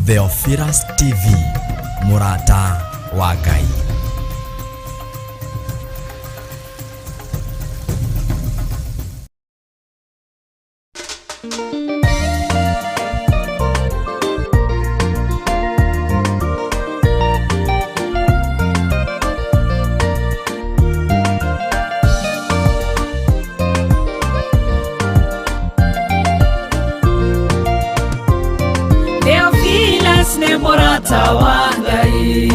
Theophilus TV, mũrata wa Ngai. Theophilus nĩ mũrata wa Ngai,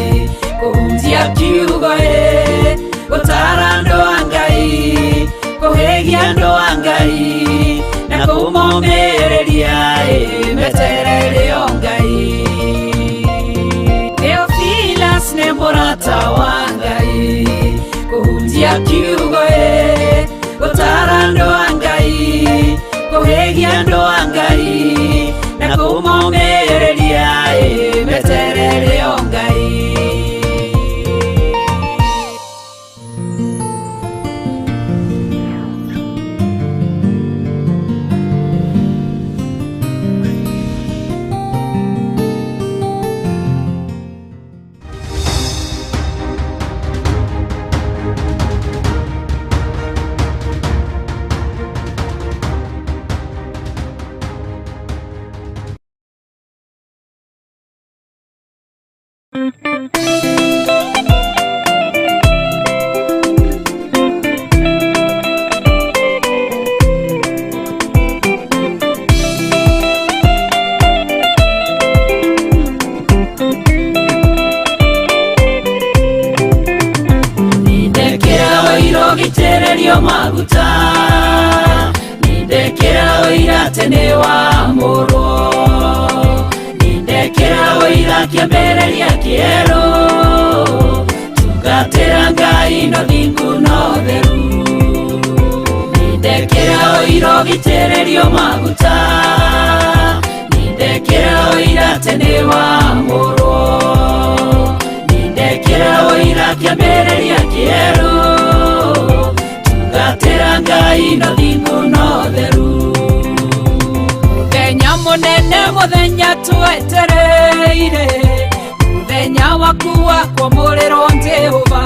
kũhunjia kiugo ĩ, gũtara andũ a Ngai, kũhĩgia andũ a Ngai, na kũmomĩrĩria ĩ, meterere o Ngai. Theophilus nĩ mũrata wa Ngai, kũhunjia kiugo ĩ, gũtara andũ a Ngai, kũhĩgia andũ a Ngai, na kũmomĩrĩria ĩ, meterere o Ngai. Nindekera ũira ũgitĩrĩrio maguta, nindekera ũira atĩ nĩ wamũrwo, nindekera ũira kĩambĩrĩria kĩerũ, tungatĩra Ngai no thingu no theru. Nindekera ũira ũgitĩrĩrio maguta, nindekera ũira atĩ nĩ wamũrwo, nindekera ũira kĩambĩrĩria kĩerũ, tungatĩra Ngai no thingu no theru. Mũthenya mũnene mũthenya twetereire, mũthenya waku wa kwamũrĩrwo Jehova,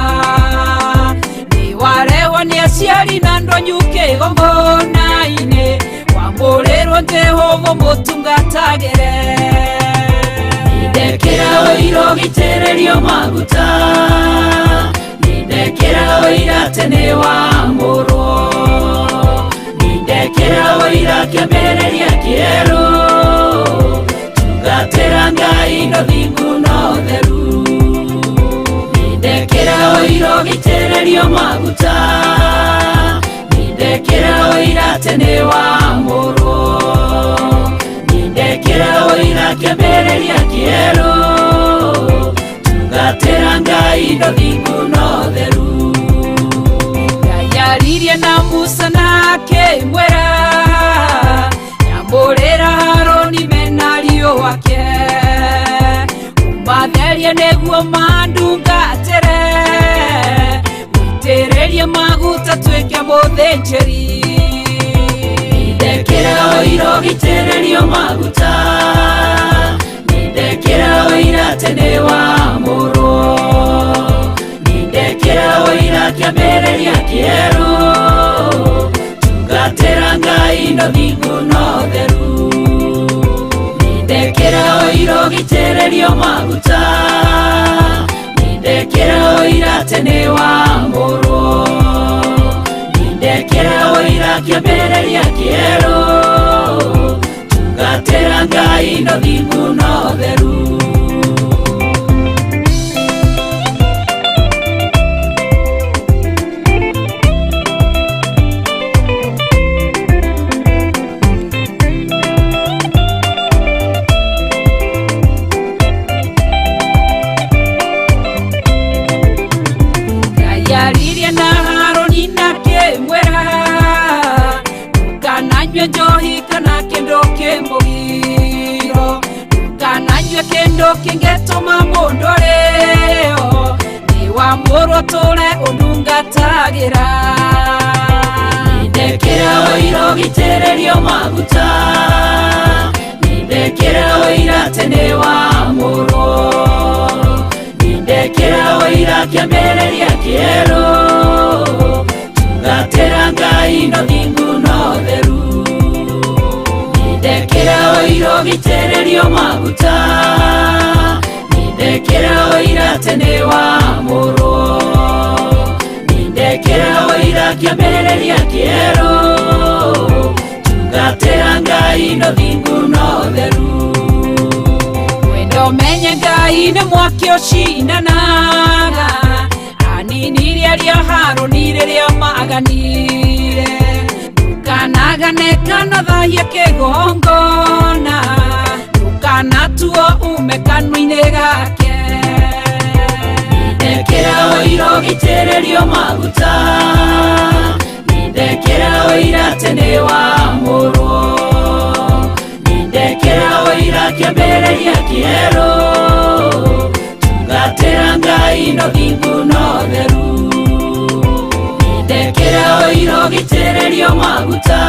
nĩ warehwo nĩ aciari na andũ anyu kĩgongona-inĩ, wamũrĩrwo Jehova mũtungatagĩre. Nindekera ũira ũgitĩrĩrio maguta, nindekera ũira atĩ nĩ wamũrwo, nindekera ũira kĩambĩrĩria kĩerũ, tungatĩra Ngai no thingu no theru. Nindekera ũira ũgitĩrĩrio maguta, nindekera ũira atĩ nĩ wamũrwo, nindekera ũira kĩambĩrĩria kĩerũ, tungatĩra Ngai no thingu no theru. Ngai aririe na Musa na akĩmwĩra, nyamũrĩra Harũni mena ariũ ake, ũmatherie nĩguo mandungatĩre, mũitĩrĩrie maguta tuĩke mũthĩnjĩri. Nindekera ũira ũgitĩrĩrio maguta, nindekera ũira atĩ nĩ wamũrwo, nindekera ũira kĩambĩrĩria kĩerũ, tungatĩra Ngai no thingu no theru. Nindekera ũira ũgitĩrĩrio maguta, nindekera ũira atĩ nĩ wamũrwo, nindekera ũira kĩambĩrĩria kĩerũ, tungatĩra Ngai no thingu no theru. Ngai aririe na Harũni na akĩmwĩra, ndũkananyue njohi kana kĩndũ kĩmũgiro, ndũkananyue kĩndũ kĩngĩtũma mũndũ arĩo, nĩ wamũrwo tũre ũndungatagĩra. Nindekera ũira ũgitĩrĩrio maguta, nindekera ũira atĩ nĩ wamũrwo, Kĩambĩrĩria kĩerũ tungatĩra Ngai no thingu no theru nindekĩra ũira ũgitĩrĩrio maguta nindekĩra ũira atĩ nĩwamũrwo nindekĩra ũira kĩambĩrĩria kĩerũ tungatĩra Ngai no thingu no theru wendo menye Ngai nĩ mwaki ũcinanaga aninirie arĩa Harũni rĩrĩa maganire ndũkanagane kana thahie kĩgongona ndũkanatuo ume kanua-inĩ gake nindekĩra ũira ũgitĩrĩrio maguta nindekĩra ũira atĩ nĩwamũrwo nindekĩra ũira kĩambĩrĩria kĩerũ tungatĩra Ngai no thingu no theru nindekĩra ũira ũgitĩrĩrio maguta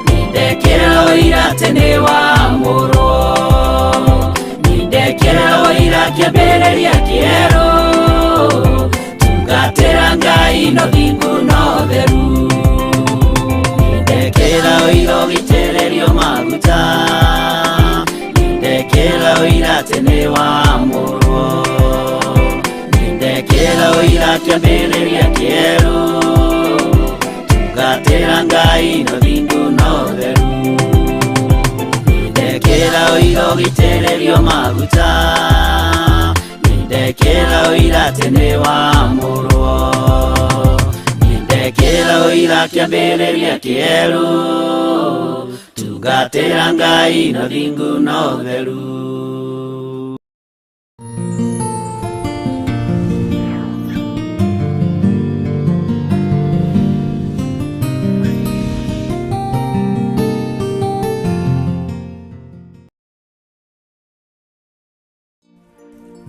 nindekĩra ũira atĩ nĩwamũrwo nindekĩra ũira kĩambĩrĩria kĩerũ tungatĩra Ngai no thingu no theru nindekĩra ũira ũgitĩrĩrio maguta nindekĩra ũira atĩ nĩwamũrwo nindekĩra ũira kĩambĩrĩria kĩerũ tungatĩra Ngai no thingu no theru nindekĩra ũira ũgitĩrĩrio maguta nindekĩra ũira atĩ nĩwamũrwo nindekĩra ũira kĩambĩrĩria kĩerũ tungatĩra Ngai no thingu no theru.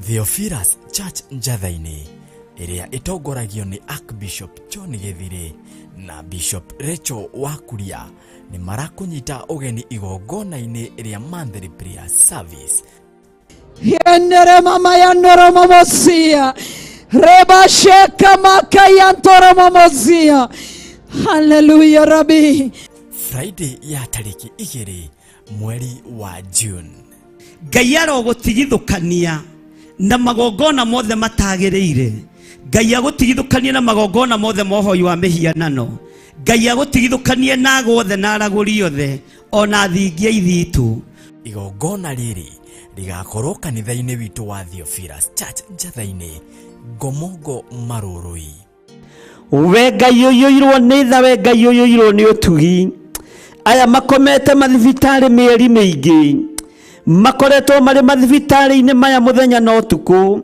Theophilus Church Njatha-inĩ ĩrĩa ĩtongoragio nĩ Archbishop John Gĩthirĩ na Bishop Rachel Wakuria nĩ marakũnyita ũgeni igongona-inĩ rĩa monthly prayer service. Yenere mama yanoro mamosia. Reba sheka maka yantoro mamosia. Hallelujah Rabbi. Friday ya tarĩki 2 mweri wa June. Ngai arogũtigithũkania na magongona mothe matagĩrĩire. Ngai agũtigithũkanie na magongona mothe ma ũhoi wa mĩhianano. Ngai agũtigithũkanie na ago othe na aragũri othe ona thingia ithitũ. Igongona rĩrĩ rĩgakorwo kanitha-inĩ witũ wa Theophilus Church Njatha-inĩ, Ngomongo Marũrũi. We Ngai ũiyũirwo nĩ tha, we Ngai ũiyũirwo nĩ ũtugi. Aya makomete mathibitarĩ mĩeri mĩingĩ, makoretwo marĩ mathibitarĩ-inĩ maya mũthenya na ũtukũ.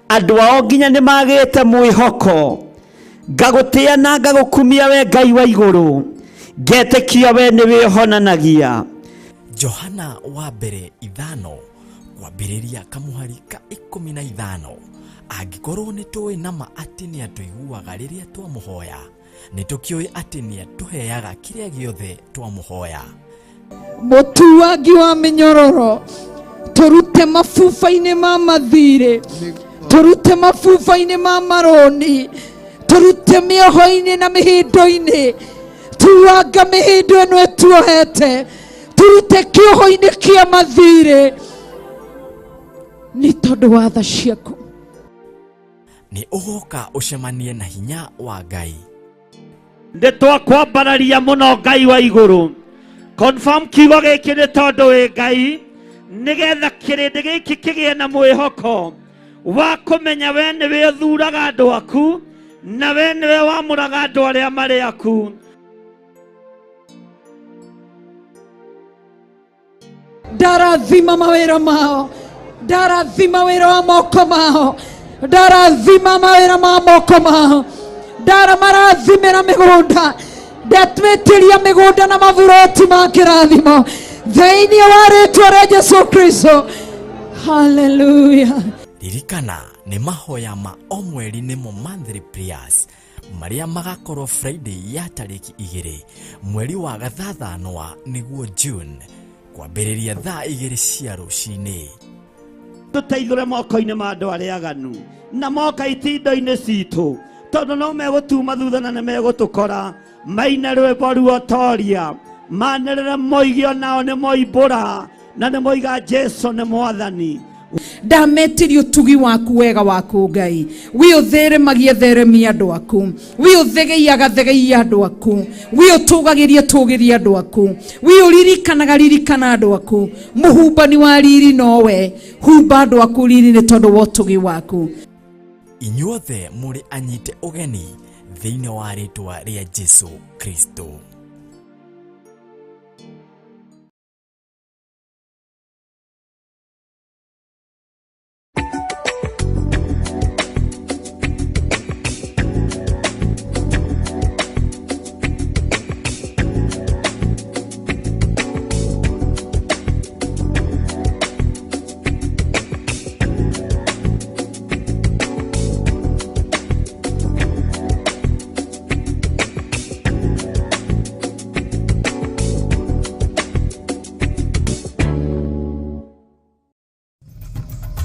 Andũ ao nginya nĩ magĩte mwĩhoko. Ngagũtĩa na ngagũkumia we Ngai wa igũrũ, ngetĩkia we nĩwe ũhonanagia. Johana wa mbere 5 kwambĩrĩria kamũhari ka 15. Angĩkorwo nĩ tũĩ nama atĩ nĩ atũiguaga rĩrĩa twamũhoya, nĩ tũkĩũĩ atĩ nĩ atũheaga kĩrĩa gĩothe twamũhoya. Mũtuangi wa mĩnyororo, tũrute mabuba-inĩ ma mathirĩ, tũrute mabuba-inĩ ma marũni, tũrute mĩoho-inĩ na mĩhĩndo-inĩ, tuanga mĩhĩndo ĩno ĩtuohete, tũrute kĩoho-inĩ kĩa mathirĩ nĩ tondũ wa tha ciaku. Nĩ ũgoka ũcemanie na hinya wa Ngai. Nĩ twakwambararia mũno Ngai wa igũrũ. Confirm kiugo gĩkĩ nĩ tondũ wĩ Ngai, nĩgetha kĩrĩndĩ gĩkĩ kĩgĩe na mwĩhoko wa kũmenya we nĩwe ũthuraga andũ aku na we nĩwe wamũraga andũ arĩa marĩ aku. Ndarathima mawĩra mao, ndarathima wĩra wa moko mao, ndarathima mawĩra ma moko mao, ndaramarathimĩra mĩgũnda, ndatwĩtĩria mĩgũnda na maburoti ma kĩrathimo thĩinĩ wa rĩtwa rĩa Jesu Kristo. Hallelujah. Ririkana nĩ mahoya ma o mweri nĩmo monthly prayers marĩa magakorwo Friday ya tarĩki 2 mweri wa gathathanwa nĩguo June kwambĩrĩria thaa 2 cia rũcinĩ. Tũteithũre moko-inĩ ma andũ arĩa aganu na moka itindo-inĩ citũ, tondũ no megũtuma thutha na nĩ megũtũkora. Maine rwĩmbo ruotoria, manĩrĩre moige onao nĩ moimbũra na nĩ moiga Jesu nĩ Mwathani. Ndametirie ũtugi waku, wega waku Ngai, wi ũtheremagia theremia andũ aku, wi ũthegeiaga thegeia andũ aku, wi ũtũgagĩria tũgĩria andũ aku, wi ũririkanaga ririkana andũ aku. Mũhumbani wa riri nowe, humba andũ aku riri nĩ tondũ wa ũtugi waku. Inyuothe mũrĩ anyite ũgeni thĩinĩ wa rĩtwa rĩa Jesu Kristo.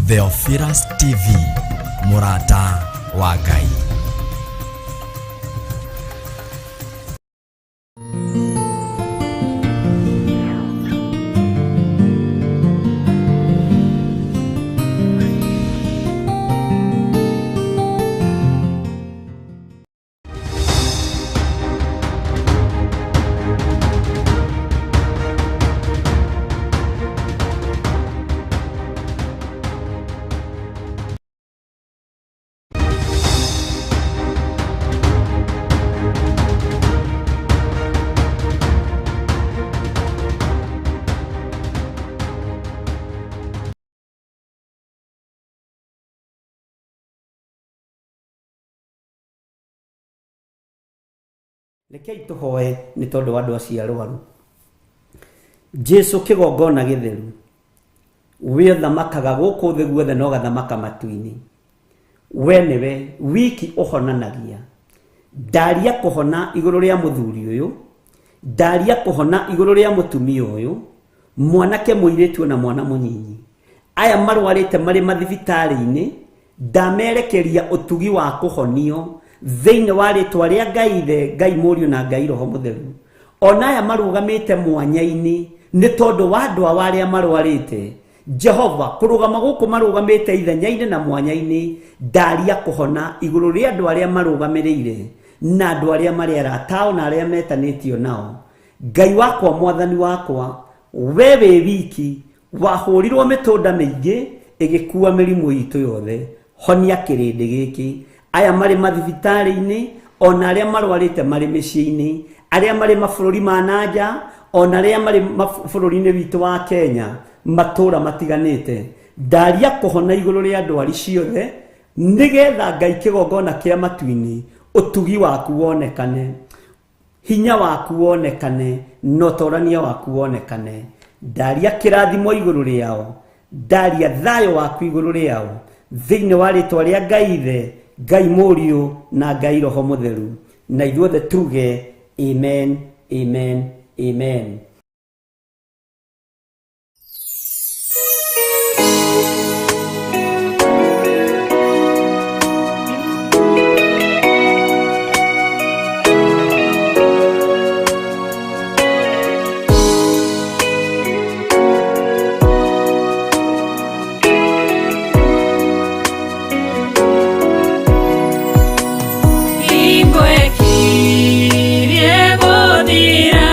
Theophilus TV, mũrata wa Ngai. Rekei tũhoe nĩ tondũ wa andũ acio arwaru. Jesu kĩgongona gĩtheru, we ũthamakaga gũkũ thĩ guothe na ũgathamaka matu-inĩ, we nĩwe wiki ũhonanagia. Ndaria kũhona igũrũ rĩa mũthuri ũyũ, ndaria kũhona igũrũ rĩa mũtumia ũyũ, mwanake, mũirĩtu na mwana mũnyinyi, aya marwarĩte marĩ mathibitarĩ-inĩ, ndamerekeria ũtugi wa kũhonio thĩinĩ wa rĩtwa rĩa Ngai Ithe, Ngai Mũriũ na Ngai Roho Mũtheru. Ona aya marũgamĩte mwanya-inĩ nĩ tondũ wa andũ ao arĩa marwarĩte, Jehova, kũrũgama gũkũ marũgamĩte ithenya-inĩ na mwanya-inĩ, ndaria kũhona igũrũ rĩa andũ arĩa marũgamĩrĩire na andũ arĩa marĩ arata ao na arĩa metanĩtio nao. Ngai wakwa, Mwathani wakwa, we wĩ wiki wahũrirwo mĩtũnda mĩingĩ ĩgĩkua mĩrimũ itũ yothe. Honia kĩrĩndĩ gĩkĩ, aya marĩ mathibitarĩ-inĩ, ona arĩa marwarĩte marĩ mĩciĩ-inĩ, arĩa marĩ mabũrũri ma nanja, ona arĩa marĩ bũrũri-inĩ witũ wa Kenya, matũũra matiganĩte. Ndaria kũhona igũrũ rĩa ndwari ciothe, nĩgetha Ngai kĩgongona kĩa matu-inĩ, ũtugi waku wonekane, hinya waku wonekane, na ũtorania waku wonekane. Ndaria kĩrathimo igũrũ rĩao, ndaria thayũ waku igũrũ rĩao, thĩinĩ wa rĩtwa rĩa Ngai Ithe, Ngai Mũriũ na Ngai Roho Mũtheru. Na ithuothe tuge amen, amen, amen. Hingo ĩkirie gũthira.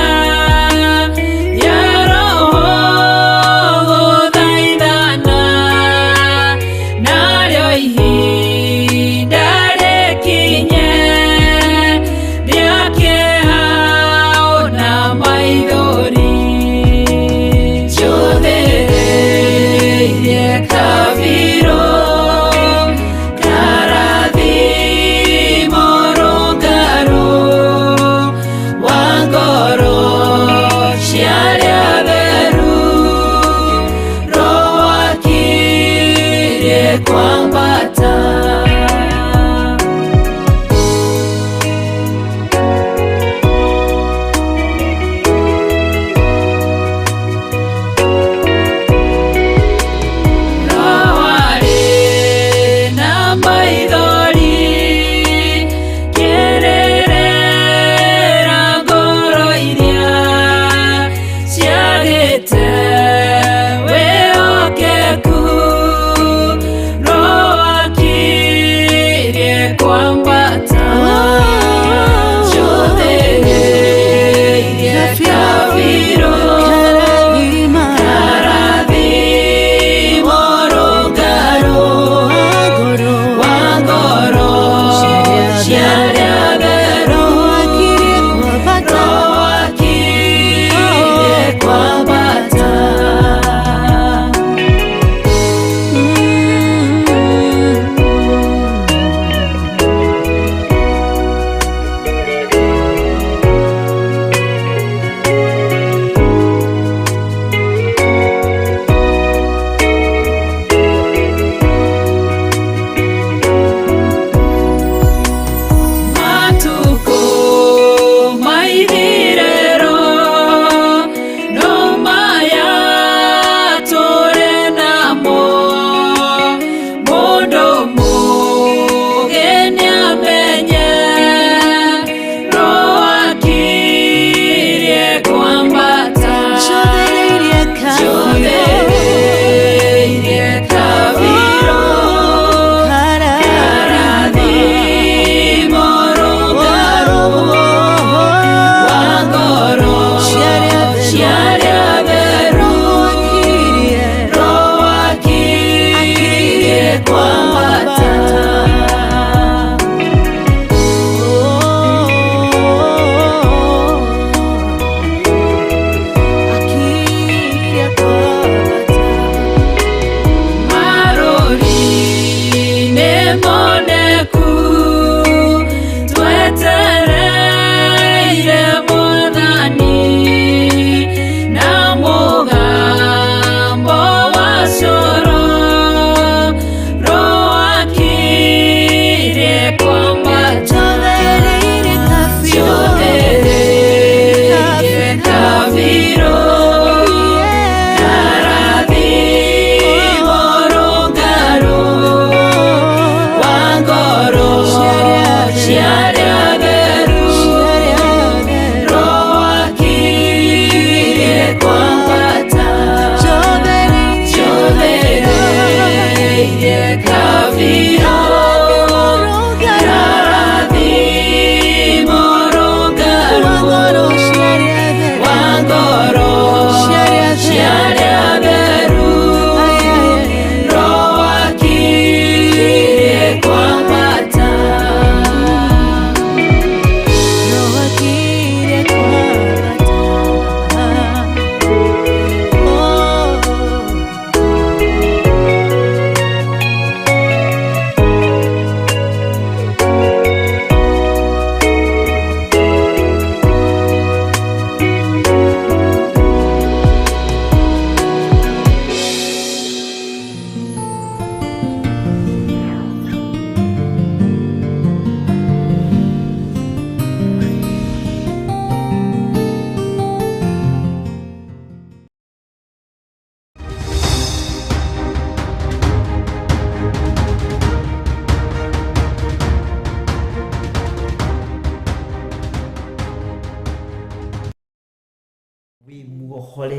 Wĩ muohore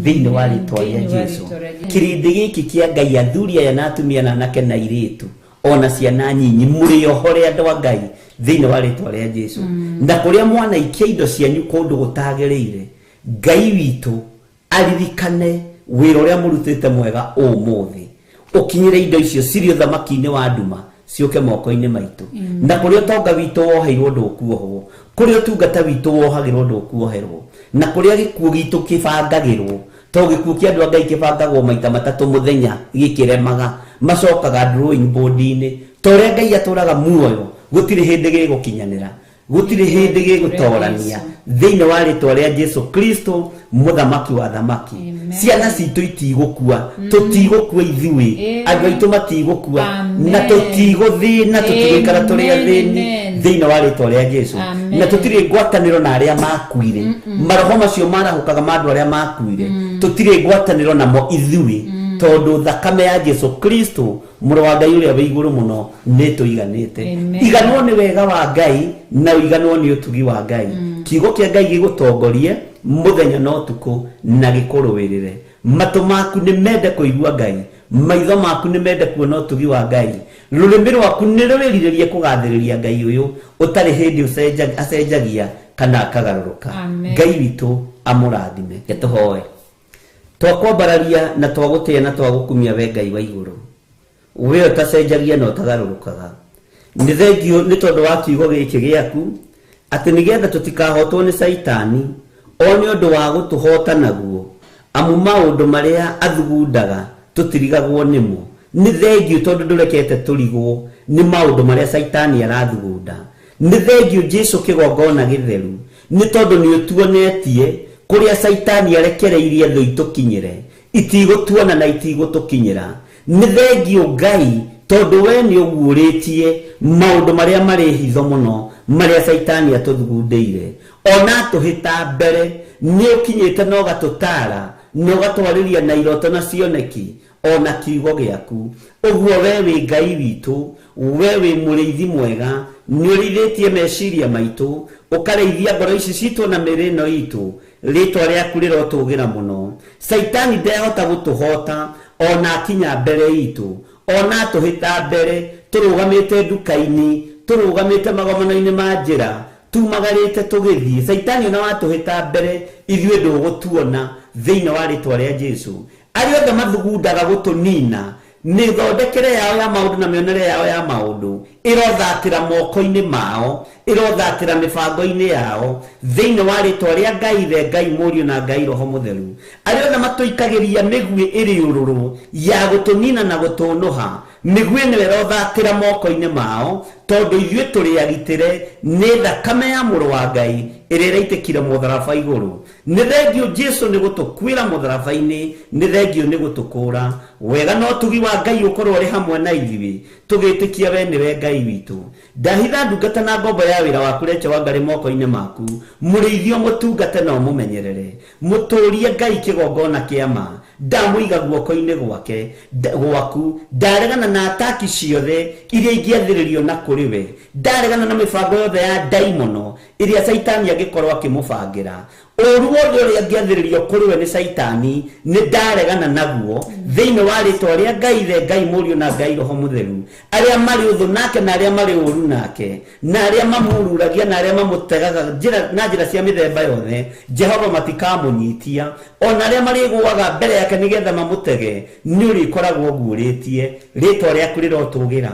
thĩinĩ wa rĩtwa rĩa Jesu. Kĩrĩndĩ gĩkĩ kĩa Ngai, athuri aya na atumia na anake na airĩtu ona ciana nyinyi, mũrĩ ohore andũ a Ngai thĩinĩ wa rĩtwa rĩa Jesu. Na kũrĩa mwanaikia indo cianyu kũndũ gũtagĩrĩire, Ngai witũ aririkane wĩra ũrĩa mũrutĩte mwega ũmũthĩ, ũkinyĩre indo icio cirĩ ũthamaki-inĩ wa nduma ciũke moko-inĩ maitũ. Na kũrĩa ũtonga witũ woheirwo ndũkuohwo, kũrĩa ũtungata witũ wohagĩrwo ndũkuoherwo, na kũrĩa gĩkuũ gitũ kĩbangagĩrwo, to gĩkuũ kĩa andũ a Ngai kĩbangagwo maita matatũ mũthenya gĩkĩremaga, macokaga drawing board-inĩ. Ta ũrĩa Ngai atũraga muoyo, gũtirĩ hĩndĩ gĩgũkinyanĩra, gũtirĩ hĩndĩ gĩgũtorania thĩinĩ wa rĩtwa rĩa Jesu Kristo mũthamaki wa thamaki. Ciana citũ itigũkua, tũtigũkua ithuĩ, andũ aitũ matigũkua, na tũtigũthĩna, tũtigũikara tũrĩ athĩni thĩinĩ wa rĩtwa rĩa Jesu. Na tũtirĩ ngwatanĩro na arĩa makuire, maroho macio marahũkaga ma andũ arĩa makuire, tũtirĩ ngwatanĩro namo ithuĩ, tondũ thakame ya Jesu Kristo mũrũ wa Ngai ũrĩa wĩ igũrũ mũno nĩ tũiganĩte. Iganwo nĩ wega wa Ngai na ũiganwo nĩ ũtugi wa Ngai. Kiugo kĩa Ngai gĩgũtongorie mũthenya na ũtukũ na gĩkũrũĩrĩre. Matũ maku nĩ mende kũigua Ngai, maitho maku nĩ mende kuona ũtugi wa Ngai, rũrĩmĩ rwaku nĩ rwĩrirĩrie kũgathĩrĩria Ngai ũyũ ũtarĩ hĩndĩ acenjagia kana akagarũrũka. Ngai witũ amũrathime. Tũhoe. Twakwambararia na twagũtĩĩa na twagũkumia we Ngai wa igũrũ, we ũtacenjagia na ũtagarũrũkaga. Nĩ thengio nĩ tondũ wa kiugo gĩkĩ gĩaku, atĩ nĩgetha tũtikahotwo nĩ Caitani o nĩ ũndũ wa gũtũhota naguo, amu maũndũ marĩa athugundaga tũtirigagwo nĩmo. Nĩ thengio tondũ ndũrekete tũrigwo nĩ maũndũ marĩa Caitani arathugunda. Nĩ thengio Jesu kĩgongona gĩtheru, nĩ tondũ nĩ ũtuonetie kũrĩa Caitani arekereirie thũ itũkinyĩre, itigũtuona na itigũtũkinyĩra. Nĩ thengio Ngai tondũ we nĩ ũguũrĩtie maũndũ marĩa marĩ hitho mũno marĩa Caitani atũthugundĩire. Ona atũhĩta mbere nĩ ũkinyĩte na ũgatũtaara na ũgatwarĩria na iroto na cioneki ona kiugo gĩaku. Ũguo we wĩ Ngai witũ, we wĩ mũrĩithi mwega, nĩ ũrĩithĩtie meciria maitũ, ũkarĩithia ngoro ici citũ na mĩĩrĩ ĩno itũ. Rĩtwa rĩaku rĩrotũgĩra mũno. Caitani ndehota gũtũhota ona akinya mbere itũ, ona atũhĩta mbere, tũrũgamĩte nduka-inĩ, tũrũgamĩte magomano-inĩ ma njĩra, tumagarĩte tũgĩthiĩ. Caitani ona watũhĩta mbere, ithuĩ ndũgũtuona thĩinĩ wa rĩtwa rĩa Jesu. Arĩa othe mathugundaga gũtũnina, mĩthondekere yao ya maũndũ na mĩonere yao ya maũndũ ĩrothatĩra moko-inĩ mao, ĩrothatĩra mĩbango-inĩ yao thĩinĩ wa rĩtwa rĩa Ngai Ithe, Ngai Mũriũ na Ngai Roho Mũtheru. Arĩa othe matũikagĩria mĩguĩ ĩrĩ ũrũrũ ya gũtũnina na gũtũnũha, mĩguĩ ĩno ĩrothatĩra moko-inĩ mao, tondũ ithuĩ tũrĩ agitĩre nĩ thakame ya mũrũ wa Ngai ĩrĩa ĩraitĩkire mũtharaba igũrũ. Nĩ thengio Jesu nĩ gũtũkuĩra mũtharaba-inĩ, nĩ thengio nĩ gũtũkũra. Wega na ũtugi wa Ngai ũkorwo ũrĩ hamwe na ithuĩ, tũgĩtĩkia we nĩwe Ngai witũ. Ndahitha ndungata na ngombo ya wĩra waku Rachel Wangari moko-inĩ maku, mũrĩithio mũtungate na ũmũmenyerere, mũtũrie Ngai kĩgongona kĩa ma. Ndamũiga guoko-inĩ gwake gwaku, ndaregana na ataki ciothe iria ingĩathĩrĩrio na kũrĩ we, ndaregana na mĩbango yothe ya ndaimono ĩrĩa Caitani angĩkorwo akĩmũbangĩra. Ũru wothe ũrĩa angĩathĩrĩrio kũrĩ we nĩ Caitani, nĩ ndaregana naguo thĩinĩ wa rĩtwa rĩa Ngai Ithe, Ngai Mũriũ na Ngai Roho Mũtheru. Arĩa marĩ ũthũ nake na arĩa marĩ ũru nake, na arĩa mamururagia na arĩa mamũtegaga na njĩra cia mĩthemba yothe, Jehova matikamũnyitia. Ona arĩa marĩgũaga mbere yake nĩgetha mamũtege, nĩ ũrĩkoragwo ũguũrĩtie. Rĩtwa rĩaku rĩrotũgĩra.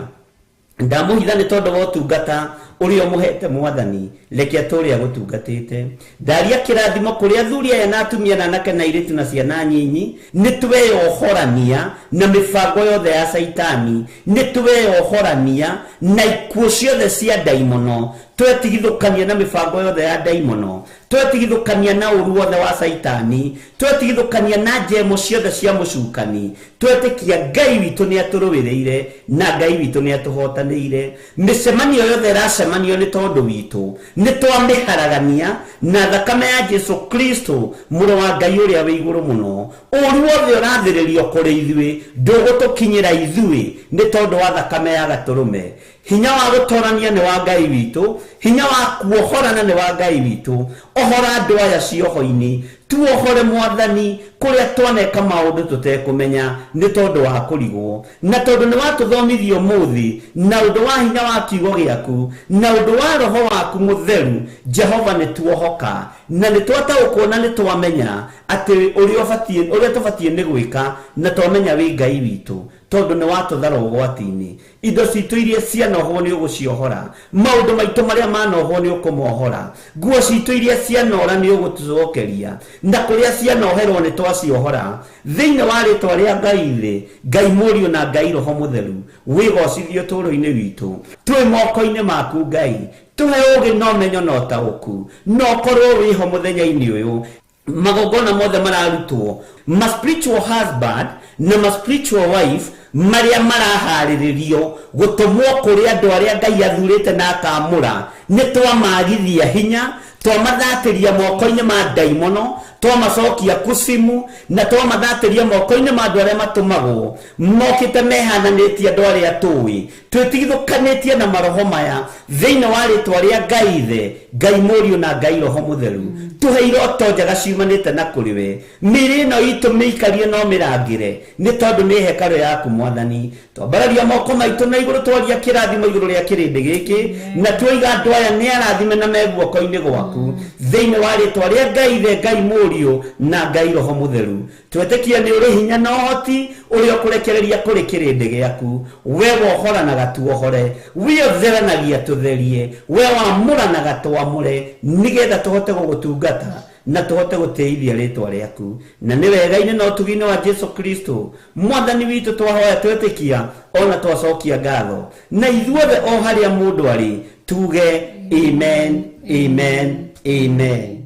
Ndamũhitha nĩ tondũ wa ũtungata ũrĩa ũmũhete Mwathani, reke atũũre agũtungatĩte. Ndaria kĩrathimo kũrĩ athuri aya na atumia na anake na airĩtu na ciana nyinyi, nĩ tweyohorania na mĩbango yothe ya Caitani, nĩ tweyohorania na ikuũ ciothe cia ndaimono, twetigithũkania na mĩbango yothe ya ndaimono, twetigithũkania na ũru wothe wa Caitani, twetigithũkania na njemo ciothe cia mũcukani, twetĩkia Ngai witũ nĩ atũrũĩrĩire na Ngai witũ nĩ atũhotanĩire. Mĩcemanio yothe ĩracemanio nĩ tondũ witũ, nĩ twamĩharagania na thakame ya Jesu Kristo mũrũ wa Ngai ũrĩa wĩ igũrũ mũno. Ũru wothe ũrathĩrĩrio kũrĩ ithuĩ ndũgũtũkinyĩra ithuĩ nĩ tondũ wa thakame ya gatũrũme. Hinya wa gũtorania nĩ wa Ngai witũ, hinya wa kuohorana nĩ wa Ngai witũ. Ohora andũ aya cioho-inĩ, Tuohore Mwathani kũrĩa twaneka maũndũ tũtekũmenya nĩ tondũ wa kũrigwo, na tondũ nĩ watũthomithia ũmũthĩ na ũndũ wa hinya wa kiugo gĩaku na ũndũ wa roho waku mũtheru. Jehova, nĩ tuohoka na nĩ twataũkwo na nĩ twamenya atĩ ũrĩa ũbatiĩ, ũrĩa tũbatiĩ nĩ gwĩka, na twamenya wĩ Ngai witũ tondũ nĩ watũthara ũgwati-inĩ. Indo citũ iria cianohwo nĩ ũgũciohora, maũndũ maitũ marĩa manohwo nĩ ũkũmohora, nguo citũ iria cianora nĩ ũgũtũcokeria, na kũrĩa cianoherwo nĩ twaciohora. Thĩinĩ wa rĩtwa rĩa Ngai thĩ, Ngai Mũriũ na Ngai Roho Mũtheru, wĩgocithio ũtũũro-inĩ witũ. Twĩ moko-inĩ maku Ngai, tũhe ũũgĩ na ũmenyo na ũtaũku, na ũkorwo wĩho mũthenya-inĩ ũyũ. Magongona mothe mararutwo, ma spiritual husband na ma spiritual wife marĩa maraharĩrĩrio gũtũmwo kũrĩ andũ arĩa Ngai athurĩte na akamũra, nĩ twamagithia hinya, twamathatĩria moko-inĩ ma ndaimono, twamacokia kucimu, na twamathatĩria moko-inĩ ma andũ arĩa matũmagwo mokĩte mehananĩtie andũ arĩa tũĩ. Twĩtigithũkanĩtie na maroho maya thĩinĩ wa rĩtwa rĩa Ngai Ithe, Ngai Mũriũ na Ngai Roho Mũtheru. Tũhe iroto njega ciumanĩte na kũrĩ we. Mĩĩrĩ ĩno itũ mĩikarie no mĩrangĩre, nĩ tondũ nĩ hekarũ yaku Mwathani. Twambararia moko maitũ na igũrũ, twaria kĩrathimo igũrũ rĩa kĩrĩndĩ gĩkĩ, na twoiga andũ aya nĩ arathime na me guoko-inĩ gwaku thĩinĩ wa rĩtwa rĩa Ngai Ithe, Ngai Mũriũ na Ngai Roho Mũtheru. Twetĩkia nĩ ũrĩ hinya na ũhoti ũrĩa ũkũrekereria kũrĩ kĩrĩndĩ gĩaku. We wohoranaga tuohore, we ũtheranagia tũtherie, we wamũranaga twamũre, nĩgetha tũhote gũgũtungata na tũhote gũtĩithia rĩtwa rĩaku. Na nĩ wega-inĩ na ũtugi-inĩ wa Jesu Kristo Mwathani witũ twahoya twetĩkia ona twacokia ngatho, na ithuothe o harĩa mũndũ arĩ tuge amen, amen, amen.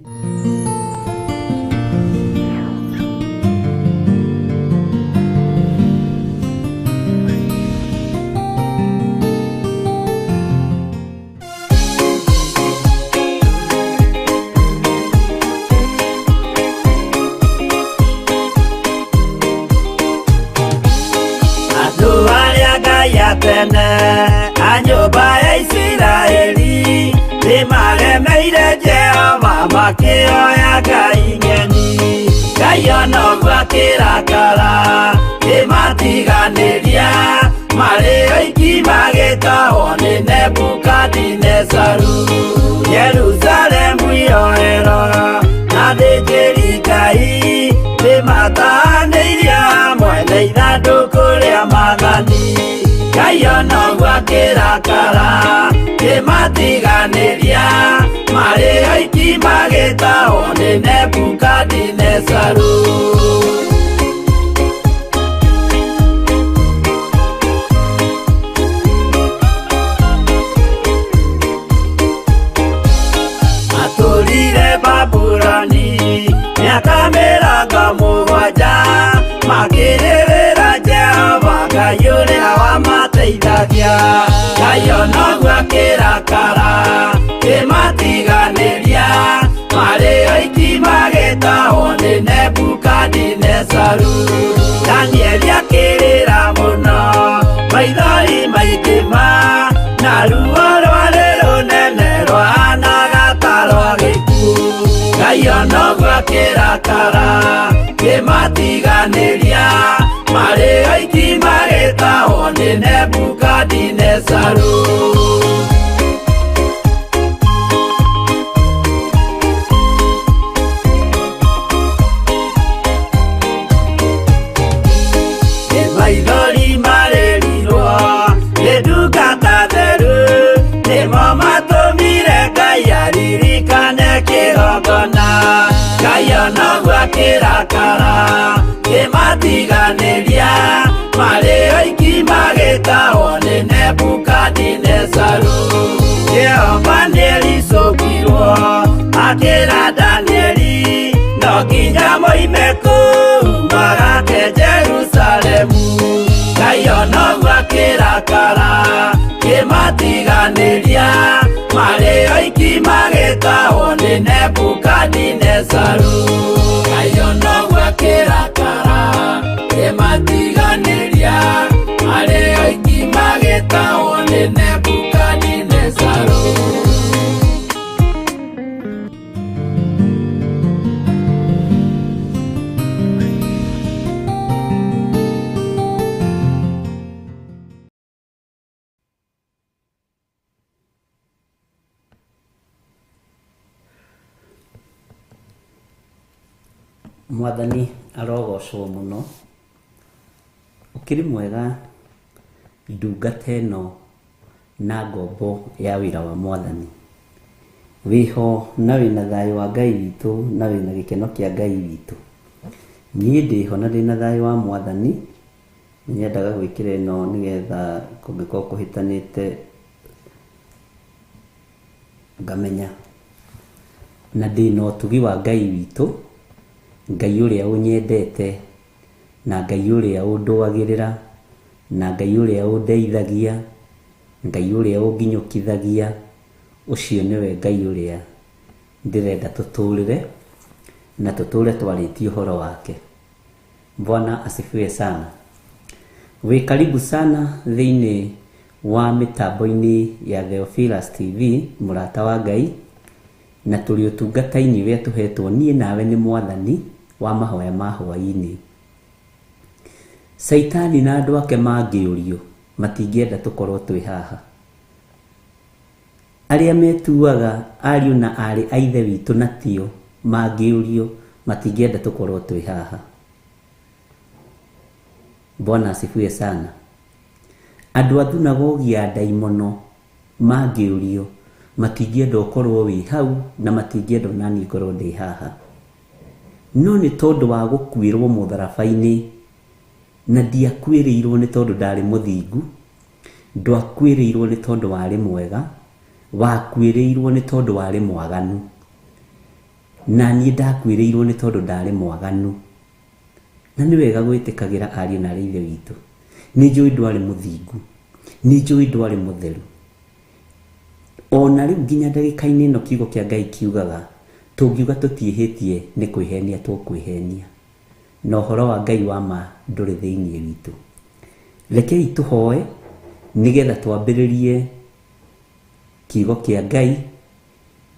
Andũ arĩa Ngai atene a nyũmba ya Isiraeli nĩmaremeire Jehova makĩoya ngai ng'eni. Ngai ona ũguo akĩrakara kĩmatiganĩria, marĩ oiki magĩtahwo nĩ Nebukadinezaru. Jerusalemu yoerwo na athĩnjĩri Ngai nĩmatahanĩirio hamwe na ithandũkũ rĩa maathani. Ngai ona ũguo akĩrakara kĩmatiganĩria, marĩ oiki magĩtahwo nĩ Nebukadinezaru. Matũrire Babuloni mĩaka 70, makĩrĩrĩra Jehova Ngai ũrĩa wamateithagia. Ngai ona ũguo akĩrakara kĩmatiganĩria, marĩ oiki magĩtahwo nĩ Nebukadinezaru. Danieli akĩrĩra mũno, maithori maingĩ ma, na ruo rwarĩ rũnene rwahanaga ta rwa gĩkuũ. Ngai ona ũguo akĩrakara kĩmatiganĩria, marĩ oiki magĩtahwo nĩ Nebukadinezaru. Nĩ maithori marĩrirwo nĩ ndungata theru, nĩmo matũmire Ngai aririkane kĩgongona. Ngai ona ũguo akĩrakara kĩmatiganĩria, marĩ oiki magĩtahwo nĩ Nebukadinezaru. Jehova nĩericũkirwo akĩra Danieli, no nginya moime kũu magake Jerusalemu. Ngai ona ũguo akĩrakara kĩmatiganĩria, marĩ oiki magĩtahwo nĩ Nebukadinezaru. Ngai ona ũguo akĩrakara kĩmatiganĩria, marĩ oiki magĩtahwo nĩ Nebukadinezaru. Mwathani arogocwo mũno. Ũkĩrĩ mwega ndungata ĩno na ngombo ya wĩra wa Mwathani. Wĩho na wĩna thayũ wa Ngai witũ na wĩna gĩkeno kĩa Ngai witũ. Niĩ ndĩho na ndĩna thayũ wa Mwathani. Nyendaga gwĩkĩra ĩno nĩgetha kũngĩkorwo kũhĩtanĩte ngamenya. Na ndĩna ũtugi wa Ngai witũ, Ngai ũrĩa ũnyendete, na Ngai ũrĩa ũndũagĩrĩra, na Ngai ũrĩa ũndeithagia, Ngai ũrĩa ũnginyũkithagia, ũcio nĩwe Ngai ũrĩa ndĩrenda tũtũrĩre na tũtũre twarĩtie ũhoro wake. Bwana asifiwe sana. Wĩ karibu sana thĩinĩ wa mĩtambo-inĩ ya Theophilus TV, mũrata wa Ngai, na tũrĩ ũtungata-inĩ ũrĩa tũhetwo niĩ nawe nĩ Mwathani wa mahoya ma hwaĩ-inĩ. Caitani na andũ ake mangĩũrio matingĩenda tũkorwo twĩ haha. Arĩa metuaga ariũ na aarĩ a Ithe witũ na tio mangĩũrio matingĩenda tũkorwo twĩ haha. Bwana asifiwe sana. Andũ a thunagogi ya ndaimono mangĩũrio matingĩenda ũkorwo wĩ hau na matingĩenda onaniĩ ngorwo ndĩ haha. No nĩ tondũ wa gũkuĩrwo mũtharaba-inĩ, na ndiakuĩrĩirwo nĩ tondũ ndarĩ mũthingu, ndwakuĩrĩirwo nĩ tondũ warĩ mwega, wakuĩrĩirwo nĩ tondũ warĩ mwaganu. Na niĩ ndakuĩrĩirwo nĩ tondũ ndarĩ mwaganu. Na nĩ wega gwĩtĩkagĩra ariũ na aarĩ a Ithe witũ. Nĩ njũĩ ndwarĩ mũthingu, nĩ njũĩ ndwarĩ mũtheru. Ona rĩu nginya ndagĩka-inĩ ĩno kiugo kĩa Ngai kiugaga, tũngiuga tũtiĩhĩtie nĩ kwĩhenia tũkwĩhenia. Na ũhoro wa Ngai wa ma ndũrĩ thĩinĩ witũ. Rekei tũhoe nĩgetha twambĩrĩrie kiugo kĩa Ngai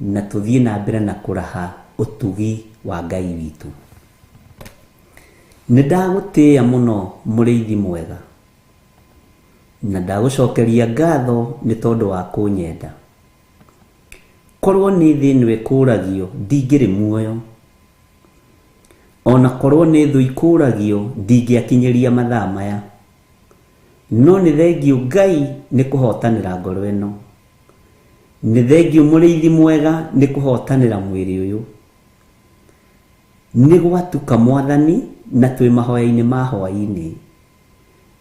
na tũthiĩ na mbere na kũraha ũtugi wa Ngai witũ. Nĩ ndagũtĩĩa mũno mũrĩithi mwega, na ndagũcokeria ngatho nĩ tondũ wa kũnyenda. Korwo nĩ thĩ ĩno ĩkũragio ndingĩrĩ muoyo, ona korwo nĩ thũ ikũragio ndingĩakinyĩria mathaa maya. No nĩ thengiũ Ngai nĩ kũhotanĩra ngoro ĩno. Nĩ thengiũ mũrĩithi mwega nĩ kũhotanĩra mwĩrĩ ũyũ. Nĩ gwatuka Mwathani na twĩ mahoya-inĩ ma hwaĩ-inĩ.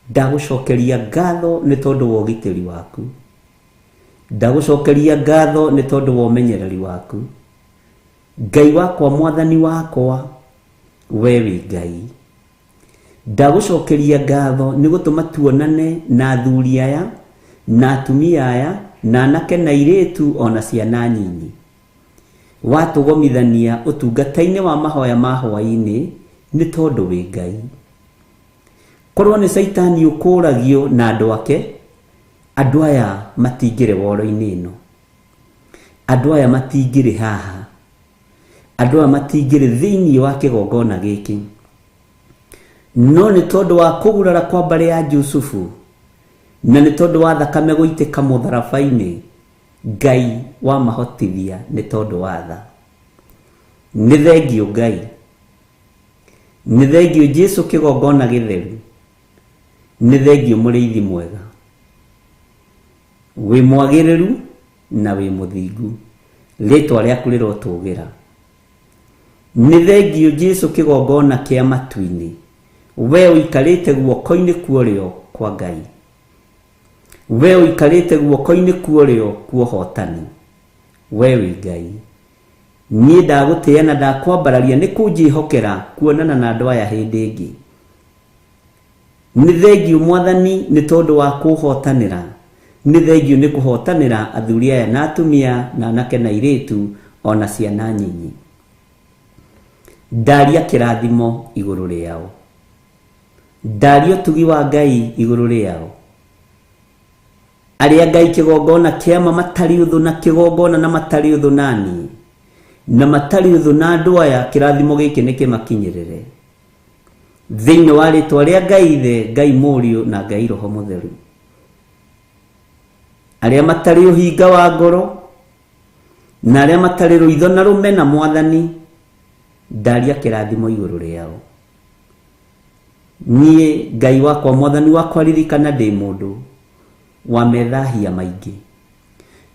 Ndagũcokeria ngatho nĩ tondũ wa ũgitĩri waku. Ndagũcokeria ngatho nĩ tondũ wa ũmenyereri waku. Ngai wakwa, Mwathani wakwa, we wĩ Ngai. Ndagũcokeria ngatho nĩ gũtũma tuonane na athuri aya, na atumia aya, na anake na airĩtu ona ciana nyinyi. Watũgomithania ũtungata-inĩ wa mahoya ma hwaĩ-inĩ nĩ tondũ wĩ Ngai. Korwo nĩ Caitani ũkũragio na andũ ake, andũ aya matingĩrĩ woro-inĩ ĩno. Andũ aya matingĩrĩ haha. Andũ aya matingĩrĩ thĩinĩ wa kĩgongona gĩkĩ. No nĩ tondũ wa kũgurara kwa mbarĩ ya Jusufu, na nĩ tondũ wa thakame gũitĩka mũtharaba-inĩ, Ngai wamahotithia nĩ tondũ wa tha. Nĩ thengiũ Ngai. Nĩ thengiũ Jesu kĩgongona gĩtheru. Nĩ thengiũ mũrĩithi mwega. Wĩ mwagĩrĩru na wĩ mũthingu. Rĩtwa rĩaku rĩrotũgĩra. Nĩ thengiũ Jesu kĩgongona kĩa matu-inĩ. We ũikarĩte guoko-inĩ kuorĩo kwa Ngai. We ũikarĩte guoko-inĩ kuorĩo kwa ũhotani. We wĩ Ngai. Niĩ ndagũtĩĩa na ndakwambararia nĩ kũnjĩhokera kuonana na andũ aya hĩndĩ ĩngĩ. Nĩ thengiũ Mwathani nĩ tondũ wa kũhotanĩra. Nĩ thengiũ nĩ kũhotanĩra athuri aya na atumia na anake na airĩtu o na ciana nyinyi. Ndaria kĩrathimo igũrũ rĩao. Ndaria ũtugi wa Ngai igũrũ rĩao. Arĩa Ngai kĩgongona kĩama matarĩ ũthũ na kĩgongona na matarĩ ũthũ na niĩ, na matarĩ ũthũ na andũ aya, kĩrathimo gĩkĩ nĩ kĩmakinyĩrĩre. Thĩinĩ wa rĩtwa rĩa Ngai Ithe, Ngai Mũriũ na Ngai Roho Mũtheru. Arĩa matarĩ ũhinga wa ngoro, na arĩa matarĩ rũitho na rũmena Mwathani, Ndaria kĩrathimo igũrũ rĩao. Niĩ Ngai wakwa, Mwathani wakwa, ririkana ndĩ mũndũ wa methahia maingĩ.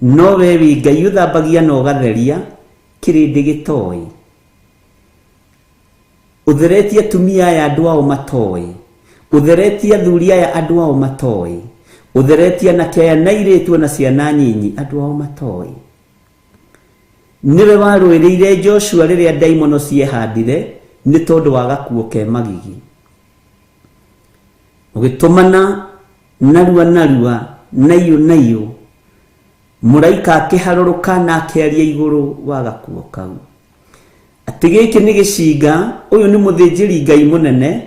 No we wĩ Ngai ũthambagia na ũgatheria kĩrĩndĩ gĩtoĩ. Ũtheretie atumia aya andũ ao matoĩ. Ũtheretie athuri aya andũ ao matoĩ. Ũtheretie anake aya na airĩtu ona ciana nyinyi andũ ao matoĩ. Nĩwe warũĩrĩire Joshua rĩrĩa ndaimono ciehandire nĩ tondũ wa gakuo ke magigi. Ũgĩtũmana narua narua naiyũ naiyũ mũraika akĩharũrũka na akĩaria igũrũ wa gakuo kau. Atĩ gĩkĩ nĩ gĩcinga, ũyũ nĩ mũthĩnjĩri Ngai mũnene,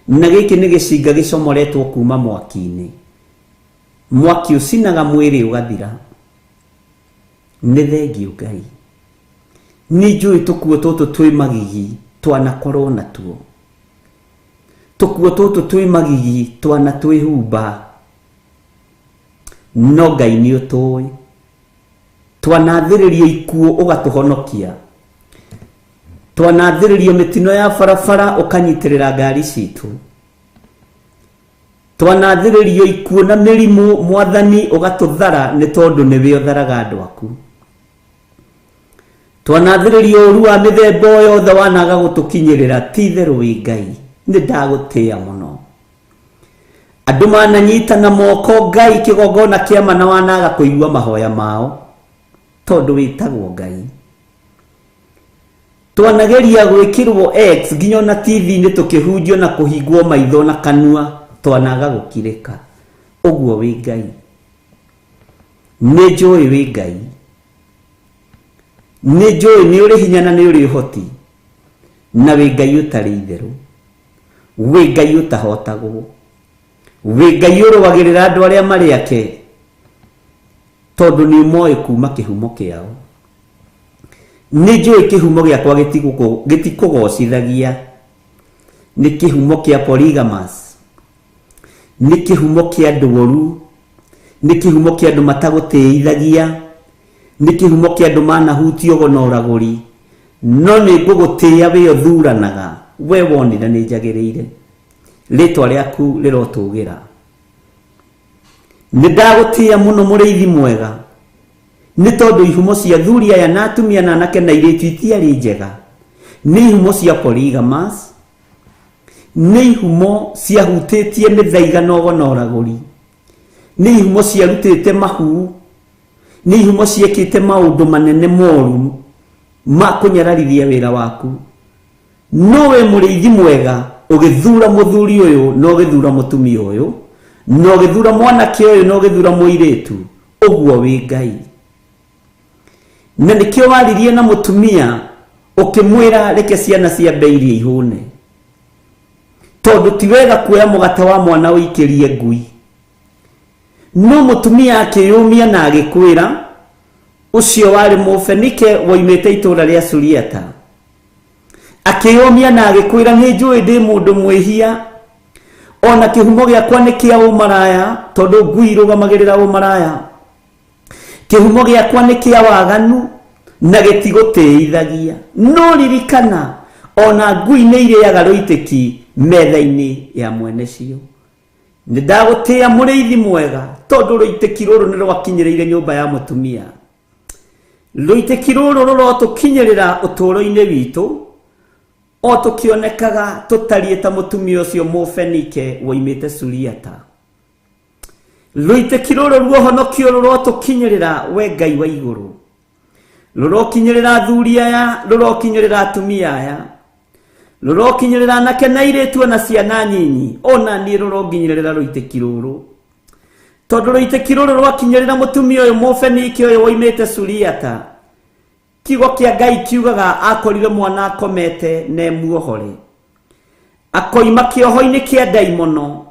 na gĩkĩ nĩ gĩcinga gĩcomoretwo kuma mwaki-inĩ. Mwaki ũcinaga mwĩrĩ ũgathira. Nĩ thengiũ Ngai. Nĩ njũĩ tũkuo tũtũ twĩ magigi twanakorwo natuo. Tũkuo tũtũ twĩ magigi twanatwĩhumba. No Ngai nĩ ũtũĩ. Twanathĩrĩrio ikuũ ũgatũhonokia. Twanathĩrĩrio mĩtino ya barabara ũkanyitĩrĩra ngari citũ. Twanathĩrĩrio ikuũ na mĩrimũ Mwathani ũgatũthara nĩ tondũ nĩwe ũtharaga andũ aku. Twanathĩrĩrio ũru wa mĩthemba o yothe wanaga gũtũkinyĩrĩra, ti itherũ wĩ Ngai, nĩ ndagũtĩĩa mũno. Andũ mananyitana moko Ngai kĩgongona kĩa ma na wanaga kũigua mahoya mao tondũ wĩtagwo Ngai. Twanageria gwĩkĩrwo X nginya ona TV-inĩ tũkĩhunjio na kũhingwo maitho na kanua twanaga gũkirĩka. Ũguo wĩ Ngai. Nĩ njũĩ wĩ Ngai. Nĩ njũĩ nĩ ũrĩ hinya na nĩ ũrĩ ũhoti na wĩ Ngai ũtarĩ itherũ. Wĩ Ngai ũtahotagwo. Wĩ Ngai ũrũagĩrĩra andũ arĩa marĩ ake tondũ nĩ ũmoĩ kuma kĩhumo kĩao. Nĩ njũĩ kĩhumo gĩakwa gĩtikũgocithagia. Nĩ kĩhumo kĩa polygamous. Nĩ kĩhumo kĩa andũ oru. Nĩ kĩhumo kĩa andũ matagũtĩithagia. Nĩ kĩhumo kĩa andũ manahutio ũgo na ũragũri. No nĩ ngũgũtĩĩa wĩ ũthuranaga. We wonire nĩ njagĩrĩire. Rĩtwa rĩaku rĩrotũgĩra. Nĩ ndagũtĩĩa mũno mũrĩithi mwega. Nĩ tondũ ihumo cia athuri aya na atumia na anake na airĩtu itiarĩ njega. Nĩ ihumo cia polygamous. Nĩ ihumo ciahutĩtie mĩthaiga na ũgo na ũragũri. Nĩ ihumo ciarutĩte mahu. Nĩ ihumo ciekĩte maũndũ manene moru ma kũnyararithia wĩra waku. No we mũrĩithi mwega ũgĩthura mũthuri ũyũ na ũgĩthura mũtumia ũyũ na ũgĩthura mwanake ũyũ na ũgĩthura mũirĩtu, ũguo wĩ Ngai. Na nĩkĩo waririe na mũtumia ũkĩmwĩra reke ciana ciambe irie ihũne. Tondũ ti wega kuoya mũgate wa mwana ũikĩrie ngui. No mũtumia akĩyũmia na agĩkwĩra, ũcio warĩ Mũfenike woimĩte itũũra rĩa Suriata. Akĩyũmia na agĩkwĩra, nĩ njũĩ ndĩ mũndũ mwĩhia, ona kĩhumo gĩakwa nĩ kĩa ũmaraya, tondũ ngui irũgamagĩrĩra ũmaraya. Kĩhumo gĩakwa nĩ kĩa waganu na gĩtigũtĩithagia. No ririkana, ona ngui nĩ irĩaga rũitĩki metha-inĩ ya mwene cio. Nĩ ndagũtĩĩa mũrĩithi mwega, tondũ rũitĩki rũrũ nĩ rwakinyĩrĩire nyũmba ya mũtumia. Rũitĩki rũrũ rũrotũkinyĩrĩra ũtũũro-inĩ witũ, o tũkĩonekaga tũtariĩ ta mũtumia ũcio Mũfenike woimĩte Suriata. Rũitĩki rũrũ ruohonokio rũrotũkinyĩrĩra we Ngai wa igũrũ. Rũrokinyĩrĩra athuri aya, rũrokinyĩrĩra atumia aya. Rũrokinyĩrĩra anake na airĩtu ona ciana nyinyi, ona niĩ rũronginyĩrĩra rũitĩki rũrũ. Tondũ rũitĩki rũrũ rwakinyĩrĩra mũtumia ũyũ Mũfenike ũyũ woimĩte Suriata. Kiugo kĩa Ngai kiugaga akorire mwana akomete na emuohore. Akoima kĩoho-inĩ kĩa ndaimono,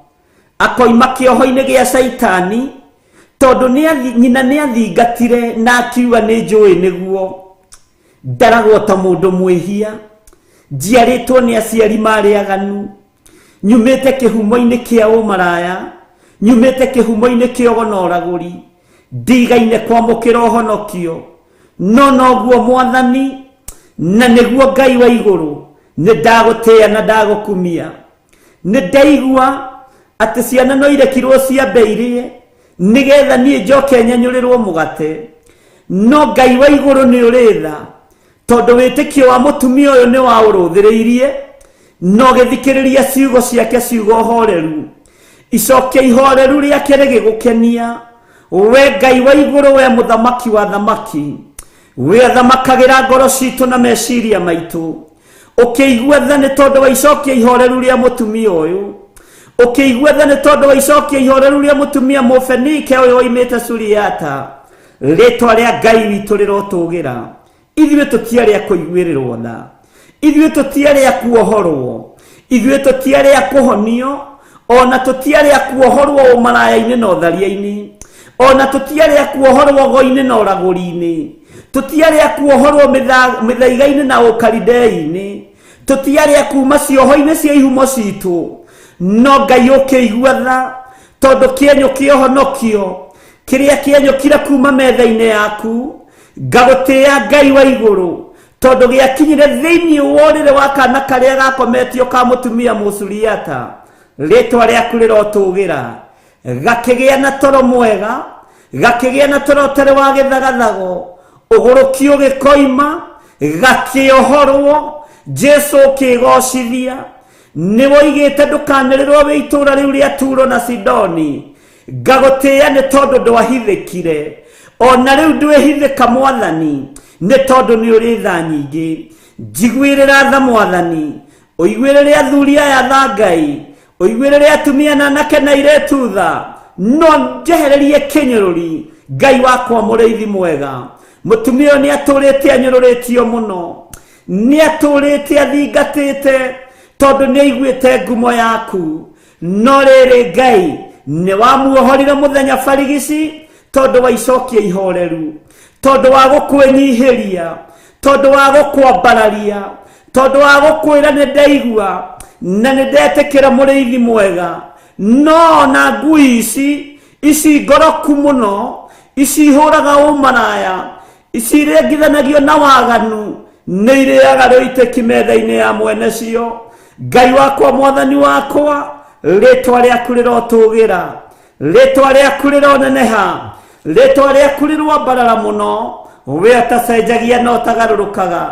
akoima kĩoho-inĩ gĩa Caitani, tondũ nyina nĩ athingatire na akiuga nĩ njũĩ nĩguo. Ndaragwo ta mũndũ mwĩhia, njiarĩtwo nĩ aciari marĩ aganu, nyumĩte kĩhumo-inĩ kĩa ũmaraya, nyumĩte kĩhumo-inĩ kĩa ũgo na ũragũri, ndigaine kwamũkĩra ũhonokio. No noguo Mwathani, Na nĩguo Ngai wa igũrũ, nĩ ndagũtĩĩa na ndagũkumia. Nĩ ndaigua atĩ ciana no irekirwo ciambe irĩe nĩgetha niĩ njoke nyanyũrĩrwo mũgate. No Ngai wa igũrũ nĩ ũrĩ tha, tondũ wĩtĩkio wa mũtumia ũyũ nĩ waũrũthĩrĩirie na ũgĩthikĩrĩria ciugo ciake, ciugo horeru. Icokia ihoreru rĩake rĩgĩgũkenia. We Ngai wa igũrũ, we mũthamaki wa thamaki, we athamakagĩra ngoro citũ na meciria maitũ, ũkĩigua tha nĩ tondũ wa icokia ihoreru rĩa mũtumia ũyũ, ũkĩigua tha nĩ tondũ wa icokia ihoreru rĩa mũtumia Mũfenike ũyũ oimĩte Suriata. Rĩtwa rĩa Ngai witũ rĩrotũgĩra. Ithuĩ tũtiarĩ a kũiguĩrĩrwo tha, ithuĩ tũtiarĩ a kuohorwo, ithuĩ tũtiarĩ a kũhonio, ona tũtiarĩ a kuohorwo ũmaraya-inĩ na ũtharia-inĩ, ona tũtiarĩ a kuohorwo ũgo-inĩ na ũragũri-inĩ, tũtiarĩ a kuohorwo mĩthaiga-inĩ na ũkaridei-inĩ, tũtiarĩ a kuma cioho-inĩ cia ihumo citũ. No Ngai ũkĩigua tha, tondũ kĩenyũ kĩa ũhonokio kĩrĩa kĩenyũkire kuma metha-inĩ yaku, ngagũtĩĩa Ngai wa igũrũ, tondũ gĩakinyire thĩinĩ wa ũrĩrĩ wa kana karĩa gakometio ka mũtumia Mũsuriata. Rĩtwa rĩaku rĩrotũgĩra. Gakĩgĩa na toro mwega, gakĩgĩa na toro ũtarĩ wa gĩthagathago, ũgũrũki ũgĩkoima, gakĩohorwo. Jesu ũkĩgocithia. Nĩ woigĩte ndũkanĩrĩrwo wĩ itũũra rĩu rĩa Turo na Sidoni. Ngagũtĩĩa nĩ tondũ ndwahithĩkire, ona rĩu ndwĩhithĩka Mwathani, nĩ tondũ nĩ ũrĩ tha nyingĩ. Njiguĩrĩra tha Mwathani, ũiguĩrĩre athuri aya tha Ngai, ũiguĩrĩre atumia na anake na airĩtu tha, no njehererie kĩnyũrũri. Ngai wakwa mũrĩithi mwega, mũtumia ũyũ nĩ atũrĩte anyũrũrĩtio mũno, nĩ atũrĩte athingatĩte, tondũ nĩ aiguĩte ngumo yaku. No rĩrĩ Ngai nĩ wamuohorire mũthenya barigici, tondũ wa icokia ihoreru, tondũ wa gũkwĩnyihĩria, tondũ wa gũkwambararia, tondũ wa gũkwĩra nĩ ndaigua na nĩ ndetĩkĩra mũrĩithi mwega. No ona ngui ici ici ngoroku mũno, ici ihũraga ũmaraya, ici irengithanagio na waganu, nĩ irĩaga rũitĩki metha-inĩ ya mwene cio. Ngai wakwa, Mwathani wakwa, rĩtwa rĩaku rĩrotũgĩra, rĩtwa rĩaku rĩroneneha, rĩtwa rĩaku rĩroambarara mũno. We ũtacenjagia na ũtagarũrũkaga,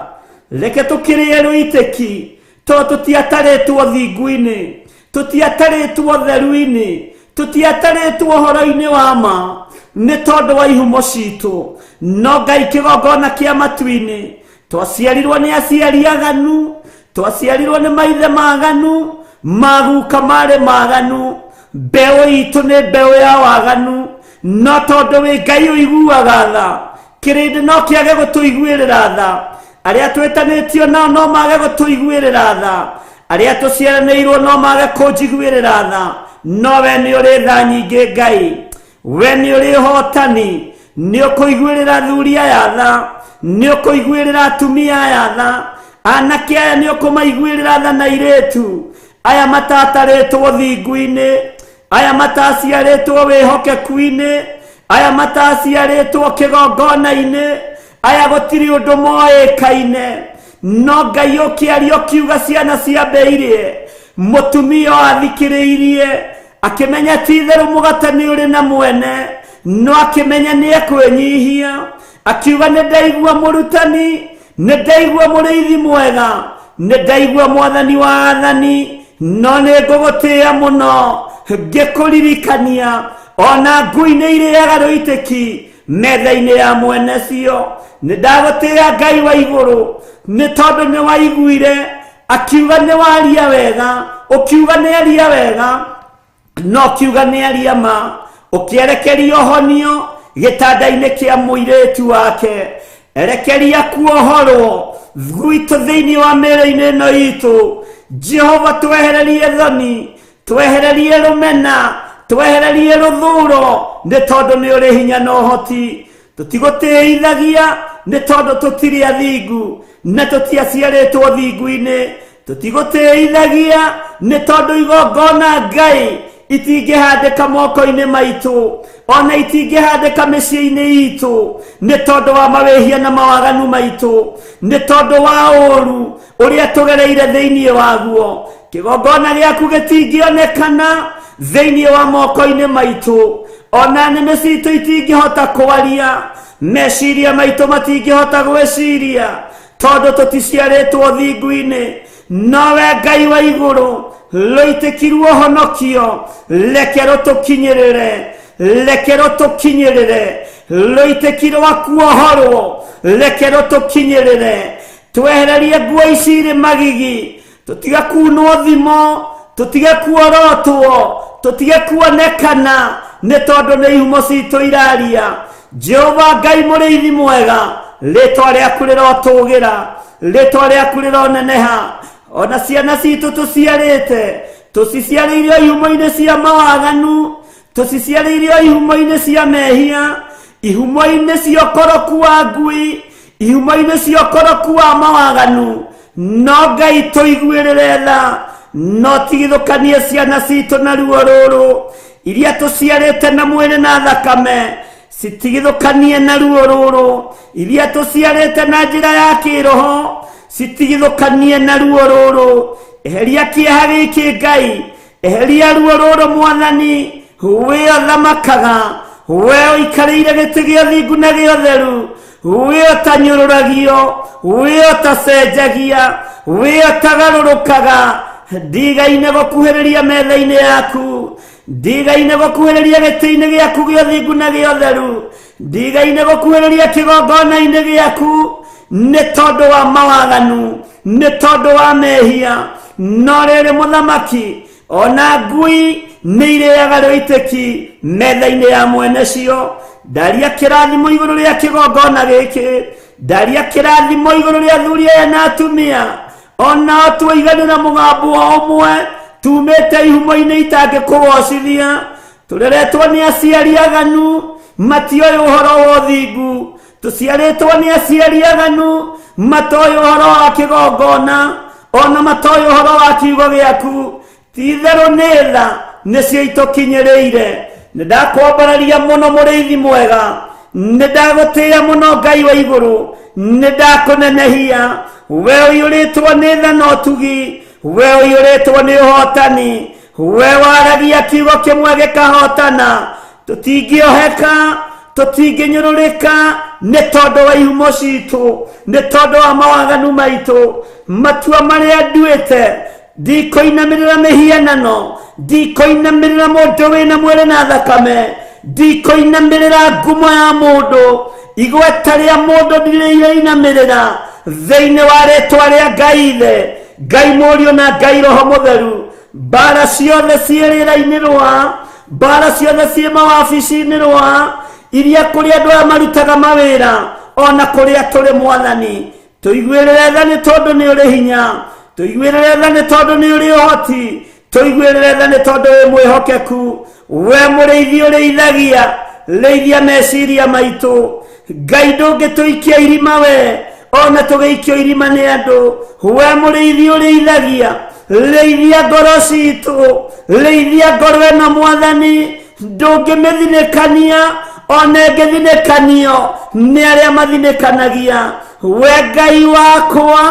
reke tũkĩrĩe rũitĩki, tondũ tũtiatarĩtwo thingu-inĩ, tũtiatarĩtwo theru-inĩ, tũtiatarĩtwo ũhoro-inĩ wa ma nĩ tondũ wa ihumo citũ. No Ngai kĩgongona kĩa matu-inĩ, twaciarirwo nĩ aciari aganu, twaciarirwo nĩ maithe maganu, maguka marĩ maganu, mbeũ itũ nĩ mbeũ ya waganu. No tondũ wĩ Ngai ũiguaga tha, kĩrĩndĩ no kĩage gũtũiguĩrĩra tha, arĩa twĩtanĩtio nao no mage gũtũiguĩrĩra tha, arĩa tũciaranĩirwo no mage kũnjiguĩrĩra tha, no we nĩ ũrĩ tha nyingĩ. Ngai, we nĩ ũrĩ ũhotani, nĩ ũkũiguĩrĩra athuri aya tha, nĩ ũkũiguĩrĩra atumia aya tha, anake aya nĩ ũkũmaiguĩrĩra tha na airĩtu aya matatarĩtwo thingu-inĩ, aya mataciarĩtwo wĩhokeku-inĩ, aya mataciarĩtwo kĩgongona-inĩ, aya gũtirĩ ũndũ moĩkaine. No Ngai ũkĩaria ũkiuga ciana ciambe irĩe, mũtumia ũyũ athikĩrĩirie akĩmenya ti itherũ mũgate nĩ ũrĩ na mwene, no akĩmenya nĩ ekwĩnyihia, akiuga nĩ ndaigua mũrutani, nĩ ndaigua mũrĩithi mwega, nĩ ndaigua Mwathani wa athani, no nĩ ngũgũtĩĩa mũno ngĩkũririkania ona ngui nĩ irĩaga rũitĩki metha-inĩ ya mwene cio. Nĩ ndagũtĩĩa Ngai wa igũrũ, nĩ tondũ nĩ waiguire akiuga nĩ waria wega, ũkiuga nĩ aria wega, no kiuga nĩ aria ma, ũkĩerekeria ũhonio gĩtanda-inĩ kĩa mũirĩtu wake. Erekeria kuohorwo gwitũ thĩinĩ wa mĩĩrĩ-inĩ ĩno itũ. Jehova, twehererie thoni, twehererie rũmena, twehererie rũthuro, nĩ tondũ nĩ ũrĩ hinya na ũhoti. Tũtigũtĩithagia nĩ tondũ tũtirĩ athingu na tũtiaciarĩtwo thingu-inĩ. Tũtigũtĩithagia nĩ tondũ igongona Ngai Itingĩhandĩka moko-inĩ maitũ, ona itingĩhandĩka mĩciĩ-inĩ itũ, nĩ tondũ wa mawĩhia na mawaganu maitũ, nĩ tondũ wa ũũru ũrĩa tũgereire thĩinĩ waguo. Kĩgongona gĩaku gĩtingĩonekana thĩinĩ wa moko-inĩ maitũ, ona nĩmĩ citũ itingĩhota kwaria, meciria maitũ matingĩhota gwĩciria, tondũ tũticiarĩtwo thingu-inĩ. Nowe Ngai wa igũrũ, rũitĩkirwo honokio, reke rũtũkinyĩrĩre, reke rũtũkinyĩrĩre, rũitĩki rwa kuohorwo, reke rũtũkinyĩrĩre. Twehererie nguo ici irĩ magigi, tũtige kunwo thimo, tũtige kuorotwo, tũtige kuonekana, nĩ tondũ nĩ ihumo citũ iraria. Jehova Ngai mũrĩithi mwega, rĩtwa rĩaku rĩrotũgĩra, rĩtwa rĩaku rĩroneneha. Ona ciana citũ tũciarĩte, tũciciarĩire ihumo-inĩ cia mawaganu, tũciciarĩire ihumo-inĩ cia mehia, ihumo-inĩ cia ũkoroku wa ngui, ihumo-inĩ cia ũkoroku wa mawaganu. No Ngai tũiguĩrĩre tha, no tigithũkanie ciana citũ na ruo rũrũ, iria tũciarĩte na mwĩrĩ na thakame, citigithũkanie na ruo rũrũ, iria tũciarĩte na njĩra ya kĩroho, citigithũkanie na ruo rũrũ. Eheria kĩeha gĩkĩ Ngai, eheria ruo rũrũ Mwathani. We ũthamakaga, we ũikarĩire gĩtĩ gĩa thingu na gĩa ũtheru, we ũtanyũrũragio, we ũtacenjagia, we ũtagarũrũkaga, ndigaine gũkuhĩrĩria metha-inĩ yaku, ndigaine gũkuhĩrĩria gĩtĩ-inĩ gĩaku gĩa ũthingu na gĩa ũtheru, ndigaine gũkuhĩrĩria kĩgongona-inĩ gĩaku, nĩ tondũ wa mawaganu, nĩ tondũ wa mehia. No rĩrĩ mũthamaki, ona ngui nĩ irĩaga rũitĩki metha-inĩ ya mwene cio. Ndaria kĩrathimo igũrũ rĩa kĩgongona gĩkĩ, ndaria kĩrathimo igũrũ rĩa athuri aya na atumia, onao twaiganĩra mũgambo o ũmwe, tumĩte ihumo-inĩ itangĩkũgocithia, tũreretwo nĩ aciari aganu matioĩ ũhoro wa ũthingu, tũciarĩtwo nĩ aciari aganu matoĩ ũhoro wa kĩgongona, ona matoĩ ũhoro wa kiugo gĩaku. Ti-itherũ nĩ tha nĩcio itũkinyĩrĩire. Nĩ ndakwambararia mũno mũrĩithi mwega, nĩ ndagũtĩĩa mũno Ngai wa igũrũ, nĩ ndakũnenehia. We ũiyũrĩtwo nĩ tha na ũtugi, we ũiyũrĩtwo nĩ ũhotani, we waragia kiugo kĩmwe gĩkahotana. Tũtingĩoheka, tũtingĩnyũrũrĩka, nĩ tondũ wa ihumo citũ, nĩ tondũ wa mawaganu maitũ. Matua marĩa nduĩte, ndikũinamĩrĩra mĩhianano, ndikũinamĩrĩra mũndũ wĩna mwĩrĩ na thakame, ndikũinamĩrĩra ngumo ya mũndũ, igweta rĩa mũndũ ndirĩinamĩrĩra. Thĩinĩ wa rĩtwa rĩa Ngai Ithe, Ngai Mũriũ na Ngai Roho Mũtheru, mbara ciothe ciĩ rĩera-inĩ rwa, mbara ciothe ciĩ mawabici-inĩ rwa, iria kũrĩ andũ aya marutaga mawĩra, ona kũrĩa tũrĩ Mwathani, tũiguĩrĩre tha nĩ tondũ nĩ ũrĩ hinya, tũiguĩrĩre tha nĩ tondũ nĩ ũrĩ ũhoti, tũiguĩrĩre tha nĩ tondũ wĩ mwĩhokeku. We mũrĩithi ũrĩithagia, rĩithia meciria maitũ. Ngai ndũngĩtũikia irima we, ona tũgĩikio irima nĩ andũ. We mũrĩithi ũrĩithagia, rĩithia ngoro citũ, rĩithia ngoro ĩno Mwathani, ndũngĩmĩthinĩkania, ona ĩngĩthinĩkanio nĩ arĩa mathinĩkanagia. We Ngai wakwa,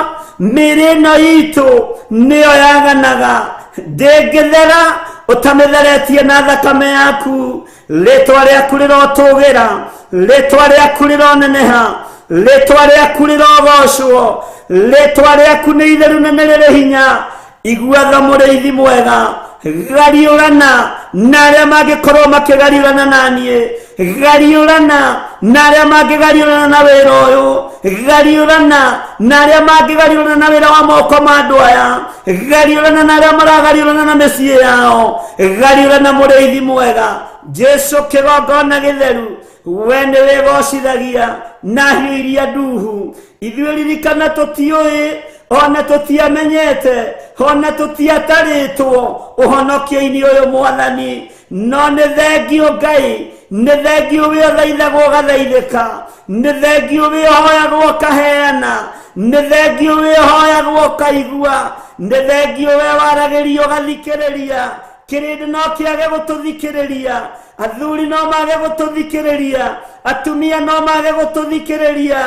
mĩĩrĩ ĩno itũ nĩyo yaganaga, ndĩngĩthera ũtamĩtheretie na thakame yaku. Rĩtwa rĩaku rĩrotũgĩra, rĩtwa rĩaku rĩroneneha, rĩtwa rĩaku rĩrogocwo, rĩtwa rĩaku nĩ itheru na nĩ rĩrĩ hinya. Igua tha mũrĩithi mwega, gariũrana na arĩa mangĩkorwo makĩgariũrana na niĩ, gariũrana na arĩa mangĩgariũrana na wĩra ũyũ, gariũrana na arĩa mangĩgariũrana na wĩra wa moko ma andũ aya, gariũrana na arĩa maragariũrana na mĩciĩ yao, gariũrana mũrĩithi mwega. Jesu kĩgongona gĩtheru, we nĩ wĩgocithagia na hiũ iria nduhu. Ithuĩ ririkana tũtiũĩ, ona tũtiamenyete, ona tũtiatarĩtwo ũhonokio-inĩ ũyũ Mwathani, no nĩ thengio Ngai, nĩ thengio wĩ ũthaithagwo ũgathaithĩka, nĩ thengio wĩ ũhoyagwo ũkaheana, nĩ thengio wĩ ũhoyagwo ũkaigua, nĩ thengio we waragĩrio ũgathikĩrĩria. Kĩrĩndĩ no kĩage gũtũthikĩrĩria, athuri no mage gũtũthikĩrĩria, atumia no mage gũtũthikĩrĩria,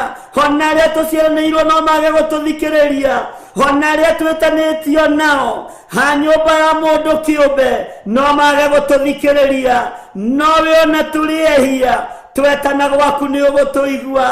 ona arĩa tũciaranĩirwo no mage gũtũthikĩrĩria, ona arĩa twĩtanĩtio nao ha nyũmba ya mũndũ kĩũmbe no mage gũtũthikĩrĩria. No we ona tũrĩ ehia twetana gwaku nĩ ũgũtũigua,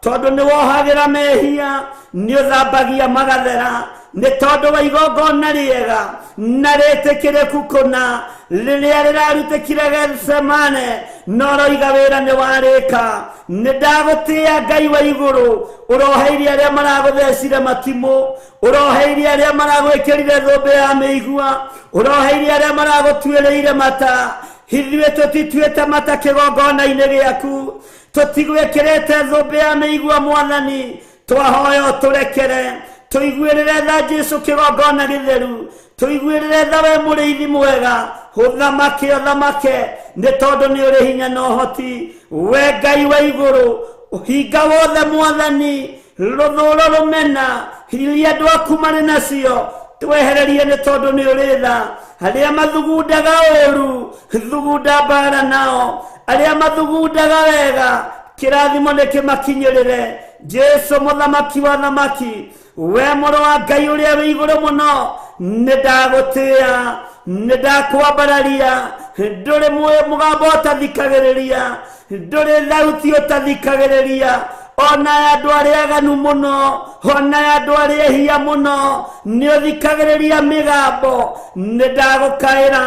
tondũ nĩ wohagĩra mehia, nĩ ũthambagia magathera, nĩ tondũ wa igongona rĩega na rĩtĩkĩrĩku kũna rĩrĩa rĩrarutĩkire Gethsemane, no roiga wĩra nĩ warĩka. Nĩ ndagũtĩĩa Ngai wa igũrũ, ũroheirie arĩa maragũthecire matimũ, ũroheirie arĩa maragwĩkĩrire thũmbĩ ya mĩigua, ũroheirie arĩa maragũtuĩrĩire mata. Ithuĩ tũtituĩte mata kĩgongona-inĩ gĩaku, tũtigwĩkĩrĩte thũmbĩ ya mĩigua Mwathani, twahoya ũtũrekere, tũiguĩrĩre tha Jesũ kĩgongona gĩtheru, tũiguĩrĩre tha we mũrĩithi mwega, ũthamake ũthamake, nĩ tondũ nĩ ũrĩ hinya na ũhoti. We Ngai wa igũrũ, ũhinga wothe Mwathani, rũthũũro rũmena iria andũ aku marĩ nacio twehererie, nĩ tondũ nĩ ũrĩ tha. Arĩa mathugundaga ũũru, thugunda mbara nao, arĩa mathugundaga wega, kĩrathimo nĩ kĩmakinyĩrĩre. Jesũ mũthamaki wa thamaki, we mũrũ wa Ngai ũrĩa wĩ igũrũ mũno, nĩ ndagũtĩĩa, nĩ ndakwambararia. Ndũrĩ mũgambo ũtathikagĩrĩria, ndũrĩ thauti ũtathikagĩrĩria. Ona andũ arĩa aganu mũno, ona andũ arĩa ehia mũno, nĩ ũthikagĩrĩria mĩgambo. Nĩ ndagũkaĩra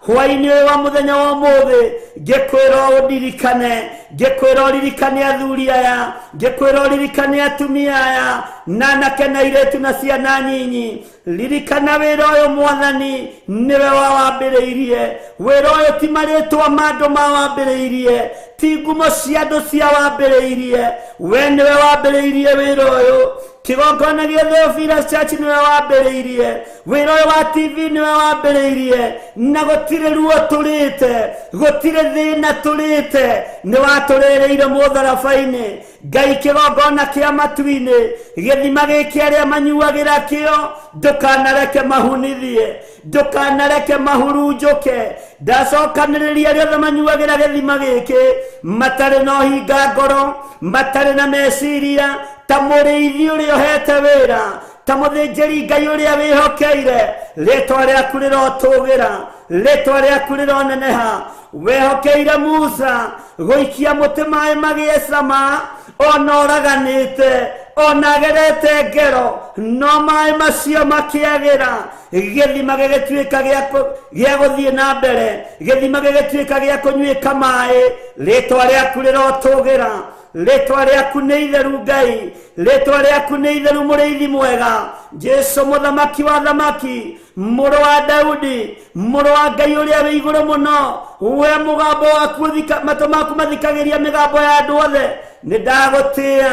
hwaĩ-inĩ ũyũ wa mũthenya wa ũmũthĩ, ngĩkwĩra ũndirikane, ngĩkwĩra ũririkane athuri aya, ngĩkwĩra ũririkane atumia aya, na anake na airĩtu na ciana nyinyi. Ririkana wĩra ũyũ Mwathani, nĩwe wawambĩrĩirie. Wĩra ũyũ ti marĩtwa ma andũ mawambĩrĩirie, ti ngumo cia andũ ciawambĩrĩirie, we nĩwe wambĩrĩirie wĩra ũyũ. Kĩgongona gĩa Theophilus Church nĩwe wambĩrĩirie, wĩra ũyũ wa TV nĩwe wambĩrĩirie, na gũtirĩ ruo tũrĩte, gũtirĩ thĩna tũrĩte, nĩ watũrĩrĩire mũtharaba-inĩ. Ngai kĩgongona kĩa matu-inĩ, gĩthima gĩkĩ arĩa manyuagĩra kĩo, ndũkanareke mahunithie, ndũkanareke mahurunjũke. Ndacokanĩrĩria arĩa othe manyuagĩra gĩthima gĩkĩ, matarĩ na ũhinga ngoro, matarĩ na meciria, ta mũrĩithi ũrĩa ũhete wĩra, ta mũthĩnjĩri Ngai ũrĩa wĩhokeire. Rĩtwa rĩaku rĩrotũgĩra, rĩtwa rĩaku rĩroneneha. Wehokeire Musa gũikia mũtĩ maĩ magĩe cama, ona ũraganĩte, ona agerete ngero, no maĩ macio makĩagĩra. Gĩthima gĩgĩtuĩka gĩa gũthiĩ na mbere, gĩthima gĩgĩtuĩka gĩa kũnyuĩka maĩ. Rĩtwa rĩaku rĩrotũgĩra, rĩtwa rĩaku nĩ itheru Ngai, rĩtwa rĩaku nĩ itheru mũrĩithi mwega. Jesũ mũthamaki wa thamaki, mũrũ wa Daudi, mũrũ wa Ngai ũrĩa wĩ igũrũ mũno, we mũgambo waku matũ maku mathikagĩria mĩgambo ya andũ othe. Nĩ ndagũtĩĩa,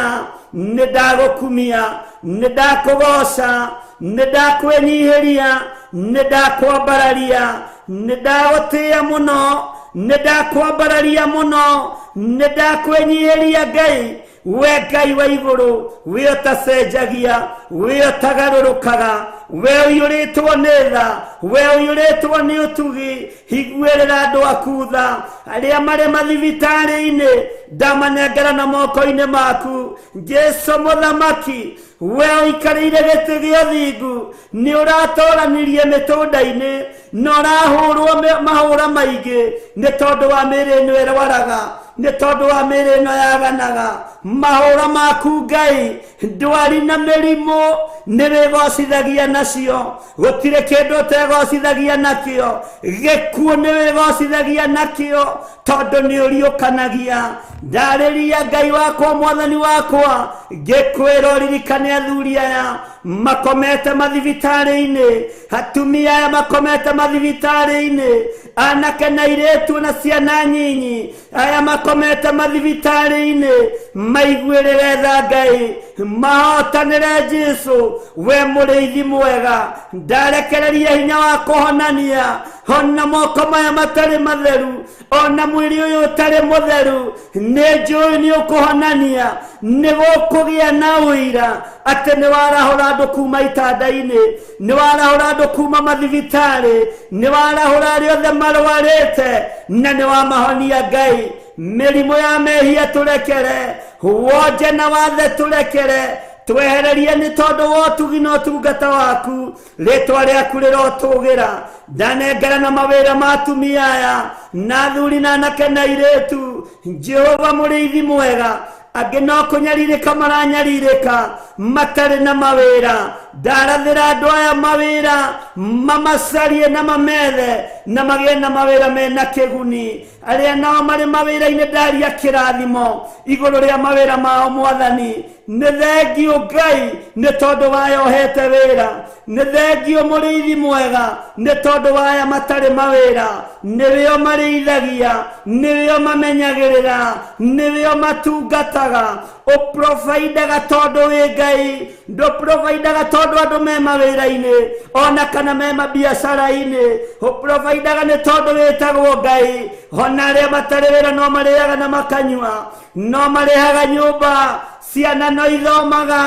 nĩ ndagũkumia, nĩ ndakũgoca, nĩ ndakwĩnyihĩria, nĩ ndakwambararia, nĩ ndagũtĩĩa mũno, nĩ ndakwambararia mũno, nĩ ndakwĩnyihĩria Ngai. We Ngai wa igũrũ, we ũtacenjagia, we ũtagarũrũkaga, we ũiyũrĩtwo nĩ tha, we ũiyũrĩtwo nĩ ũtugi, higuĩrĩra andũ aku tha. Arĩa marĩ mathibitarĩ-inĩ, ndamanengera na moko-inĩ maku. Jesũ mũthamaki, we ũikarĩire gĩtĩ gĩa ũthingu, nĩ ũratoranirie mĩtũnda-inĩ, na ũrahũrwo mahũra maingĩ, nĩ tondũ wa mĩĩrĩ ĩno ĩrwaraga, nĩ tondũ wa mĩĩrĩ ĩno yaganaga. Mahũra maku Ngai, ndwari na mĩrimũ nĩ wĩgocithagia nacio, gũtirĩ kĩndũ ũtegocithagia nakĩo, gĩkuũ nĩ wĩgocithagia nakĩo, tondũ nĩ ũriũkanagia. Ndarĩria Ngai wakwa, Mwathani wakwa, ngĩkwĩra ũririkane athuri aya makomete mathibitarĩ-inĩ, atumia aya makomete mathibitarĩ-inĩ, anake na airĩtu na ciana nyinyi aya makomete mathibitarĩ-inĩ. Maiguĩrĩre tha Ngai, mahotanĩre Jesũ, we mũrĩithi mwega. Ndarekereria hinya wa kũhonania, ona moko maya matarĩ matheru, ona mwĩrĩ ũyũ ũtarĩ mũtheru, nĩ njũĩ nĩ ũkũhonania, nĩ gũkũgĩa na ũira atĩ nĩ warahũra andũ kuma itanda-inĩ, nĩ warahũra andũ kuma mathibitarĩ, nĩ warahũra arĩa othe marwarĩte, na nĩ wamahonia Ngai. Mĩrimũ ya mehia tũrekere, wonje na wathe tũrekere, twehererie nĩ tondũ wa ũtugi na ũtungata waku. Rĩtwa rĩaku rĩrotũgĩra. Ndanengera na mawĩra ma atumia aya na athuri na anake na airĩtu. Jehova mũrĩithi mwega, angĩ no kũnyarirĩka maranyarirĩka matarĩ na mawĩra. Ndarathĩra andũ aya mawĩra, mamacarie na mamethe na magĩe na mawĩra mena kĩguni. Arĩa nao marĩ mawĩra-inĩ ndaria kĩrathimo igũrũ rĩa mawĩra mao Mwathani. Nĩ thengiũ Ngai nĩ tondũ waya ũhete wĩra, nĩ thengiũ mũrĩithi mwega nĩ tondũ waya matarĩ mawĩra. Nĩwĩo marĩithagia, nĩwĩo mamenyagĩrĩra, nĩwĩo matungataga. Ũprovidaga tondũ wĩ Ngai, ndũprovidaga tondũ andũ me mawĩra-inĩ ona kana me mabiacara-inĩ. Ũprovidaga nĩ tondũ wĩtagwo Ngai. Ona arĩa matarĩ wĩra no marĩaga na makanyua, no marĩhaga nyũmba, ciana no ithomaga.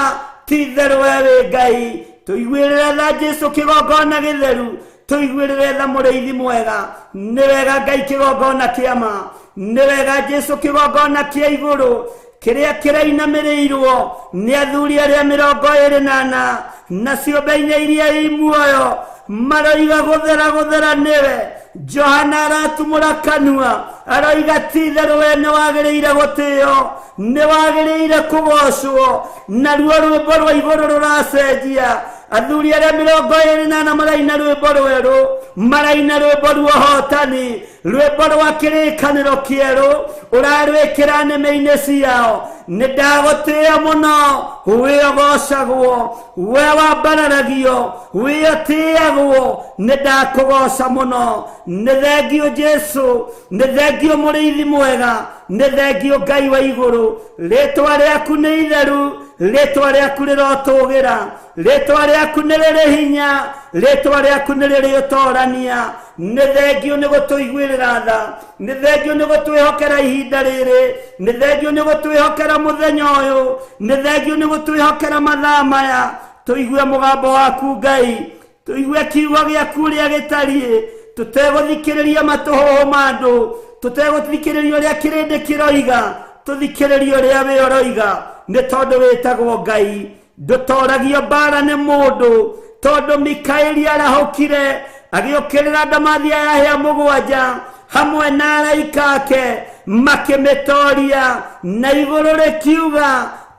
Ti itherũ we wĩ Ngai. Tũiguĩrĩre tha Jesũ kĩgongona gĩtheru, tũiguĩrĩre tha mũrĩithi mwega. Nĩ wega Ngai kĩgongona kĩa ma, nĩ wega Jesũ kĩgongona kĩa igũrũ kĩrĩa kĩrainamĩrĩirwo nĩ athuri arĩa 24 na ciũmbe inya iria i muoyo, maroiga gũthera gũthera nĩwe. Johana aratumũra kanua aroiga ti itherũ we nĩ wagĩrĩire gũtĩo, nĩ wagĩrĩire kũgocwo. Naruo rwĩmbo rwa igũrũ rũracenjia. Athuri arĩa 24 maraina rwĩmbo rwerũ, maraina rwĩmbo rwa ũhotani, rwĩmbo rwa kĩrĩkanĩro kĩerũ ũrarwĩkĩra nĩmĩ-inĩ ciao. Nĩ ndagũtĩĩa mũno, wĩ ũgocagwo, we wambararagio, wĩ ũtĩagwo. Nĩ ndakũgoca mũno. Nĩ thengiũ Jesũ, nĩ thengiũ mũrĩithi mwega, nĩ thengiũ Ngai wa igũrũ. Rĩtwa rĩaku nĩ itheru, rĩtwa rĩaku rĩrotũgĩra, rĩtwa rĩaku nĩ rĩrĩ hinya, rĩtwa rĩaku nĩ rĩrĩ ũtorania. Nĩ thengiũ nĩ gũtũiguĩrĩra tha, nĩ thengiũ nĩ gũtwĩhokera ihinda rĩrĩ, nĩ thengiũ nĩ gũtwĩhokera mũthenya ũyũ, nĩ thengiũ nĩ gũtwĩhokera mathaa maya. Tũigue mũgambo waku Ngai, tũigue kiugo gĩaku ũrĩa gĩtariĩ, tũtegũthikĩrĩria matũhũhũ ma andũ, tũtegũthikĩrĩria ũrĩa kĩrĩndĩ kĩroiga, tũthikĩrĩrie ũrĩa we ũroiga, nĩ tondũ wĩtagwo Ngai. Ndũtoragio mbara nĩ mũndũ, tondũ Mikaeli arahũkire agĩũkĩrĩra ndamathia ya hĩa 7 hamwe na araika ake, makĩmĩtoria, na igũrũ rĩkiuga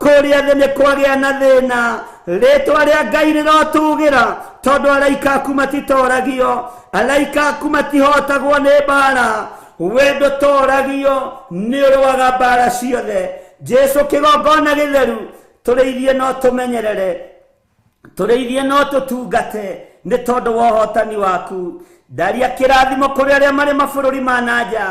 kũrĩa thĩ nĩ kwagĩa na thĩna. Rĩtwa rĩa Ngai rĩrotũgĩra, tondũ araika aku matitoragio, araika aku matihotagwo nĩ mbara. We ndũtoragio, nĩ ũrũaga mbara ciothe. Jesũ kĩgongona gĩtheru, tũrĩithie no tũmenyerere, tũrĩithie no tũtungate, nĩ tondũ wa ũhotani waku. Ndaria kĩrathimo kũrĩ arĩa marĩ mabũrũri ma na nja,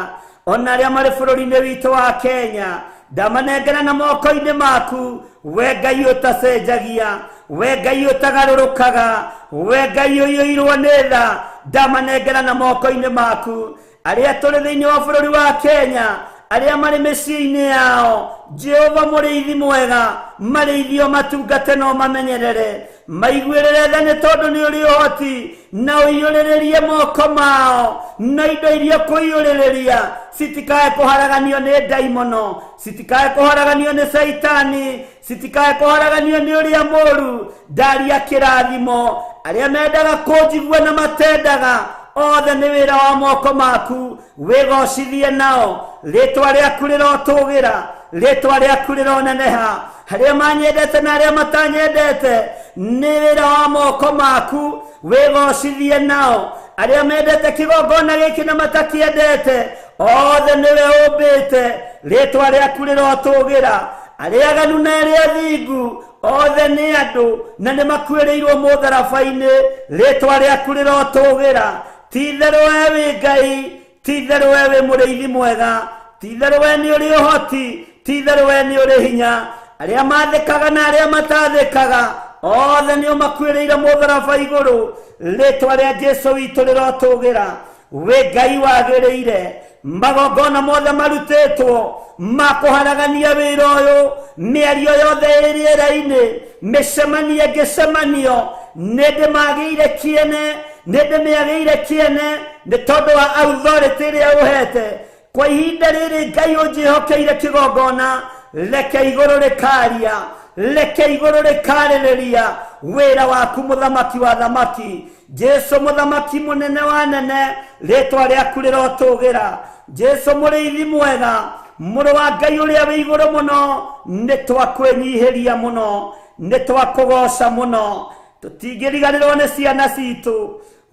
ona arĩa marĩ bũrũri-inĩ witũ wa Kenya. Ndamanengera na moko-inĩ maku, we Ngai ũtacenjagia, we Ngai ũtagarũrũkaga, we Ngai ũiyũirwo nĩ tha. Ndamanengera na moko-inĩ maku. Arĩa tũrĩ thĩinĩ wa bũrũri wa Kenya, arĩa marĩ mĩciĩ-inĩ yao, Jehova mũrĩithi mwega, marĩithio matungate no mamenyerere, maiguĩrĩre tha nĩ tondũ nĩ ũrĩ ũhoti, na ũiyũrĩrĩrie moko mao na indo iria kũiyũrĩrĩria, citikae kũharaganio nĩ ndaimono, citikae kũharaganio nĩ caitani, citikae kũharaganio nĩ ũrĩa mũũru. Ndaria kĩrathimo arĩa mendaga kũnjigua na matendaga, othe nĩ wĩra wa moko maku, wĩgocithie nao. Rĩtwa rĩaku rĩrotũgĩra, rĩtwa rĩaku rĩroneneha. Arĩa manyendete na arĩa matanyendete, nĩ wĩra wa moko maku, wĩgocithie nao. Arĩa mendete kĩgongona gĩkĩ na matakĩendete, othe nĩwe ũmbĩte, rĩtwa rĩaku rĩrotũgĩra. Arĩa aganu na arĩa athingu, othe nĩ andũ na nĩ makuĩrĩirwo mũtharaba-inĩ, rĩtwa rĩaku rĩrotũgĩra. Ti itherũ we wĩ Ngai, ti itherũ we wĩ mũrĩithi mwega, ti itherũ we nĩ ũrĩ ũhoti, Ti itherũ we nĩ ũrĩ hinya. Arĩa mathĩkaga na arĩa matathĩkaga othe nĩo makuĩrĩire mũtharaba igũrũ. Rĩtwa rĩa Jesu witũ rĩrotũgĩra. Wĩ Ngai wagĩrĩire. Magongona mothe marutĩtwo ma kũharagania wĩra ũyũ, mĩario yothe ĩ rĩera-inĩ, mĩcemanio ĩngĩcemanio, nĩ ndĩmagĩire kĩene, nĩ ndĩmĩagĩire kĩene nĩ tondũ wa authority ĩrĩa ũhete. Kwa ihinda rĩrĩ Ngai ũnjĩhokeire kĩgongona, reke igũrũ rĩkaria, reke igũrũ rĩkarĩrĩria wĩra waku mũthamaki wa thamaki. Jesu mũthamaki mũnene wa nene, rĩtwa rĩaku rĩrotũgĩra. Jesu mũrĩithi mwega, mũrũ wa Ngai ũrĩa wĩ igũrũ mũno, nĩ twakwĩnyihĩria mũno, nĩ twakũgoca mũno. Tũtingĩriganĩrwo nĩ ciana citũ.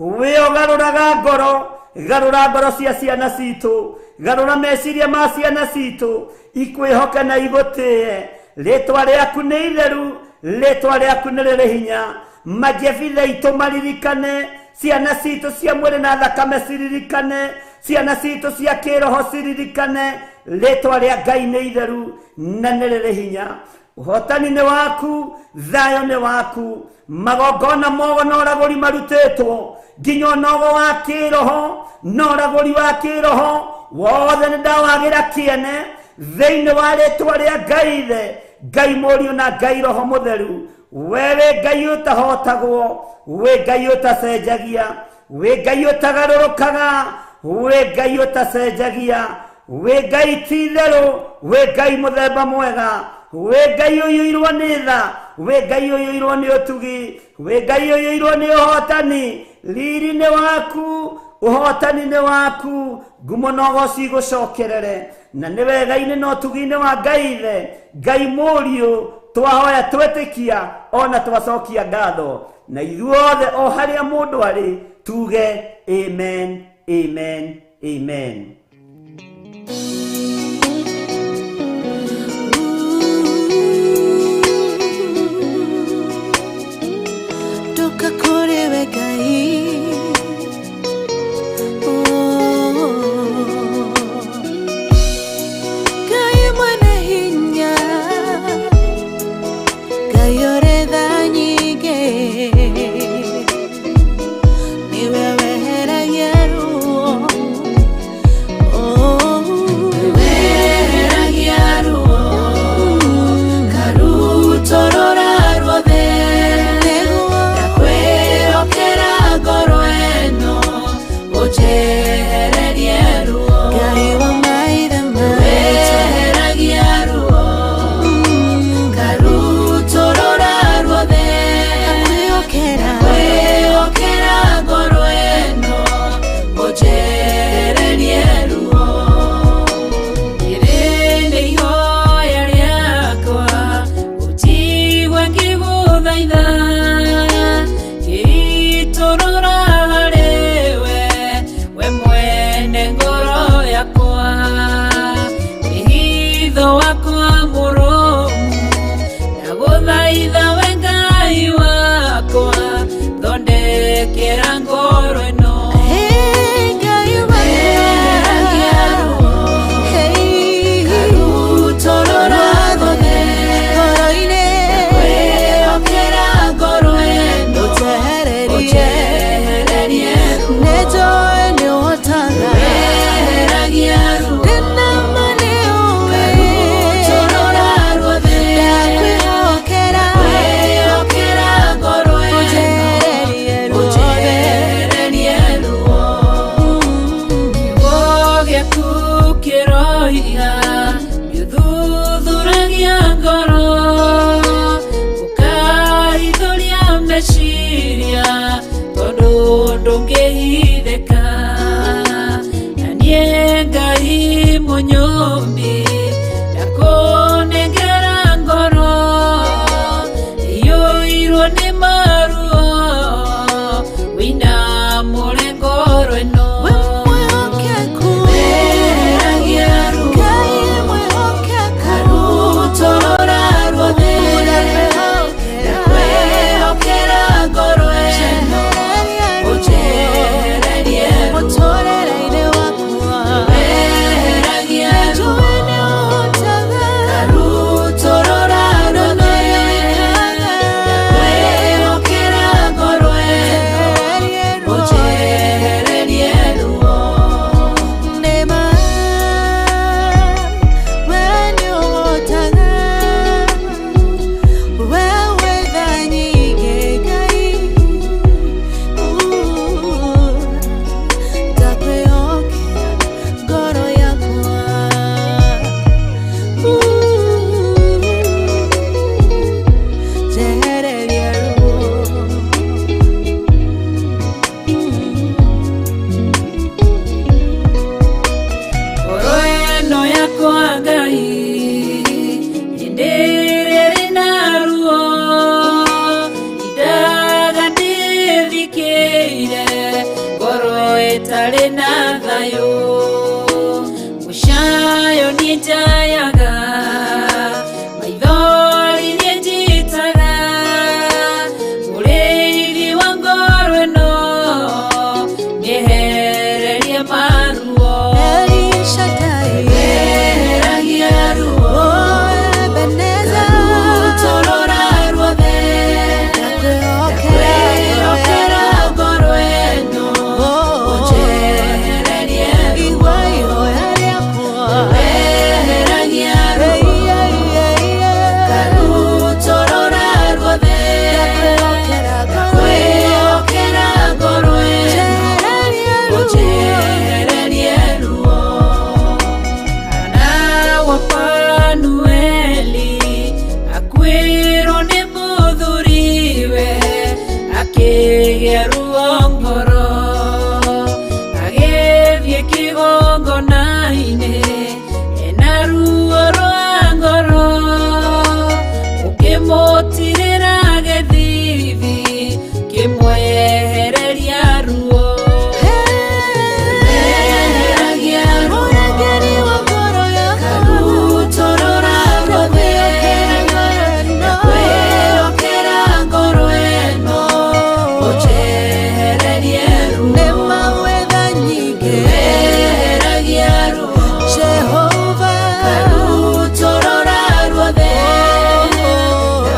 Wĩ ũgarũraga ngoro, garũra ngoro cia ciana citũ, garũra meciria ma ciana citũ, ikwĩhoke na igũtĩe. Rĩtwa rĩaku nĩ itheru, rĩtwa rĩaku nĩ rĩrĩ hinya. Majebitha itũ maririkane, ciana citũ cia mwĩrĩ na thakame ciririkane, ciana citũ cia kĩroho ciririkane, rĩtwa rĩa Ngai nĩ itheru na nĩ rĩrĩ hinya. Ũhotani nĩ waku, thayũ nĩ waku. Magongona mogo na ũragũri marutĩtwo nginya ũnogo wa kĩroho na ũragũri wa kĩroho wothe nĩ ndawagĩra kĩene thĩinĩ wa rĩtwa rĩa Ngai Ithe, Ngai Mũriũ na Ngai Roho Mũtheru. We wĩ Ngai ũtahotagwo, wĩ Ngai ũtacenjagia, wĩ Ngai ũtagarũrũkaga, wĩ Ngai ũtacenjagia, wĩ Ngai ti itherũ, wĩ Ngai mũthemba mwega, wĩ Ngai ũiyũirwo nĩ tha, wĩ Ngai ũiyũirwo nĩ ũtugi, wĩ Ngai ũiyũirwo nĩ ũhotani. Riri nĩ waku, ũhotani nĩ waku, ngumo na ũgoci igũcokerere. Na nĩ wega-inĩ na ũtugi-inĩ wa Ngai Ithe, Ngai Mũriũ, twahoya twetĩkia ona twacokia ngatho. Na ithuothe o harĩa mũndũ arĩ tuge amen, amen, amen. Ndoka kũrĩ we Ngai. Oh. Ngai mwene hinya, Ngai ũrĩ tha nyingĩ, nĩwe weheragia ruo. Oh. Weheragia ruo, karutorora ruothe. Nĩguo. Ndakwĩhokera ngoro ĩno, ũnjehererie ruo. Ngai wa maithe maitũ. Weheragia ruo, karutorora ruothe. Ndakwĩhokera. Kwĩhokera ngoro ĩno, ũnjehererie ruo. Rĩrĩ nĩ ihoya rĩakwa, ũnjigue ngĩgũthaitha. Ngĩitũrũra harĩ we, we mwene ngoro yakwa. Wĩhitho wakwa mũrũmu, ndagũthaitha we Ngai wakwa, thondekera ngoro ĩno. Hey, Ngai Weheragia ruo, Hey. karutorora ruothe. Ngoro-inĩ. Kwĩhokera ngoro ĩno, Ũnjehererie. ũnjehererie ruo. Nĩnjũĩ nĩũhotaga. Weheragia ruo, Ndĩna ma nĩũĩ. karutorora ruothe. Ndakwĩhokera. Kwĩhokera ngoro ĩno, Ũnjehererie ruothe. ũnjehererie ruo. Kiugo gĩaku kĩroiga, gĩthuthuragia ngoro, ũkahithũria meciria, tondũ ndũngĩhithĩka. Na niĩ Ngai mũnyũmbi, ndakũnengera ngoro, ĩiyũirwo nĩ maruo, wĩinamũre ngoro ĩno. We mwĩhokeku. Weheragia ruo, Ngai mwĩhokeku. karutorora ruothe. Ndakwĩhokera. Ndakwĩhokera ngoro ĩno, Ũnjehererie ruo. ũnjehererie ruo. Mũtũũrĩre-inĩ wakwa. Weheragia ruo, Nĩnjũĩ nĩũhotaga. Njĩkĩire ngoro ĩtarĩ na thayũ. Mũcayo niĩ njayaga, maithori niĩ njitaga, mũrĩithi wa ngoro ĩno nyehererie maruo. El Shaddai, Eheragia ruo, oh Ebenezer, rutorora ruothe, ndakwĩhokera kwĩhokera ngoro ĩno, Oh, ũnjehererie ruo. igua ihoya rĩakwa. Eheragia ruo, Ei, ei, ei, ei. karutorora ruothe, Ndakwĩhokera ngoro ĩno, kwĩhokera ngoro ĩno, njehererie ruo. ũnjehererie ruo. Hana wa Fanueli akuĩrwo nĩ mũthuriwe, akĩgĩa ruo ngoro, agĩthiĩ kĩgongona-inĩ ena ruo rwa ngoro, ũkĩmũtirĩra gĩthithi kĩmwehereria ruo. Eheragia ruo, Mũrangĩri wa ngoro yakwa, karutorora ruothe, ndakwĩhokera ngoro ĩno. kwĩhokera ngoro ĩno, ũnjehererie ruo. Nĩ mawetha nyingĩ, Eheragia ruo, Jehova. karutorora ruothe,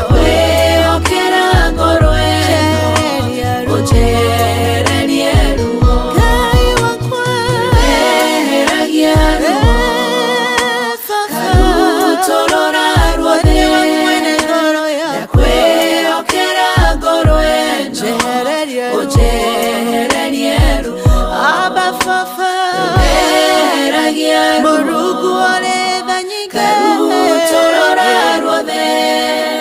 kwĩhokera ngoro ĩno, Njehereria ruo. ũnjehererie ruo. Ngai wakwa, Eheragia ruo, eh, Baba. karutorora ruothe, Nĩwe mwene ngoro yakwa, kwĩhokera ngoro ĩno, njehereria ruo. ũnjehererie ruo. Abba Baba, Eheragia ruo, Mũrungu ũrĩ tha nyingĩ, karutorora ruothe,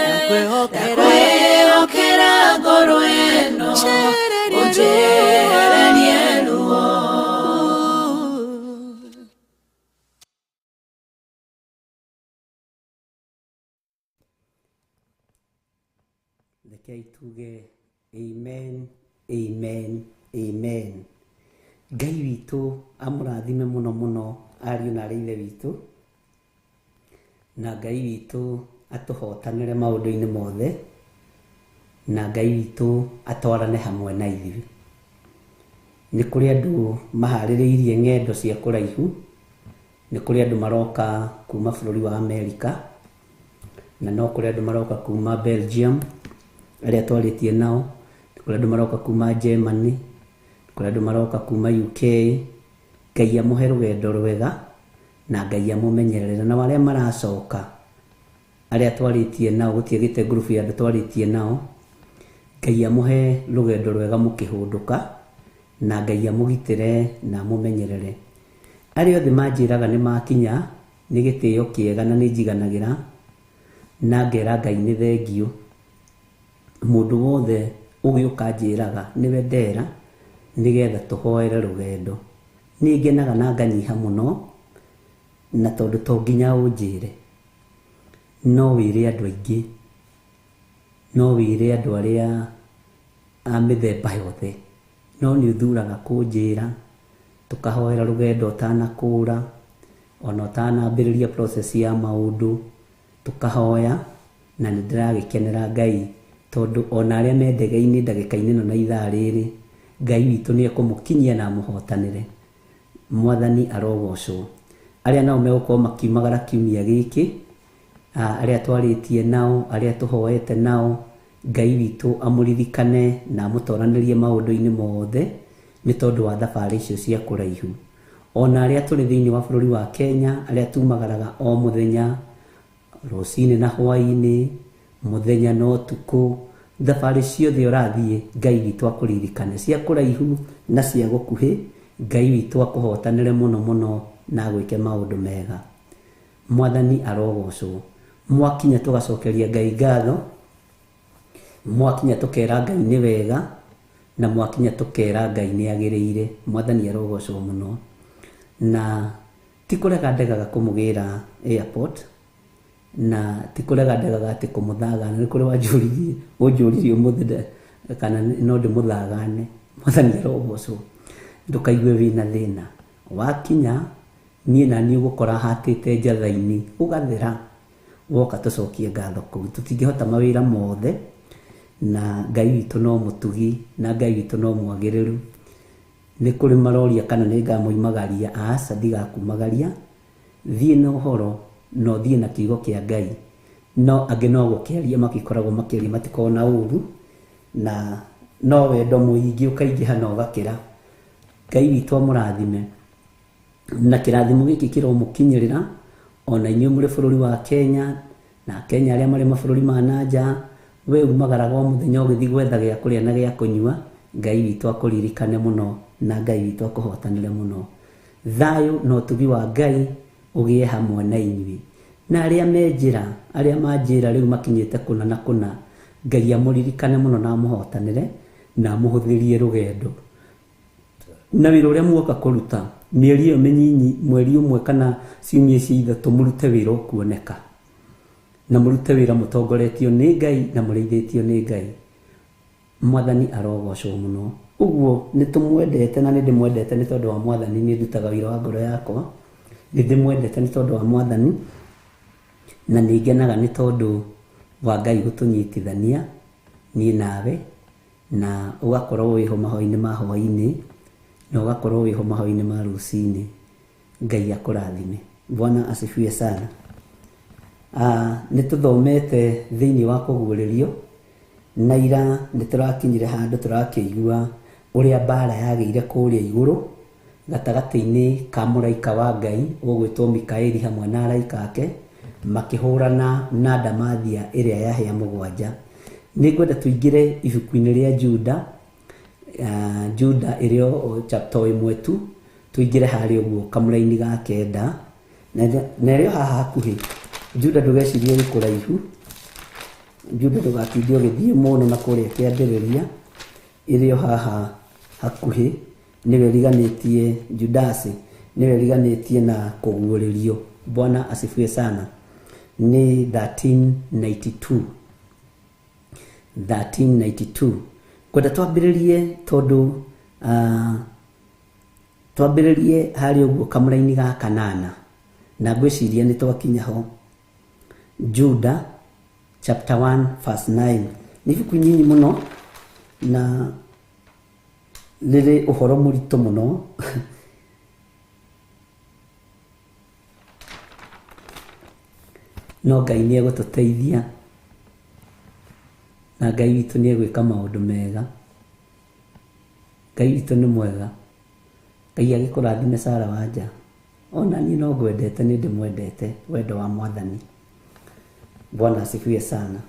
ndakwĩhokera, kwĩhokera ngoro ĩno, njehereria ũnjehererie ruo. Rekei tuge amen, amen, amen. Ngai witũ amũrathime mũno mũno ariũ na arĩ ithe witũ, na Ngai witũ atũhotanĩre maũndũ-inĩ mothe, na Ngai witũ atwarane hamwe na ithuĩ. Nĩ kũrĩ andũ maharĩrĩirie ng'endo cia kũraihu, nĩ kũrĩ andũ maroka kuma bũrũri wa Amerika, na no kũrĩ andũ maroka kuma Belgium arĩa twarĩtie nao, nĩ kũrĩ andũ maroka kuma Germany, nĩ kũrĩ andũ maroka kuma UK. Ngai amũhe rũgendo rwega na Ngai amũmenyerere, na arĩa maracoka arĩa twarĩtie nao, gũtiagĩte ngurubu ya andũ twarĩtie nao, Ngai amũhe rũgendo rwega mũkĩhũndũka, na Ngai amũgitĩre na amũmenyerere. Arĩa othe manjĩraga nĩ makinya, nĩ gĩtĩo kĩega na nĩ njiganagĩra, na ngera Ngai nĩ thengiũ. Mũndũ wothe ũgĩũka anjĩraga nĩwe ndera, nĩgetha tũhoere rũgendo. Nĩ ngenaga na nganyiha mũno, na tondũ to nginya ũnjĩre, no wĩre andũ aingĩ, no wĩre andũ arĩa a mĩthemba yothe, no nĩ ũthuraga kũnjĩra, tũkahoera rũgendo ũtanakũra, ona ũtanambĩrĩria process ya maũndũ, tũkahoya, na nĩ ndĩragĩkenera Ngai, tondũ ona arĩa me ndege-inĩ ndagĩka-inĩ ĩno na ithaa rĩrĩ, Ngai witũ nĩ ekũmũkinyia na amũhotanĩre. Mwathani arogocwo. Arĩa nao megũkorwo makiumagara kiumia gĩkĩ, arĩa twarĩtie nao, arĩa tũhoete nao, Ngai witũ amũririkane na amũtoranĩrie maũndũ-inĩ mothe nĩ tondũ wa thabarĩ icio cia kũraihu. Ona arĩa tũrĩ thĩinĩ wa bũrũri wa Kenya, arĩa tumagaraga o mũthenya, rũcinĩ na hwaĩ-inĩ, mũthenya na ũtukũ, thabarĩ ciothe ũrathiĩ, Ngai witũ akũririkane, cia kũraihu na cia gũkuhĩ, Ngai witũ akũhotanĩre mũno mũno na agwĩke maũndũ mega. Mwathani arogocwo. Mwakinya tũgacokeria Ngai ngatho, mwakinya tũkera Ngai nĩ wega, na mwakinya tũkera Ngai nĩ agĩrĩire. Mwathani arogocwo mũno. Na ti kũrega ndegaga kũmũgĩra airport, na ti kũrega ndegaga atĩ kũmũthagana. Nĩ kũrĩ wanjũririe, ũnjũririe ũmũthĩ Kana no ndĩmũthagane. Mwathani arogocwo. Ndũkaigue wĩna thĩna. Wakinya niĩ na niĩ ũgũkora hatĩte njatha-inĩ ũgathera. Woka tũcokie ngatho kũu. Tũtingĩhota mawĩra mothe, na Ngai witũ no mũtugi, na Ngai witũ no mwagĩrĩru. Nĩ kũrĩ maroria kana nĩ ngamoimagaria. Aca, ndigakumagaria. Thiĩ na ũhoro na ũthiĩ na kiugo kĩa Ngai. No angĩ no gũkĩaria magĩkoragwo makĩaria, matikoragwo na ũru, na no wendo mũingĩ ũkaingĩha na ũgakĩra. Ngai witũ amũrathime. Na kĩrathimo gĩkĩ kĩromũkinyĩrĩra ona inyuĩ mũrĩ bũrũri wa Kenya, na Kenya arĩa marĩ mabũrũri ma na nja. We umagaraga o mũthenya ũgĩthiĩ gwetha gĩa kũrĩa na gĩa kũnyua. Ngai witũ akũririkane mũno, na Ngai witũ akũhotanĩre mũno. Thayũ na ũtugi wa Ngai ũgĩe hamwe na inyuĩ. Na arĩa me njĩra, arĩa manjĩra rĩu makinyĩte kũna na kũna, Ngai amũririkane mũno na amũhotanĩre, na amũhũthĩrie rũgendo. Na wĩra ũrĩa muoka kũruta, mĩeri ĩyo mĩnyinyi, mweri ũmwe kana ciumia ici ithatũ, mũrute wĩra ũkuoneka. Na mũrute wĩra mũtongoretio nĩ Ngai na mũrĩithĩtio nĩ Ngai. Mwathani arogocwo mũno. Ũguo nĩ tũmwendete, na nĩ ndĩmwendete nĩ tondũ wa Mwathani. Nĩ ndutaga wĩra wa ngoro yakwa. Nĩ ndĩmwendete nĩ tondũ wa Mwathani, na nĩ ngenaga nĩ tondũ wa Ngai gũtũnyitithania niĩ nawe, na ũgakorwo wĩho mahoya-inĩ ma hwaĩ-inĩ, na ũgakorwo wĩho mahoya-inĩ ma rũcinĩ. Ngai akũrathime. Bwana asifiwe sana. Nĩ tũthomete thĩinĩ wa kũguũrĩrio, na ira nĩ tũrakinyire handũ tũrakĩigua ũrĩa mbara yagĩire kũrĩa igũrũ gatagatĩ-inĩ ka mũraika wa Ngai ũgwĩtwo Mikaeli hamwe na araika ake makĩhũrana na ndamathia ĩrĩa ya hĩa mũgwanja. Nĩ ngwenda tũingĩre ibuku-inĩ rĩa Juda, Juda ĩrĩ o chapter ĩmwe tu, tũingĩre harĩa ũguo kamũraini ga kenda, na ĩrĩ o haha hakuhĩ. Juda ndũgecirie ĩ kũraihu, Juda ndũgatinde ũgĩthiĩ mũno na kũrĩa kĩambĩrĩria, ĩrĩ o haha hakuhĩ. Nĩwe ĩriganĩtie Judasi, nĩwe ĩriganĩtie na kũguũrĩrio. Bwana asifiwe sana. Nĩ 1392. 1392. Ngwenda twambĩrĩrie tondũ twambĩrĩrie harĩa ũguo kamũraini ga kanana, na ngwĩciria nĩ twakinya ho. Juda chapter 1 verse 9. Nĩ ibuku nyinyi mũno na rĩrĩ ũhoro mũritũ mũno. No Ngai nĩ egũtũteithia, na Ngai witũ nĩ egwĩka maũndũ mega. Ngai witũ nĩ mwega. Ngai agĩkũrathime Sara Wanja. Ona niĩ no ngwendete, nĩ ndĩmwendete wendo wa Mwathani. Bwana asifiwe sana.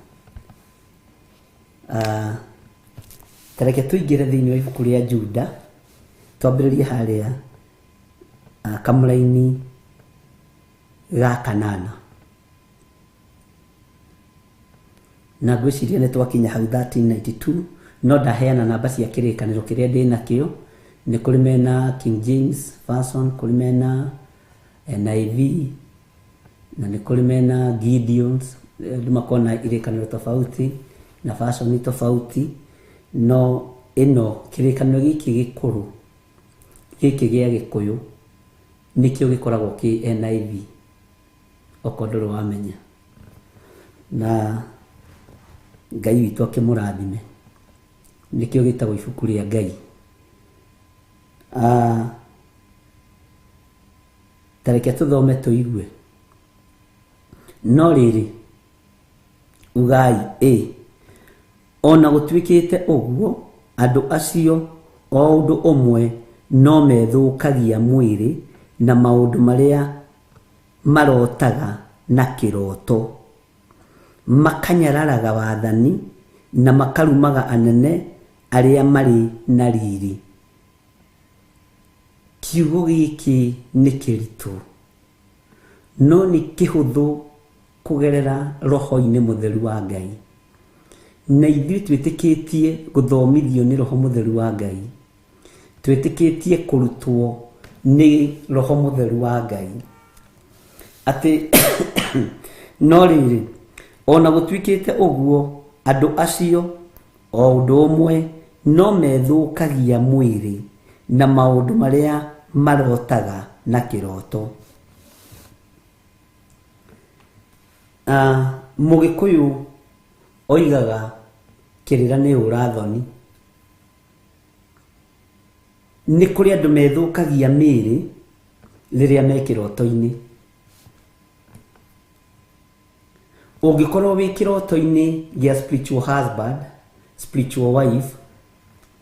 Tareke tũingĩre thĩinĩ wa ibuku rĩa Juda, twambĩrĩrie harĩa kamũraini ga kanana. Na ngwĩciria nĩ twakinya hau 1392, no ndaheana namba cia kĩrĩkanĩro kĩrĩa ndĩ nakĩo. Nĩ kũrĩ mena King James Version, kũrĩ mena NIV, na nĩ kũrĩ mena Gideons. Andũ makona irĩkanĩro tofauti na version tofauti, no ĩno kĩrĩkanĩro gĩkĩ gĩkũrũ, gĩkĩ gĩa Gĩkũyũ nĩkĩo gĩkoragwo kĩ NIV, okorwo ndũrĩ wamenya. Na Ngai witũ akĩmũrathime. Nĩkĩo gĩtagwo ibuku rĩa Ngai. Tareke tũthome tũigue. No rĩrĩ, ugai ĩ, ona gũtuĩkĩte ũguo, andũ acio o ũndũ ũmwe no methũkagia mwĩrĩ na maũndũ marĩa marotaga na kĩroto, makanyararaga wathani na makarumaga anene arĩa marĩ na riri. Kiugo gĩkĩ nĩ kĩritũ, no nĩ kĩhũthũ kũgerera roho-inĩ mũtheru wa Ngai. Na ithuĩ twĩtĩkĩtie gũthomithio nĩ roho mũtheru wa Ngai, twĩtĩkĩtie kũrutwo nĩ roho mũtheru wa Ngai. Atĩ no rĩrĩ, ona gũtuĩkĩte ũguo, andũ acio O ũndũ ũmwe no methũkagia mwĩrĩ na maũndũ marĩa marotaga na kĩroto. Mũgĩkũyũ oigaga kĩrĩra nĩ ũrathoni. Nĩ kũrĩ andũ methũkagia mĩĩrĩ rĩrĩa me kĩroto-inĩ. Ũngĩkorwo wĩ kĩroto-inĩ gĩa spiritual husband, spiritual wife,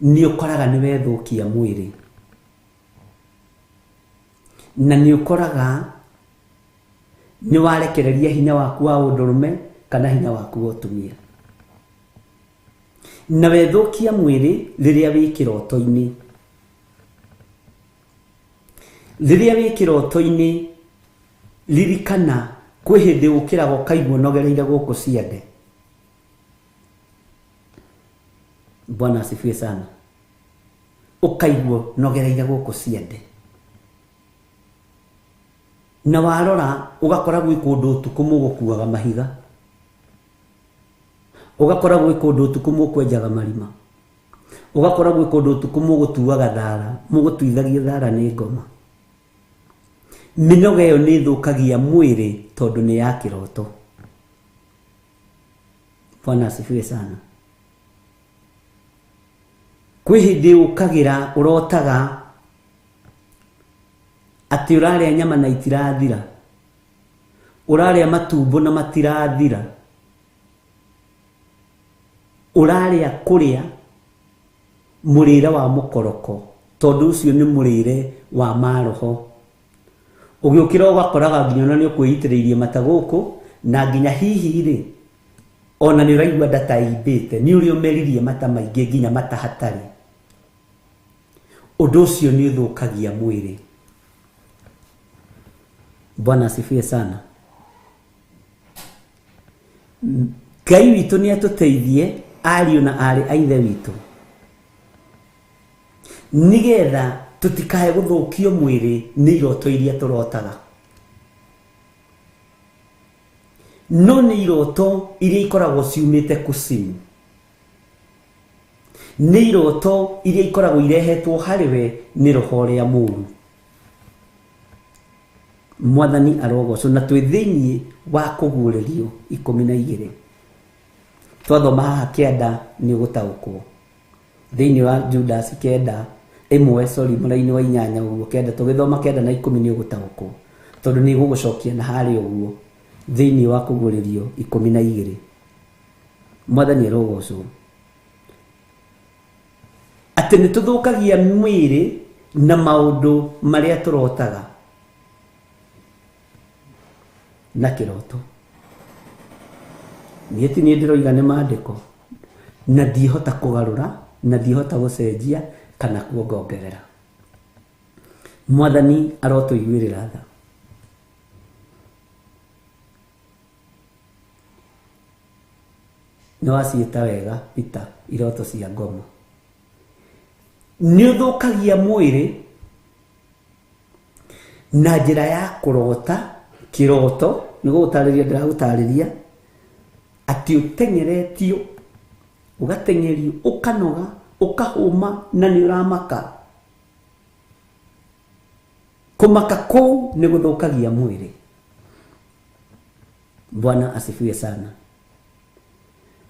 nĩ ũkoraga nĩ wethũkia mwĩrĩ. Na nĩ ũkoraga nĩ warekereria hinya waku wa ũndũrũme kana hinya waku wa ũtumia. Na wethũkia mwĩrĩ rĩrĩa wĩ kĩroto-inĩ. Rĩrĩa wĩ kĩroto-inĩ, ririkana kwĩ hĩndĩ ũkĩraga ũkaigua ũnogereire gũkũ ciande. Bwana asifiwe sana. Ũkaigua ũnogereire gũkũ ciande. Na warora ũgakora gwĩ kũndũ ũtukũ mũgũkuaga mahiga. Ũgakora gwĩ kũndũ ũtukũ mũkwenjaga marima. Ũgakora gwĩ kũndũ ũtukũ mũgũtuaga thara, mũgũtuithagia thara nĩ ngoma. Mĩnoga ĩyo nĩ ĩthũkagia mwĩrĩ tondũ nĩ ya kĩroto. Bwana asifiwe sana. Kwĩ hĩndĩ ũkagĩra ũrotaga atĩ ũrarĩa nyama na itirathira, ũrarĩa matumbo na matirathira, ũrarĩa kũrĩa mũrĩre wa mũkoroko tondũ ũcio nĩ mũrĩre wa maroho. Ũgĩũkĩra ũgakoraga nginya ona nĩ ũkwĩitĩrĩirie mata gũkũ na nginya hihi rĩ ona nĩ ũraigua nda ta ĩimbĩte nĩ ũrĩa ũmeririe mata maingĩ nginya mata hatarĩ. Ũndũ ũcio nĩ ũthũkagia mwĩrĩ. Bwana asifiwe sana. Ngai witũ nĩ atũteithie ariũ na aarĩ a Ithe witũ nĩgetha tũtikae gũthũkio mwĩrĩ nĩ iroto iria tũrotaga. No nĩ iroto iria ikoragwo ciumĩte kusimu, nĩ iroto iria ikoragwo irehetwo harĩ we nĩ roho ũrĩa mũũru. Mwathani arogocwo. Na twĩ thĩinĩ wa kũguũrĩrio 12. Twathoma haha 9 nĩ ũgũtaũkwo. Thĩinĩ wa Judas 9 ĩmwe, sorry, mũraini wa 8 ũguo 9, tũgĩthoma 9 na 10 nĩ ũgũtaũkwo tondũ nĩ gũgũcokia na harĩa ũguo thĩinĩ wa kũguũrĩrio 12. Mwathani arogocwo. Atĩ nĩ tũthũkagia mwĩrĩ na maũndũ marĩa tũrotaga na kĩroto. Niĩ ti niĩ ndĩroiga nĩ maandĩko, na ndihota kũgarũra na ndihota gũcenjia kana kuongongerera. Mwathani arotũiguĩrĩra tha. Nĩ waciĩta wega Peter, iroto cia ngoma. Nĩ ũthũkagia mwĩrĩ na njĩra ya kũrota kĩroto. Nĩ gũgũtarĩria ndĩragũtarĩria atĩ ũteng'eretio, ũgateng'erio, ũkanoga, ũkahũma na nĩ ũramaka. Kũmaka kũu nĩ gũthũkagia mwĩrĩ. Bwana asifiwe sana.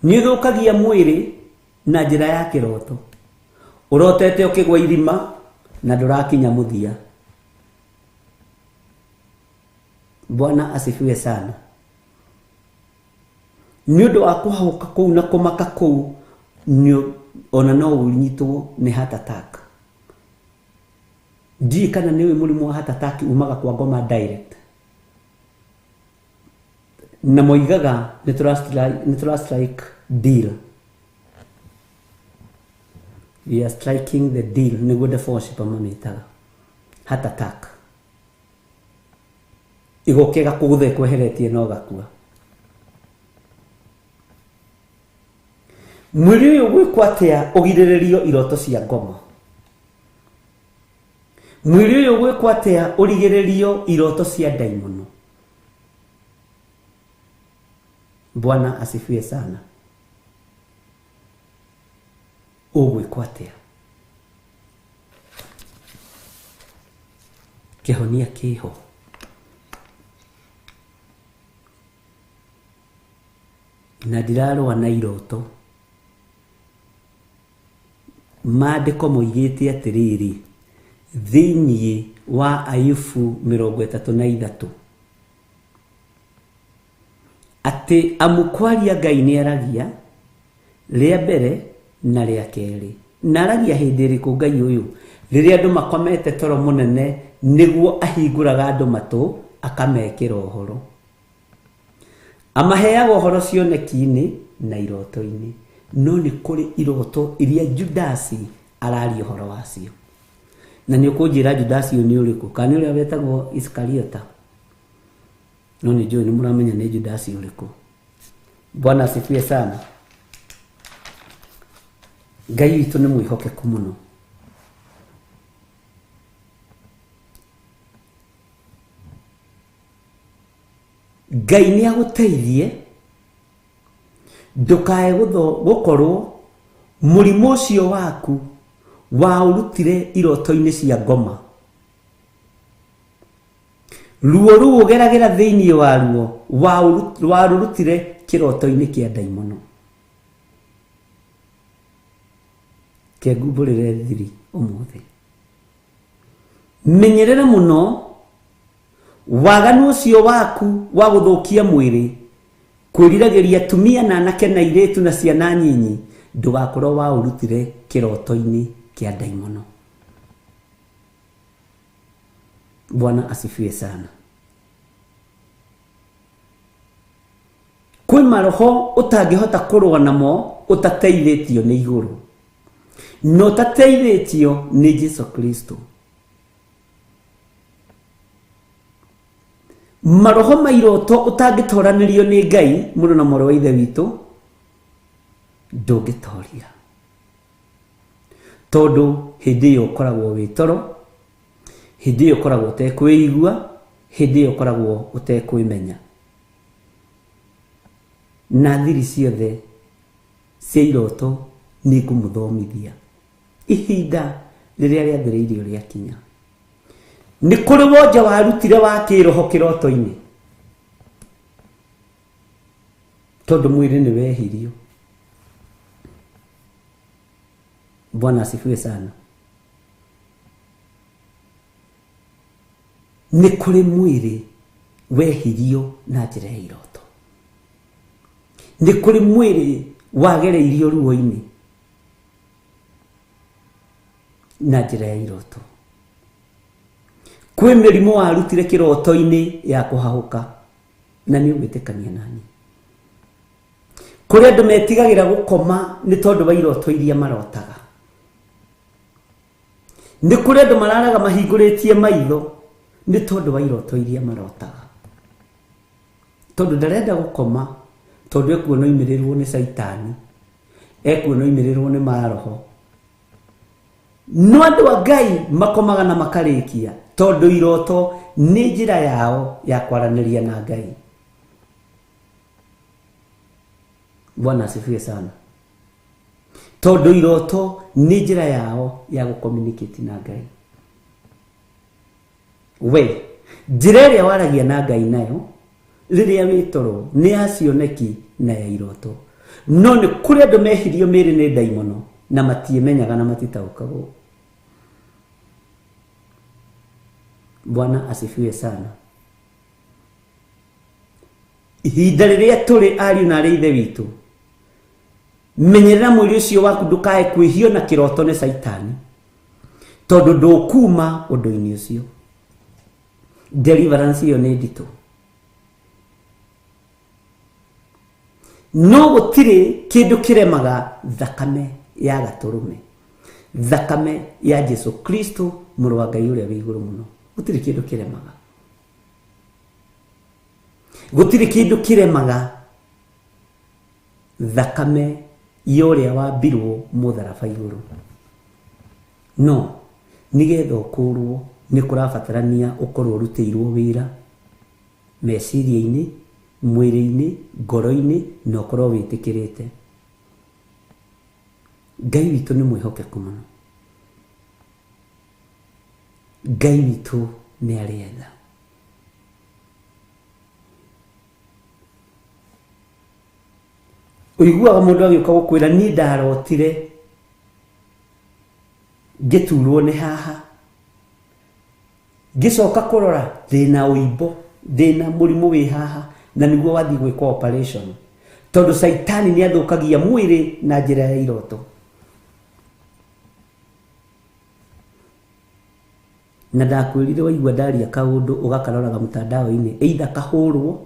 Nĩ ũthũkagia mwĩrĩ na njĩra ya kĩroto. Ũrotete ũkĩgwa irima na ndũrakinya mũthia. Bwana asifiwe sana. Nĩ ũndũ wa kũhahũka kũu na kũmaka kũu, ona no ũnyitwo nĩ heart attack. Ndiũĩ kana nĩ ũĩ mũrimũ wa heart attack umaga kwa ngoma direct. Na moigaga nĩ tũra strike deal. We are striking the deal, nĩguo the worshiper mamĩtaga. Heart attack. Ĩgoka ĩgakũgũtha ĩkweheretie na ũgakua. Mwĩrĩ ũyũ ũgwĩkwo atĩa ũgirĩrĩrio iroto cia ngoma? Mwĩrĩ ũyũ ũgwĩkwo atĩa ũrigĩrĩrio iroto cia ndaimono? Bwana asifiwe sana. Ũgwĩkwo atĩa? Kĩhonia kĩho. Na ndirarũa na iroto. Maandĩko moigĩte atĩrĩrĩ, thĩinĩ wa Ayubu 33 atĩ amu kwaria Ngai nĩ aragia rĩa mbere na rĩa kerĩ. Na aragia hĩndĩ ĩrĩkũ Ngai ũyũ? Rĩrĩa andũ makomete toro mũnene nĩguo ahingũraga andũ matũ akamekĩra ũhoro. Amaheaga ũhoro cioneki-inĩ na iroto-inĩ. No nĩ kũrĩ iroto iria Judasi araria ũhoro wacio. Na nĩ ũkũnjĩra Judasi ũyũ nĩ ũrĩkũ? Kana nĩ ũrĩa wetagwo Iskariota? No nĩ njũĩ nĩ mũramenya nĩ Judasi ũrĩkũ. Bwana asifiwe sana. Ngai witũ nĩ mwĩhokeku mũno. Ngai nĩ agũteithie ndũkae gũkorwo mũrimũ ũcio waku waũrutire iroto-inĩ cia ngoma. Ruo rũu ũgeragĩra thĩinĩ wa ruo warũrutire kĩroto-inĩ kĩa ndaimono. Kengumbũrĩre thiri ũmũthĩ. Menyerera mũno waganu ũcio waku wa gũthũkia mwĩrĩ, kwĩriragĩria atumia na anake na airĩtu na ciana nyinyi, ndũgakorwo waũrutire kĩroto-inĩ kĩa ndaimono. Bwana asifiwe sana. Kwĩ maroho ũtangĩhota kũrũa namo ũtateithĩtio nĩ igũrũ, na ũtateithĩtio nĩ Jesu Kristo. Maroho ma iroto ũtangĩtoranĩrio nĩ Ngai, mũrũ na mwarĩ wa Ithe witũ, ndũngĩtoria. Tondũ hĩndĩ ĩyo ũkoragwo wĩ toro, hĩndĩ ĩyo ũkoragwo ũtekwĩigua, hĩndĩ ĩyo ũkoragwo ũtekwĩmenya. Na thiri ciothe cia iroto nĩ ngũmũthomithia ihinda rĩrĩa rĩathĩrĩirio rĩakinya. Nĩ kũrĩ wonja warutire wa kĩroho kĩroto-inĩ, tondũ mwĩrĩ nĩ wehirio. Bwana asifiwe sana. Nĩ kũrĩ mwĩrĩ wehirio na njĩra ya iroto. Nĩ kũrĩ mwĩrĩ wagereirio ruo-inĩ na njĩra ya iroto. Kwĩ mĩrimũ warutire kĩroto-inĩ ya kũhahũka, na nĩ ũgwĩtĩkania nani. Kũrĩ andũ metigagĩra gũkoma nĩ tondũ wa iroto iria marotaga. Nĩ kũrĩ andũ mararaga mahingũrĩtie maitho nĩ tondũ wa iroto iria marotaga. Tondũ ndarenda gũkoma, tondũ ekuona oimĩrĩrwo nĩ caitani, ekuona oimĩrĩrwo nĩ maroho. No andũ a Ngai makomaga na makarĩkia, tondũ iroto nĩ njĩra yao ya kwaranĩria na Ngai. Bwana asifiwe sana. Tondũ iroto nĩ njĩra yao ya gũcommunicate na Ngai. We njĩra ĩrĩa waragia na Ngai nayo rĩrĩa wĩ toro nĩ ya cioneki na ya iroto. No nĩ kũrĩ andũ mehirio mĩĩrĩ nĩ ndaimono na matiĩmenyaga na matitaũkagwo. Bwana asifiwe sana. Ihinda rĩrĩa tũrĩ ariũ na arĩ ithe witũ, menyerera mwĩrĩ ũcio waku ndũkae kwĩhio na kĩroto nĩ caitani, tondũ ndũkuma ũndũ-inĩ ũcio. Deliverance ĩyo nĩ nditũ. No gũtirĩ kĩndũ kĩremaga thakame ya gatũrũme, thakame ya Jesu Kristo mũrũ wa Ngai ũrĩa wĩ igũrũ mũno. Gũtirĩ kĩndũ kĩremaga. Gũtirĩ kĩndũ kĩremaga thakame ya ũrĩa wambirwo mũtharaba igũrũ. No nĩgetha ũkũrwo nĩ kũrabatarania ũkorwo ũrutĩirwo wĩra meciria-inĩ, mwĩrĩ-inĩ, ngoro-inĩ, na ũkorwo wĩtĩkĩrĩte. Ngai witũ nĩ mwĩhokeku mũno. Ngai witũ nĩ arĩ tha. Ũiguaga mũndũ agĩũka gũkwĩra niĩ ndarotire ngĩturwo nĩ haha, ngĩcoka kũrora ndĩna ũimbo, ndĩna mũrimũ wĩ haha, na nĩguo wathiĩ gwĩkwo operation, tondũ Caitani nĩ athũkagia mwĩrĩ na njĩra ya iroto. Na ndakwĩrire waigua ndaria kaũndũ ũgakaroraga mtandao-inĩ, either kahũrwo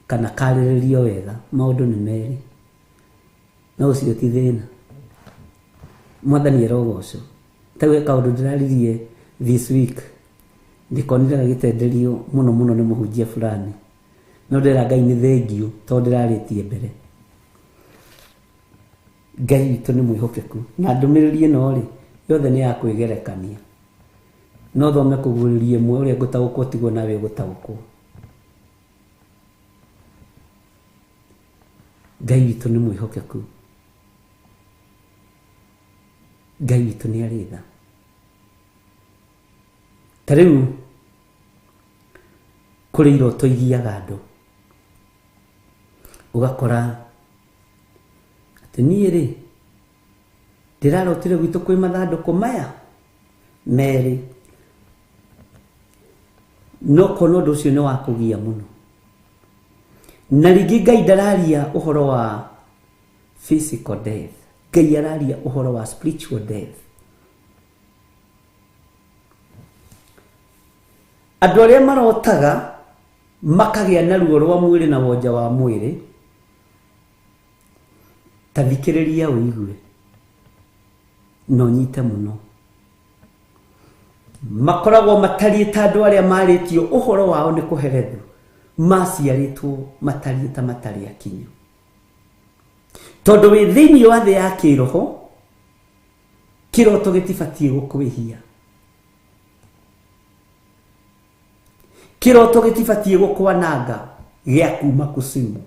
kana karĩrĩrio wega, maũndũ nĩ merĩ, no ũcio ti thĩna. Mwathani arogocwo. Ta we kaũndũ ndĩraririe this week ndĩkonire gagĩtenderio mũno mũno nĩ mũhunjia fulani, no ndĩra Ngai nĩ thengiũ tondũ ndĩrarĩtie mbere. Ngai witũ nĩ mwĩhokeku, na ndũmĩrĩri ĩno rĩ yothe nĩ ya kwĩgerekania. No thome kũguũrĩria ĩmwe ũrĩa ngũtaũkwo tiguo nawe ũgũtaũkwo. Ngai witũ nĩ mwĩhokeku. Ngai witũ nĩ arĩ tha. Ta rĩu kũrĩ iroto igiaga andũ, ũgakora atĩ niĩ rĩ ndĩrarotire gwitũ kwĩ mathandũkũ maya merĩ, no kona ũndũ ũcio nĩ wa kũgia mũno. Na rĩngĩ Ngai ndararia ũhoro wa physical death, Ngai araria ũhoro wa spiritual death. Andũ arĩa marotaga makagĩa na ruo rwa mwĩrĩ na wonja wa mwĩrĩ, ta thikĩrĩria ũigue na ũnyite mũno. Makoragwo matariĩ ta andũ arĩa marĩtio ũhoro wao nĩ kũherethu, maciarĩtwo matariĩ ta matarĩ akinyu. Tondũ wĩ thĩinĩ wa thĩ ya kĩroho, kĩroto gĩtibatiĩ gũkwĩhia, kĩroto gĩtibatiĩ gũkwananga gĩa kuma kusimu,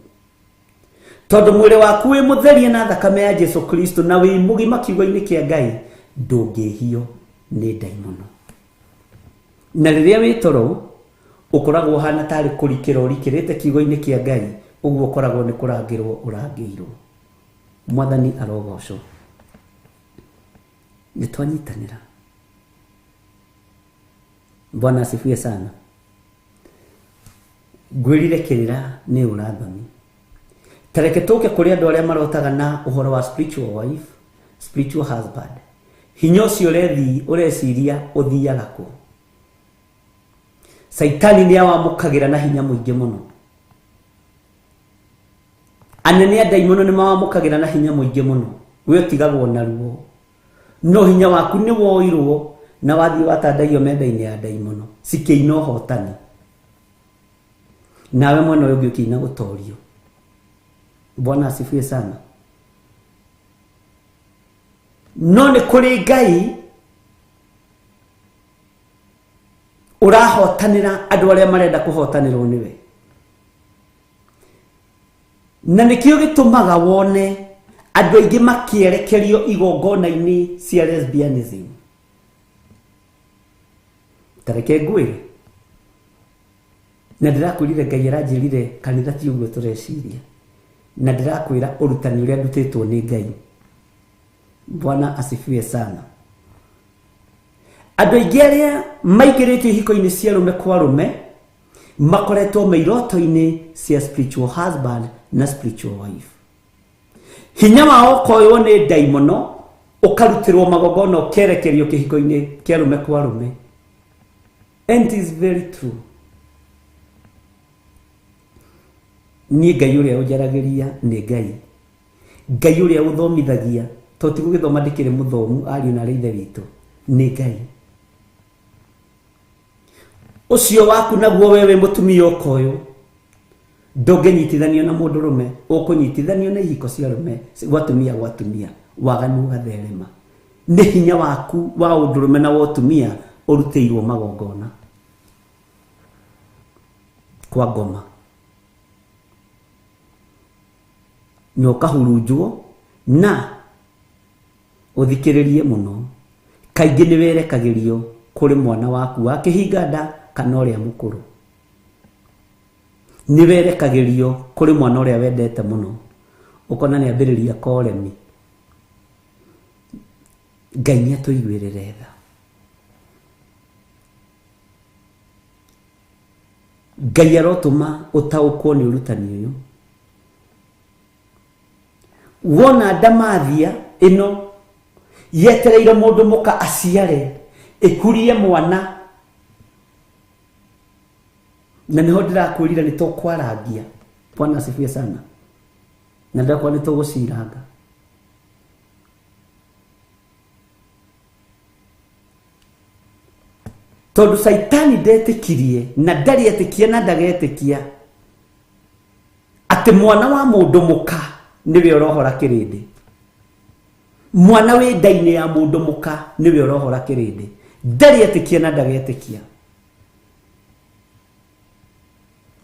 tondũ mwĩrĩ waku wĩ mũtherie na thakame ya Jesu Kristo na wĩ mũgima kiugo-inĩ kĩa Ngai, ndũngĩhio nĩ ndaimono. Na rĩrĩa wĩ toro ũkoragwo ũhana tarĩ kũrikĩra ũrikĩrĩte kiugo-inĩ kĩa Ngai, ũguo ũkoragwo nĩ kũrangĩrwo ũrangĩirwo. Mwathani arogocwo. Nĩ twanyitanĩra. Bwana asifiwe sana. Ngwĩrire kĩrĩra nĩ ũrathoni. Ta reke tũke kũrĩ andũ arĩa marotaga na ũhoro wa spiritual wife, spiritual husband. Hinya ũcio ũreciria ũthiaga kũ? Caitani nĩ awamũkagĩra na hinya mũingĩ mũno. Anene a ndaimono nĩ mawamũkagĩra na hinya mũingĩ mũno. We ũtigagwo na ruo, no hinya waku nĩ woirwo na wathiĩ watandaiyo metha-inĩ ya ndaimono cikĩina ũhotani, nawe mwena ũyũ ũngĩ ũkĩina gũtorio. Bwana asifiwe sana. No nĩ kũrĩ Ngai ũrahotanĩra andũ arĩa marenda kũhotanĩrwo nĩwe, na nĩkĩo gĩtũmaga wone andũ aingĩ makĩerekerio igongona-inĩ cia lesbianism. Ta reke ngwĩre, na ndĩrakwĩrire Ngai aranjĩrire kanitha ti ũguo tũreciria, na ndĩrakwĩra ũrutani ũrĩa ndutĩtwo nĩ Ngai. Bwana asifiwe sana. Andũ aingĩ arĩa maingĩrĩtio ihiko-inĩ cia arũme kwa arũme makoretwo me iroto-inĩ cia spiritual husband na spiritual wife. Hinya wao ũkoywo nĩ ndaimono, ũkarutĩrwo magongona ũkerekerio kĩhiko-inĩ kĩa arũme kwa arũme. And it is very true. Niĩ Ngai ũrĩa ũnjaragĩria nĩ Ngai. Ngai ũrĩa ũthomithagia, to ti gũgĩthoma ndĩkĩrĩ mũthomu ariũ na arĩ ithe witũ, nĩ Ngai. Ũcio waku naguo we wĩ mũtumia ũkoywo, ndũngĩnyitithanio na mũndũrũme, ũkũnyitithanio na ihiko cia arũme, gwatumia gwatumia, waganu ũgatherema. Nĩ hinya waku wa ũndũrũme na wa ũtumia ũrutĩirwo magongona kwa ngoma, na ũkahurunjwo na Ũthikĩrĩrie mũno. Kaingĩ nĩ werekagĩrio kũrĩ mwana waku wa kĩhinga nda kana ũrĩa mũkũrũ. Nĩ werekagĩrio kũrĩ mwana ũrĩa wendete mũno. Ũkona nĩ ambĩrĩria koremi. Ngai nĩ atũiguĩrĩre tha. Ngai arotũma ũtaũkwo nĩ ũrutani ũyũ. Wona ndamathia ĩno yetereire mũndũ mũka aciare ĩkurie mwana, na nĩho ndĩrakwĩrire nĩ tũkwarangia. Bwana asifiwe sana. Na ndakwa nĩ tũgũciranga. Tondũ Saitani ndetĩkirie na ndarĩ etĩkia na ndagetĩkia atĩ mwana wa mũndũ mũka nĩwe ũrohora kĩrĩndĩ. Mwana wĩ nda-inĩ ya mũndũ mũka nĩwe ũrohora kĩrĩndĩ. Ndarĩ etĩkia na ndagetĩkia.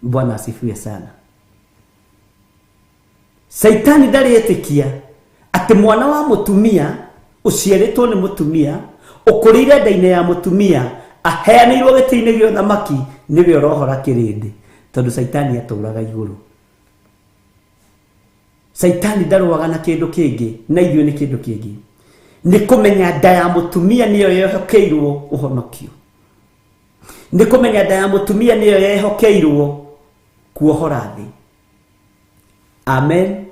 Bwana asifiwe sana. Saitani ndarĩ etĩkia atĩ mwana wa mũtumia ũciarĩtwo nĩ mũtumia ũkũrĩire nda-inĩ ya mũtumia aheanĩirwo gĩtĩ-inĩ gĩa ũthamaki nĩwe ũrohora kĩrĩndĩ. Tondũ Saitani atũraga igũrũ. Saitani ndarũaga na kĩndũ kĩngĩ na ithuĩ nĩ kĩndũ kĩngĩ. Nĩ kũmenya nda ya mũtumia nĩyo yehokeirwo ũhonokio. Nĩ kũmenya nda ya mũtumia nĩyo yehokeirwo kuohora thĩ. Amen.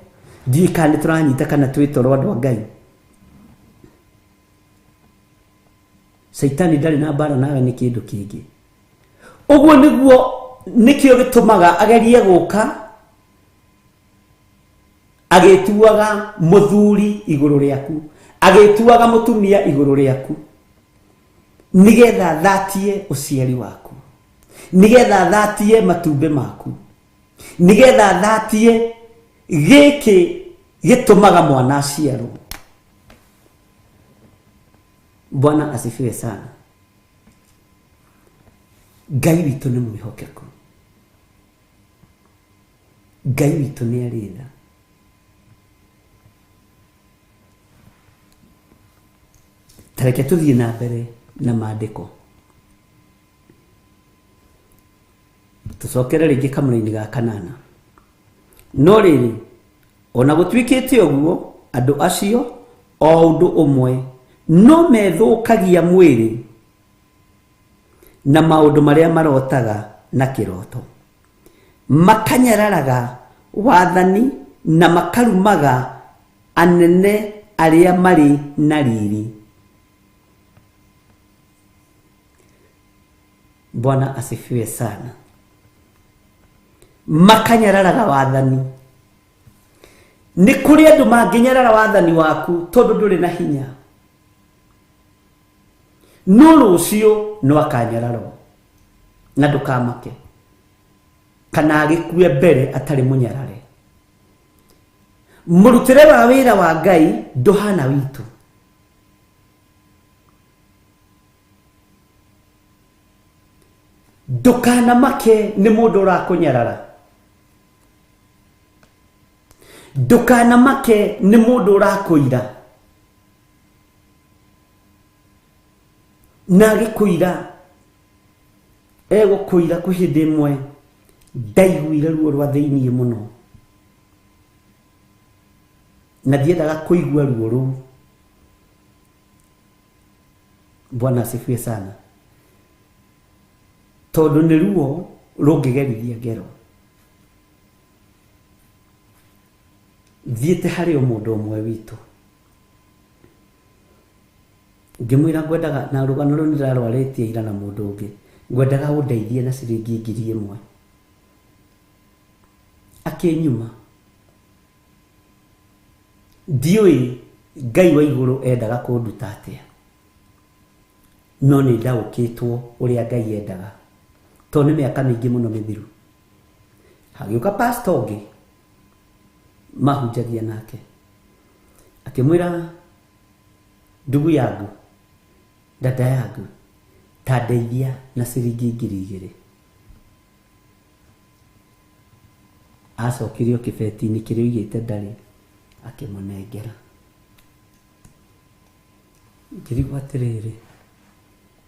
Ndiũĩ kana nĩ tũranyita kana twĩ toro andũ a Ngai. Saitani ndarĩ na mbara nawe nĩ kĩndũ kĩngĩ. Ũguo nĩguo nĩkĩo gĩtũmaga agerie gũka agĩtuaga mũthuri igũrũ rĩaku, agĩtuaga mũtumia igũrũ rĩaku, nĩgetha thatie ũciari waku, nĩgetha thatie matumbĩ maku, nĩgetha thatie gĩkĩ gĩtũmaga mwana aciarwo. Bwana asifiwe sana. Ngai witũ nĩ mwĩhokeku. Ngai witũ nĩ arĩ tha. Ta reke tũthiĩ na mbere na maandĩko. Tũcokere rĩngĩ kamũra-inĩ ga kanana. No rĩrĩ, ona gũtuĩkĩte ũguo, andũ acio o ũndũ ũmwe no methũkagia mwĩrĩ na maũndũ marĩa marotaga na kĩroto, makanyararaga wathani na makarumaga anene arĩa marĩ na riri. Bwana asifiwe sana. Makanyararaga wathani. Nĩ kũrĩ andũ mangĩnyarara wathani waku tondũ ndũrĩ na hinya. No rũciũ no akanyararwo na ndũkamake, kana agĩkue mbere atarĩ mũnyarare. Mũrutĩre wa wĩra wa Ngai ndũhana witũ. Ndũkanamake nĩ mũndũ ũrakũnyarara. Ndũkanamake nĩ mũndũ ũrakũira. Na agĩkũira, egũkũira kwĩ hĩndĩ ĩmwe ndaiguire ruo rwa thĩiniĩ mũno, na ndiendaga kũigua ruo rũu. Bwana asifiwe sana. Tondũ nĩ ruo rũngĩgerithia ngero. Thiĩte harĩ o mũndũ ũmwe witũ, ngĩmwĩra ngwendaga, na rũgano rũu nĩndĩrarwarĩtie ira na mũndũ ũngĩ, ngwendaga ũndeithie na ciringi 1000. Akĩnyuma. Ndiũĩ Ngai wa igũrũ endaga kũnduta atĩa, no nĩ ndaũkĩtwo ũrĩa Ngai endaga, tondũ nĩ mĩaka mĩingĩ mũno mĩthiru. Hagĩũka pastor ũngĩ mahunjagia nake, akĩmwĩra, ndugu yangu, dada yangu, ta ndeithia na ciringi 2000. Acokirio kĩbeti-inĩ kĩrĩa oigĩte ndarĩ, akĩmũnengera. Ngĩrigwo atĩrĩrĩ,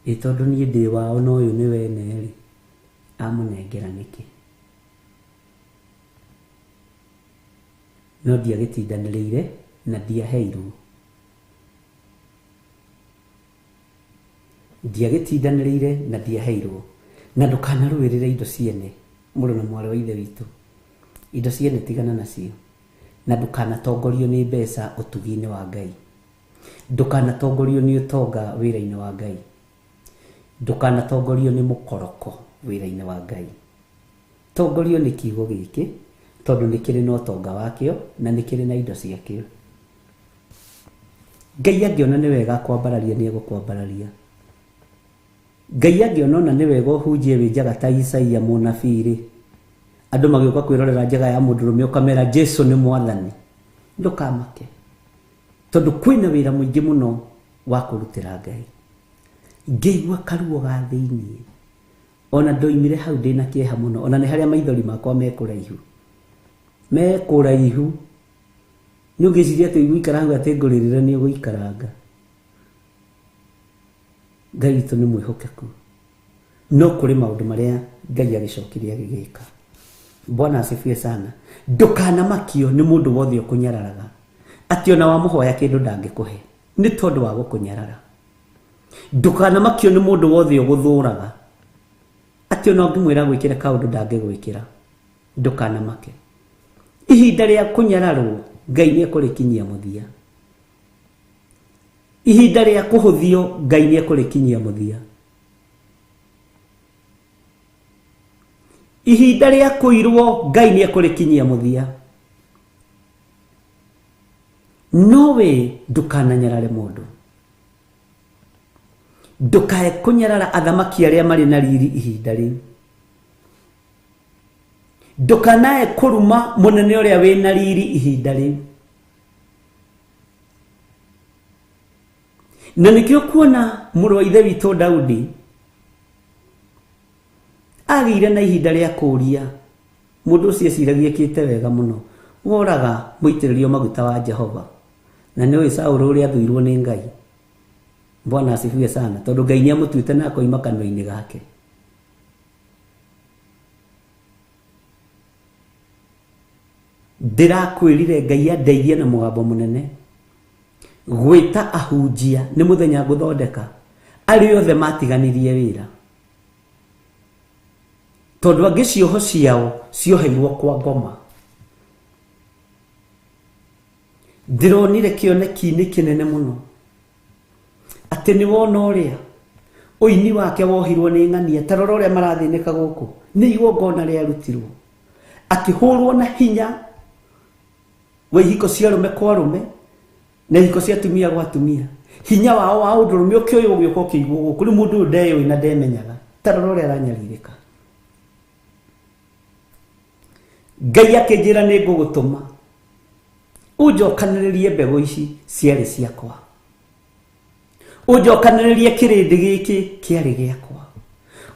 ĩ tondũ niĩ ndĩ wao na ũyũ nĩ wene rĩ, amũnengera nĩkĩ? No ndiagĩtindanĩrĩire na ndiaheirwo. Ndiagĩtindanĩrĩire na ndiaheirwo. Na ndũkanarũĩrĩre indo ciene, mũrũ na mwarĩ wa ithe witũ. Indo ciene tigana nacio. Na ndũkanatongorio nĩ mbeca ũtugi-inĩ wa Ngai. Ndũkanatongorio nĩ ũtonga wĩra-inĩ wa Ngai. Ndũkanatongorio nĩ mũkoroko wĩra-inĩ wa Ngai. Tongorio nĩ kiugo gĩkĩ, tondũ nĩ kĩrĩ na ũtonga wakĩo na nĩ kĩrĩ na indo ciakĩo. Ngai angĩona nĩ wega akwambararia nĩ egũkwambararia. Ngai angĩona ona nĩ wega ũhunjie wĩ njaga ta Isaia mũnabii rĩ, andũ magĩũka kwĩrorera njaga ya mũndũrũme ũkamera Jesu nĩ mwathani, ndũkamake, tondũ kwĩna wĩra mũingĩ mũno wa kũrutĩra Ngai. Ngĩigua karuo ga thĩiniĩ, ona ndoimire hau ndĩna kĩeha mũno, ona nĩ harĩa maithori makwa me kũraihu, me kũraihu. Nĩ ũngĩciria atĩ ũgũikara hau atĩ ngũrĩrĩre nĩ ũgũikaranga. Ngai witũ nĩ mwĩhokeku, no kũrĩ maũndũ marĩa Ngai agĩcokire agĩgĩka. Bwana asifiwe sana. Ndũkanamakio nĩ mũndũ wothe ũkũnyararaga, atĩ ona wamũhoya kĩndũ ndangĩkũhe nĩ tondũ wa gũkũnyarara. Ndũkanamakio nĩ mũndũ wothe ũgũthũraga, atĩ ona ũngĩmwĩra gwĩkĩra kaũndũ ndangĩgwĩkĩra. Ndũkanamake. Ihinda rĩa kũnyararwo Ngai nĩ ekũrĩkinyia mũthia. Ihinda rĩa kũhũthio Ngai nĩ ekũrĩkinyia mũthia. Ihinda rĩa kũirwo Ngai nĩ ekũrĩkinyia mũthia. No we ndũkananyarare mũndũ. Ndũkae kũnyarara athamaki arĩa marĩ na riri ihinda rĩu. Ndũkanae kũruma mũnene ũrĩa wĩna riri ihinda rĩu. Na nĩkĩo kuona mũrũ wa ithe witũ Daudi agĩire na ihinda rĩa kũũria mũndũ ũcio eciragia ekĩte wega mũno, woraga mũitĩrĩrio maguta wa Jehova. Na nĩũĩ Saũlũ ũrĩa athũirwo nĩ Ngai. Bwana asifiwe sana, tondũ Ngai nĩamũtuĩte na akoima kanua-inĩ gake. Ndĩrakwĩrire Ngai andeithie na mũgambo mũnene gwĩta ahunjia nĩ mũthenya ngũthondeka arĩa othe matiganirie wĩra, tondũ angĩ cioho ciao cioheirwo kwa ngoma. Ndĩronire kĩoneki-inĩ kĩnene mũno atĩ nĩ wona ũrĩa ũini wake wohirwo nĩ ng'ania, ta rora ũrĩa marathĩnĩka gũkũ, nĩ igongona rĩarutirwo, akĩhũrwo na hinya wa ihiko cia arũme kwa arũme na ihiko cia atumia gwa atumia. Hinya wao wa ũndũrũme ũkĩoywo ũgĩũka ũkĩigwo gũkũ. Rĩu mũndũ ũyũ ndeyũĩ na ndemenyaga, ta rora ũrĩa aranyarirĩka. Ngai akĩnjĩra nĩ ngũgũtũma ũnjokanĩrĩrie mbegũ ici ciarĩ ciakwa, ũnjokanĩrĩrie kĩrĩndĩ gĩkĩ kĩarĩ gĩakwa,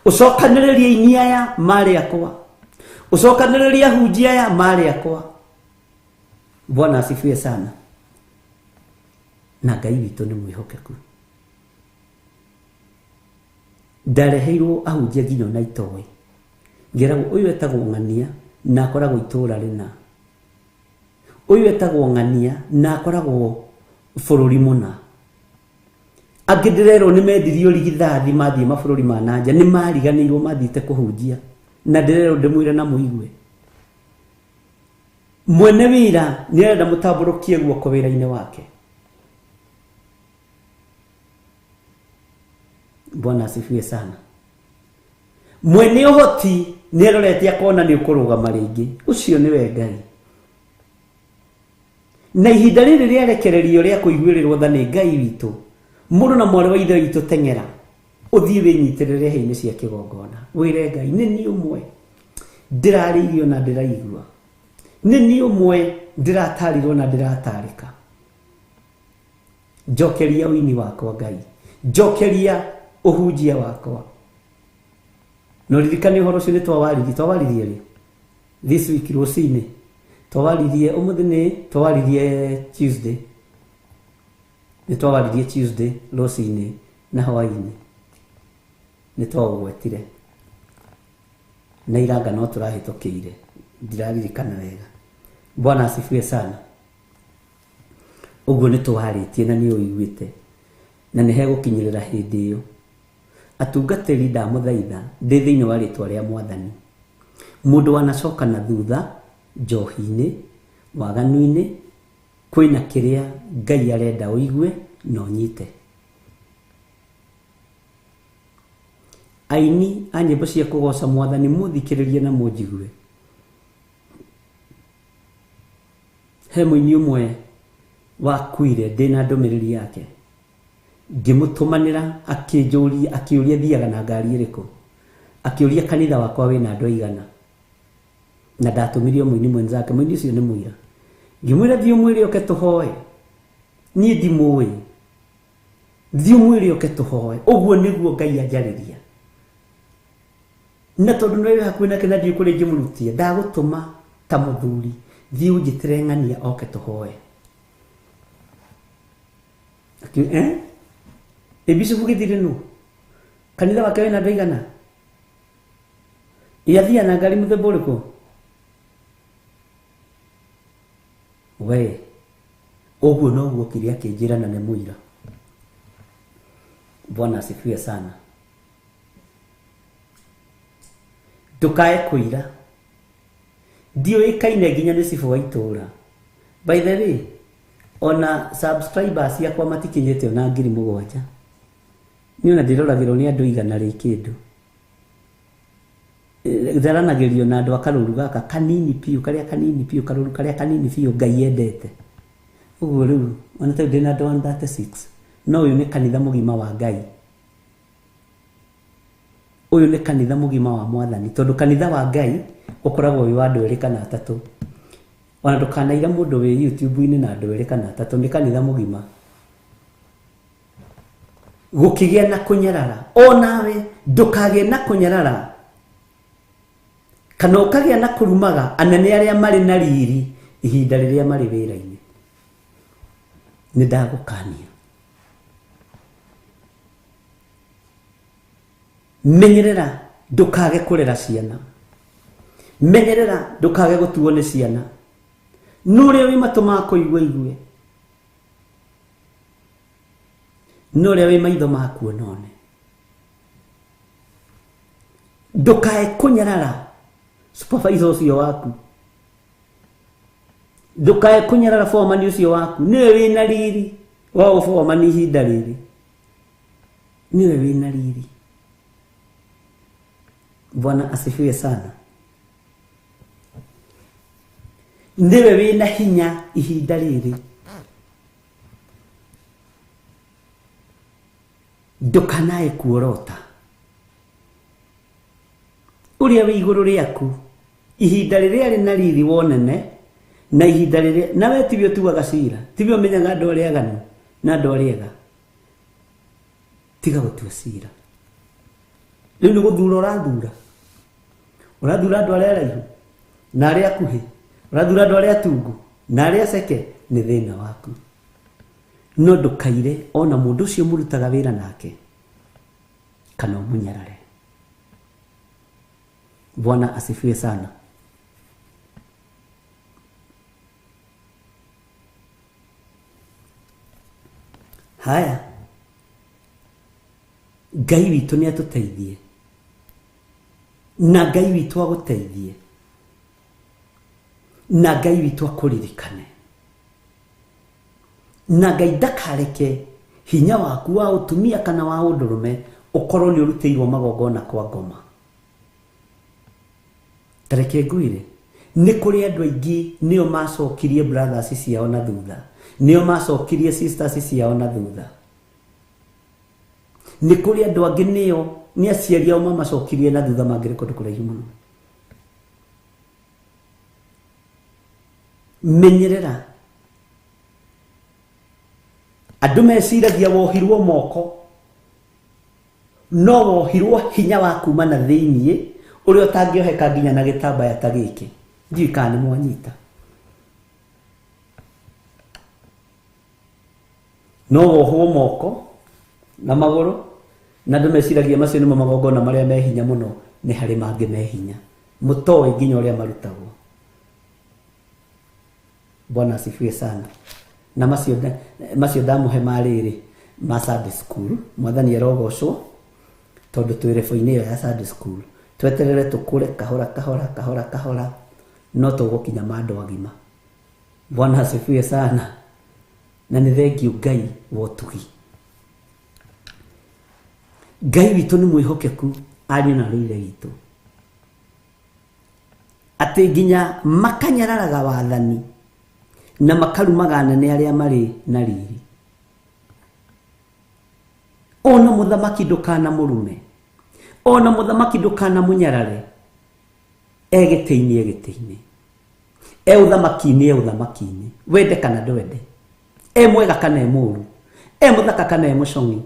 ũcokanĩrĩrie aini aya marĩ akwa, ũcokanĩrĩrie ahunjia aya marĩ akwa. Bwana asifiwe sana. Na Ngai witũ nĩ mwĩhokeku. Ndareheirwo ahunjia nginya ona itoĩ, ngĩragwo ũyũ etagwo ng'ania na akoragwo itũũra rĩna, ũyũ etagwo ng'ania na akoragwo bũrũri mũna. Angĩ ndĩrerwo nĩ mendirio rigithathi mathiĩ mabũrũri ma na nja, nĩ mariganĩirwo mathiĩte kũhunjia, na ndĩrerwo ndĩmwĩre na mũigue. Mwene wĩra nĩ arenda mũtambũrũkie guoko wĩra-inĩ wake. Bwana asifiwe sana. Mwene ũhoti nĩ arorete akona nĩ ũkũrũgama rĩngĩ, ũcio nĩwe Ngai. Na ihinda rĩrĩ rĩarekererio rĩa kũiguĩrĩrwo tha nĩ Ngai witũ, mũrũ na mwarĩ wa ithe witũ, teng'era ũthiĩ wĩnyitĩrĩre hĩ-inĩ cia kĩgongona, wĩre Ngai, nĩ niĩ ũmwe ndĩrarĩirio na ndĩraigua, nĩ niĩ ũmwe ndĩratarirwo na ndĩratarĩka. Njokeria ũini wakwa Ngai, njokeria ũhunjia wakwa. Na ũririkane ũhoro ũcio nĩ twawaririe, twawaririe rĩ? This week rũcinĩ twawaririe, ũmũthĩ nĩ twawaririe Tuesday. Nĩ twawaririe Tuesday rũcinĩ na hwaĩ-inĩ. Nĩ twaũgwetire. Na iranga no tũrahĩtũkĩire. Ndiraririkana wega. Bwana asifiwe sana. Ũguo nĩ tũwarĩtie na nĩ ũiguĩte. Na nĩ hegũkinyĩrĩra hĩndĩ ĩyo. Atungatĩri ndamũthaitha ndĩ thĩinĩ wa rĩtwa rĩa Mwathani. Mũndũ wanacoka na thutha njohi-inĩ, waganu-inĩ, kwĩna kĩrĩa Ngai arenda ũigue na ũnyite. Aini a nyĩmbo cia kũgoca Mwathani mũthikĩrĩrie na mũnjigue. He mũini ũmwe wakuire ndĩna ndũmĩrĩri yake. Ngĩmũtũmanĩra akĩnjũria, akĩũria thiaga na ngari ĩrĩkũ. Akĩũria kanitha wakwa wĩna andũ aigana. Na ndatũmirie mũini mwenzake, mũini ũcio nĩ mũira. Ngĩmwĩra thiĩ ũmwĩre oke tũhoe. Niĩ ndimũĩ. Thiĩ ũmwĩre oke tũhoe. Ũguo nĩguo Ngai anjarĩria. Na tondũ nĩ wĩ hakuhĩ nake na ndiũĩ kũrĩa ingĩmũrutia, ndagũtũma ta mũthuri, thiĩ ũnjĩtĩre ng'ania oke tũhoe. Akiuga, eh? Ĩ Bishop Gĩthire nũ? Kanitha wake wĩna andũ aigana? Ĩ athiaga na ngari mũthemba ũrĩkũ? We, ũguo noguo okire akĩnjĩra na nĩ mũira. Bwana asifiwe sana. Ndũkae kũira. Ndiũĩkaine nginya nĩ cibũ wa itũũra. By the way, ona subscribers ciakwa matikinyĩte ona 7,000. Niĩ ona ndĩroragĩrwo nĩ andũ 100 rĩ kĩndũ. Ndaranagĩrio na andũ a karũru gaka kanini biũ, karĩa kanini biũ, karũru karĩa kanini biũ Ngai endete. Ũguo rĩu, ona ta rĩu ndĩna andũ 136. No ũyũ nĩ kanitha mũgima wa Ngai. Ũyũ nĩ kanitha mũgima wa Mwathani, tondũ kanitha wa Ngai ũkoragwo wĩ wa andũ erĩ kana atatũ. Ona ndũkanaira mũndũ wĩ YouTube-inĩ na andũ erĩ kana atatũ, nĩ kanitha mũgima. Gũkĩgĩa na kũnyarara, onawe ndũkagĩe na kũnyarara kana ũkagĩa na kũrumaga anene arĩa marĩ na riri ihinda rĩrĩa marĩ wĩra-inĩ. Nĩ ndagũkania. Menyerera ndũkage kũrera ciana. Menyerera ndũkage gũtuo nĩ ciana. No ũrĩa wĩ matũ ma kũigua igue. No ũrĩa wĩ maitho ma kuona one. Ndũkae kũnyarara supervisor ũcio waku. Ndũkae kũnyarara foreman ũcio waku. Nĩwe wĩna riri wa ũforeman ihinda rĩrĩ. Nĩwe wĩna riri. Bwana asifiwe sana. Nĩwe wĩna hinya ihinda rĩrĩ. Ndũkanae kuorota. Ũrĩa wĩ igũrũ rĩaku ihinda rĩrĩa rĩ na riri wonene na ihinda rĩrĩa nawe tiwe ũtuaga cira, tiwe ũmenyaga andũ arĩa aganu na andũ arĩa ega. Tiga gũtua cira. Rĩu nĩ gũthura ũrathura. Ũrathura andũ arĩa araihu na arĩa akuhĩ, ũrathura andũ arĩa atungu na arĩa aceke, nĩ thĩna waku. No ndũkaire ona mũndũ ũcio mũrutaga wĩra nake kana ũmũnyarare. Bwana asifiwe sana. Haya, Ngai witũ nĩ atũteithie na Ngai witũ agũteithie na Ngai witũ akũririkane na Ngai ndakareke hinya waku wa ũtumia kana wa ũndũrũme ũkorwo nĩ ũrutĩirwo magongona kwa ngoma. Tareke ngwĩre, nĩ kũrĩ andũ aingĩ nĩo macokirie brothers ciao na thutha, nĩo macokirie sisters ciao na thutha. Nĩ kũrĩ andũ angĩ nĩo nĩ aciari ao mamacokirie na thutha mangĩrĩ kũndũ kũraihu mũno. Menyerera. Andũ meciragia wohirwo moko, no wohirwo hinya wa kuma na thĩiniĩ ũrĩa ũtangĩoheka nginya na gĩtambaya ta gĩkĩ. Ndiũĩ kana nĩ mwanyita. No wohwo moko na magũrũ na andũ meciragia macio nĩmo magongona marĩa me hinya mũno, nĩ harĩ mangĩ me hinya mũtoĩ nginya ũrĩa marutagwo. Bwana asifiwe sana. Na macio ndamũhe marĩrĩ ma Sunday school, mwathani arogocwo tondũ twĩ rebo-inĩ ĩyo ya Sunday school, tweterere tũkũre kahora kahora kahora kahora, no tũgũkinya ma andũ agima. Bwana asifiwe sana. Na nĩ thengiũ Ngai wa ũtugi. Ngai witũ nĩ mwĩhokeku ariũ na rĩire witũ, atĩ nginya makanyararaga wathani na makarumaga anene arĩa marĩ na riri. Ona mũthamaki ndũkanamũrume, ona mũthamaki ndũkanamũnyarare, e gĩtĩ-inĩ, e gĩtĩ-inĩ, e ũthamaki-inĩ, e ũthamaki-inĩ, wende kana ndwende, e mwega kana e mũũru, e mũthaka kana e mũcong'i,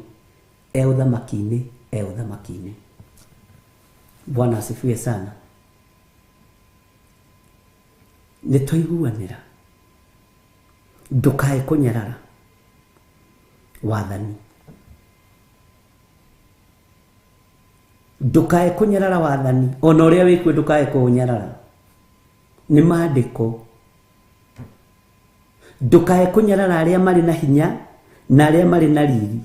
e ũthamaki-inĩ, e ũthamaki-inĩ. Bwana asifiwe sana. Nĩ twaiguanĩra, ndũkae kũnyarara wathani, ndũkae kũnyarara wathani, ona ũrĩa wĩkuo ndũkae kũũnyarara, nĩ maandĩko. Ndũkae kũnyarara arĩa marĩ na hinya na arĩa marĩ na riri,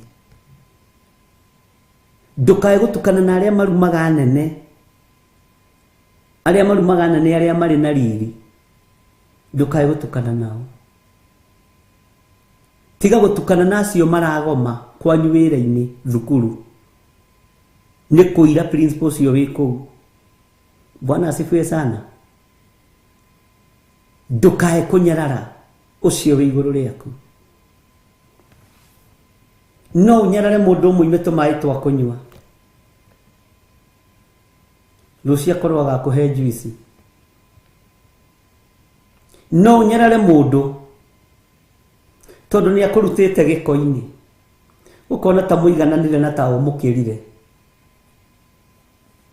ndũkae gũtukana na arĩa marumaga anene, arĩa marumaga anene arĩa marĩ na riri, ndũkae gũtukana nao. Tiga gũtukana na acio maragoma kwanyu wĩra-inĩ thukuru, nĩ kũira principal ũcio wĩ kũu. Bwana asifiwe sana. Ndũkae kũnyarara ũcio wĩ igũrũ rĩaku. No ũnyarare mũndũ ũmwe tũmaĩ twa kũnyua, rũciũ akorwo agakũhe juice. No ũnyarare mũndũ tondũ nĩ akũrutĩte gĩko-inĩ, ũkona ta mũigananire na ta ũmũkĩrire.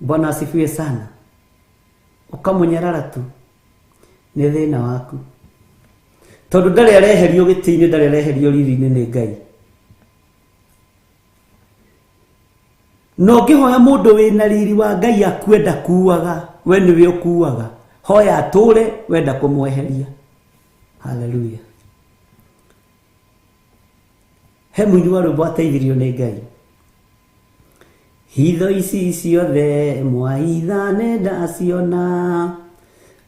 Bwana asifiwe sana. Ũkamũnyarara tu, nĩ thĩna waku, tondũ ndarĩ areherio gĩtĩ-inĩ, ndarĩ areherio riri-inĩ nĩ Ngai. Na ũngĩhoya mũndũ wĩna riri wa Ngai akue ndakuaga, we nĩwe ũkuaga. Hoya atũre, wenda kũmweheria. Haleluya. He mũini wa rwĩmbo ateithirio nĩ Ngai. Hitho ici ciothe mwaitha ndaciona,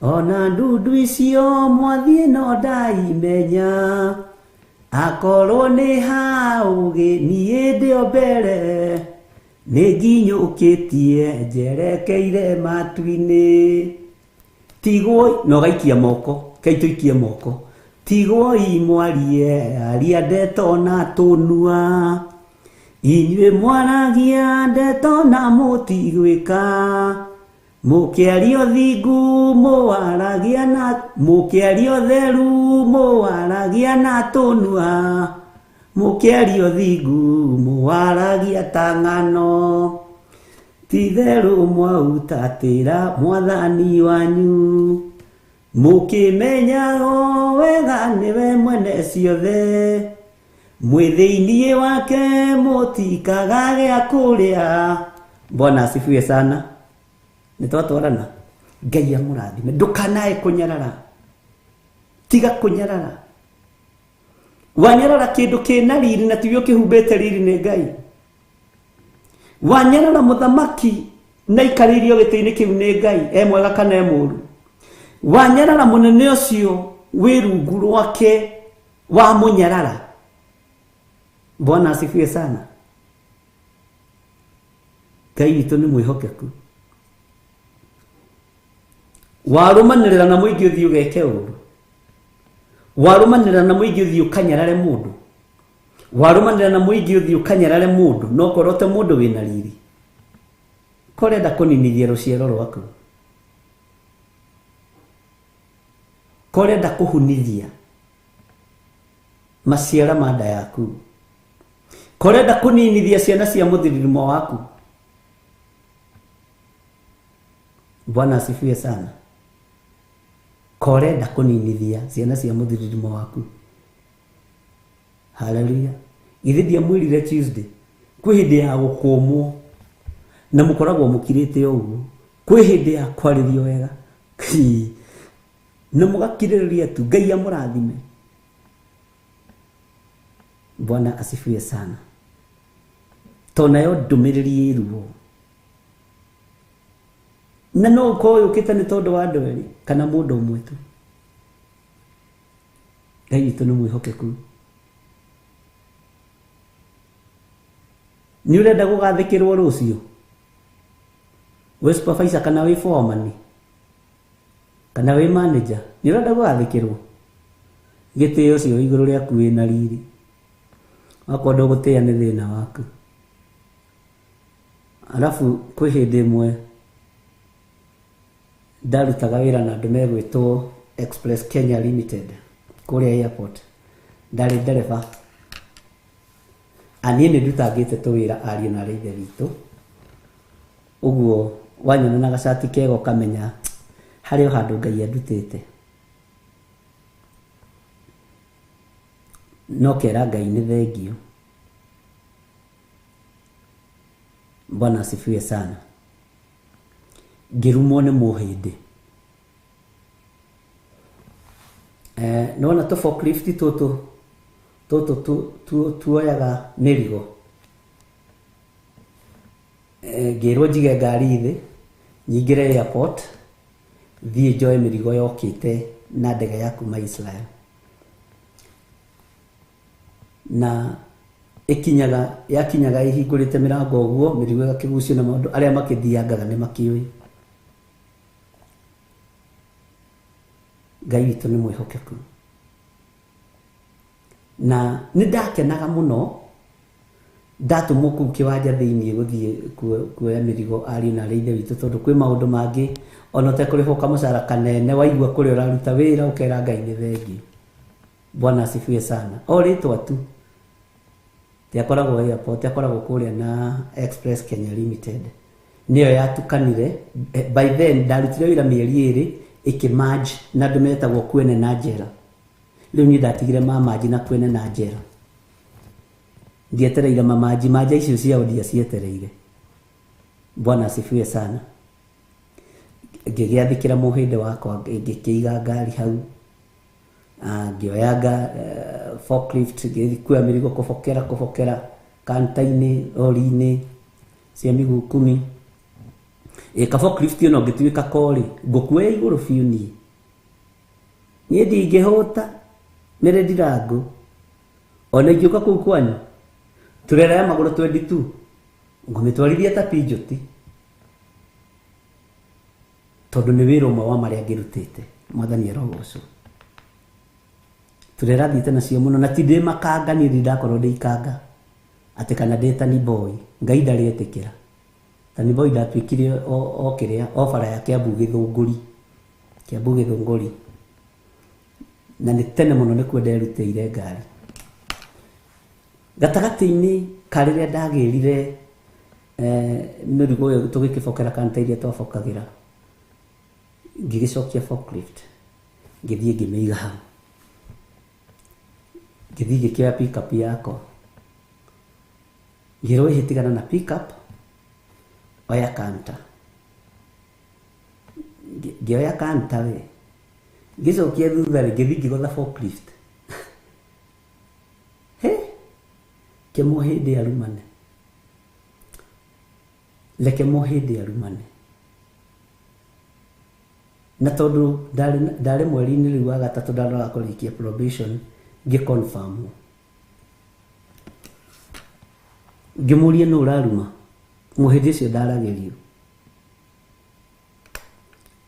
ona ndundu icio mwathiĩ no ndaimenya, akorwo nĩ haũgĩ niĩ ndĩ o mbere, nĩ nginyũkĩtie njerekeire matu-inĩ. Tigwo na ũgaikia moko, kei tũikie moko. Tigwoi mwarie aria ndeto na tũnua, inyuĩ mwaragia ndeto na mũtigwĩka, mũkĩaria ũthingu mũwaragia na, mũkĩaria ũtheru mũwaragia na tũnua, mũkĩaria ũthingu mũwaragia ta ng'ano, ti-itherũ mwautatĩra mwathani wanyu, mũkĩmenyaga wega nĩwe mwene ciothe, mwĩ thĩinĩ wake mũtikaga gĩa kũrĩa. Bwana asifiwe sana. Nĩ twatwarana. Ngai amũrathime. Ndũkanae kũnyarara, tiga kũnyarara. Wanyarara kĩndũ kĩna riri na tiwe ũkĩhumbĩte riri nĩ Ngai. Wanyarara mũthamaki na ikarĩirio gĩtĩ-inĩ kĩu nĩ Ngai, e mwega kana e mũũru. Wanyarara mũnene ũcio wĩ rungu rwake wamũnyarara. Bwana asifiwe sana. Ngai witũ nĩ mwĩhokeku. Warũmanĩrĩra na mũingĩ ũthiĩ ũgeke ũru, warũmanĩrĩra na mũingĩ ũthiĩ ũkanyarare mũndũ, warũmanĩrĩra na mũingĩ ũthiĩ ũkanyarare mũndũ, no ũkorwo te mũndũ wĩna riri, korenda kũninithia rũciaro rwaku, korenda kũhunithia maciara ma nda yaku, korenda kũninithia ciana cia mũthiririmo waku. Bwana asifiwe sana. Korenda kũninithia ciana cia mũthiririmo waku. Haleluya. Githĩ ndiamwĩrire Tuesday kwĩ hĩndĩ ya gũkũmwo na mũkoragwo mũkirĩte o ũguo, kwĩ hĩndĩ ya kwarĩrio wega na mũgakirĩrĩria tu. Ngai amũrathime. Bwana asifiwe sana. To nayo ndũmĩrĩri ĩ ruo na no ũkorwo yũkĩte nĩ tondũ wa andũ erĩ kana mũndũ ũmwe tu. Ngai witũ nĩ mwĩhokeku. Nĩ ũrenda gũgathĩkĩrwo rũciũ wĩ supervisor kana wĩ foreman kana wĩ manager, nĩ ũrenda gũgathĩkĩrwo? Gĩtĩo ũcio igũrũ rĩaku wĩna riri, wakorwo ndũgũtĩĩa nĩ thĩna waku. Arabu kwĩ hĩndĩ ĩmwe ndarutaga wĩra na andũ megwĩtwo Express Kenya Limited kũrĩa airport, ndarĩ ndereba. Niĩ nĩ ndutangĩte tũwĩra ariũ na arĩ ithe witũ, ũguo wanyona na gacati kega ũkamenya harĩ o handũ Ngai andutĩte. No kera Ngai nĩ thengio. Bwana asifiwe sana. Ngĩrumwo nĩ mũhĩndĩ. Nĩwona tũ forklift tũtũ tũtũ tuoyaga mĩrigo. Ngĩrwo njige ngari thĩ, nyingĩre airport, thiĩ njoe mĩrigo yokĩte na ndege ya kuma Israel. Na ĩkinyaga yakinyaga ĩhingũrĩte mĩrango ũguo, mĩrigo ĩgakĩgucio na maũndũ arĩa makĩthiangaga nĩ makĩũĩ. Ngai witũ nĩ mwĩhokeku. Na nĩ ndakenaga mũno ndatũmwo kũu kĩwanja thĩinĩ gũthiĩ kuoya mĩrigo ariũ na arĩ ithe witũ, tondũ kwĩ maũndũ mangĩ ona ũtekũrĩhwo kamũcara kanene waigua kũrĩa ũraruta wĩra ũkera Ngai nĩ thengio. Bwana asifiwe sana. O rĩtwa tu tiakoragwo airport, akoragwo kũrĩa na Express Kenya Limited, nĩyo yatukanire. By then ndarutire wĩra mĩeri ĩrĩ ĩkĩmerge na andũ metagwo Kwene na Njera. Rĩu niĩ ndatigire mamanji na Kwene na Njera, ndietereire mamanji manja icio ciao ndiacietereire. Bwana asifiwe sana. Ngĩgĩathĩkĩra mũhĩndĩ wakwa, ngĩkĩiga ngari hau, ngĩoya forklift ngĩthiĩ kuoya mĩrigo kũbokera kũbokera kanta-inĩ rori-inĩ cia mĩguu kumi. Ka forklift ĩno ngĩtuĩka korĩ ngũkuoya igũrũ biũ niĩ. Niĩ ndingĩhũta nĩrĩ ndirangũ. Ona ingĩũka kũu kwanyu turera ya magũrũ 22 ngũmĩtwarithia ta pinjoti, tondũ nĩ wĩra ũmwe wa marĩa ngĩrutĩte. Mwathani arogocwo. Turera thiĩte nacio mũno na ti ndĩ makanga, niĩ ndirĩ ndakorwo ndĩ ikanga atĩ kana ndĩ tani boy. Ngai ndarĩ etĩkĩra. Tani boy ndatuĩkire o kĩrĩa o bara ya Kiambu Gĩthũngũri, Kiambu Gĩthũngũri, na nĩ tene mũno nĩkuo nderutĩire ngari. Gatagatĩ-inĩ ka rĩrĩa ndagĩrire mĩrigo ĩyo tũgĩkĩbokera kanta iria twabokagĩra, ngĩgĩcokia forklift ngĩthiĩ ngĩmĩiga hau, ngĩthiĩ ngĩkĩoya pickup yakwa, ngĩrwo ĩhĩ tigana na pickup, oya kanta. Ngĩoya kanta we, ngĩcokia thutha rĩ, ngĩthiĩ ngĩgũtha forklift. He kĩmũhĩndĩ arumane, reke mũhĩndĩ arumane. Na tondũ ndarĩ mweri-inĩ rĩu wa gatatũ ndarora kũrĩkia probation, ngĩ confirm, ngĩmũria nũ ũraruma. Mũhĩndĩ ũcio ndaragĩrio,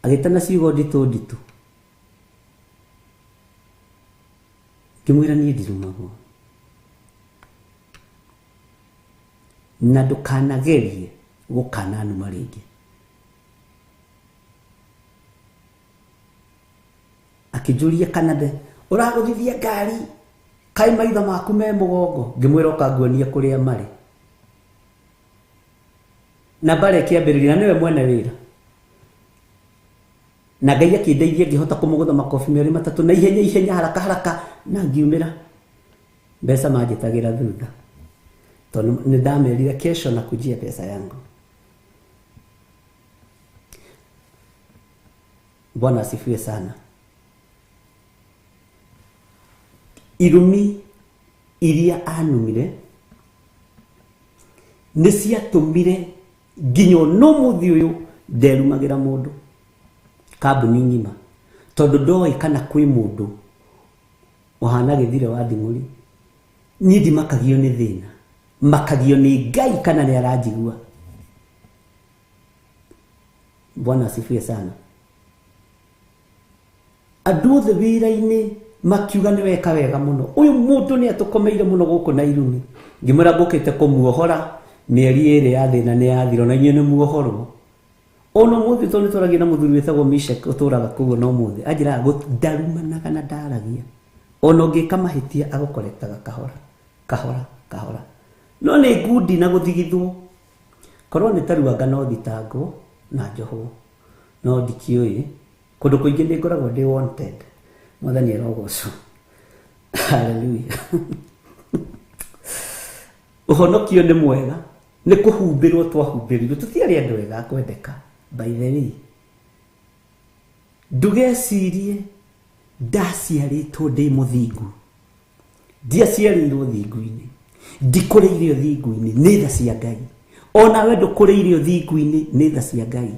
agĩtana ciugo nditũ nditũ, ngĩmwĩra niĩ ndirumagwo na ndũkanagerie gũkananuma rĩngĩ. Akĩnjũria kana nde ũragũthithia ngari kaĩ maitho maku me mũgongo, ngĩmwĩra ũkanguonia kũrĩa marĩ. Na mbara ĩkĩambĩrĩria, na nĩwe mwene wĩra. Na Ngai akĩndeithia ngĩhota kũmũgũtha makobi merĩ matatũ na ihenya ihenya haraka haraka, na ngiumĩra. Mbeca manjĩtagĩra thutha. Tondũ nĩ ndamerire kesho na kujia pesa yangu. Bwana asifiwe sana. Irumi iria anumire nĩ ciatũmire nginya ona ũmũthĩ ũyũ nderumagĩra mũndũ kambuni ng'ima, tondũ ndoĩ kana kwĩ mũndũ ũhana gĩthire wa nding'ũri. Niĩ ndimakagio nĩ thĩna, makagio nĩ Ngai kana nĩ aranjigua. Bwana asifiwe sana. Andũ othe wĩra-inĩ makiuga nĩ weka wega mũno, ũyũ mũndũ nĩ atũkomeire mũno gũkũ na irumi. Ngĩmwĩra ngũkĩte kũmuohora mĩeri ĩrĩ ya thĩna nĩ yathira, na inyuĩ nĩ muohorwo. Ona ũmũthĩ tondũ nĩ twaragia na mũthuri wĩtagwo Mishek ũtũraga kũu ona ũmũthĩ, anjĩraga ndarumanaga na ndaragia, ona ũngĩka mahĩtia agũkorektaga kahora kahora kahora. No nĩ ngundi na gũthigithwo, korwo nĩ taruanga no thitangwo na njohwo, no ndikĩũĩ kũndũ kũingĩ nĩ ngoragwo ndĩ wanted. Mwathani arogocwo. Haleluya. Ũhonokio nĩ mwega, nĩ kũhumbĩrwo twahumbĩrirwo, tũtiarĩ andũ ega a kwendeka. By the way, ndũgecirie ndaciarĩtwo ndĩ mũthingu, ndiaciarĩirwo thingu-inĩ, ndikũrĩire thingu-inĩ, nĩ tha cia Ngai. Onawe ndũkũrĩire thingu-inĩ, nĩ tha cia Ngai.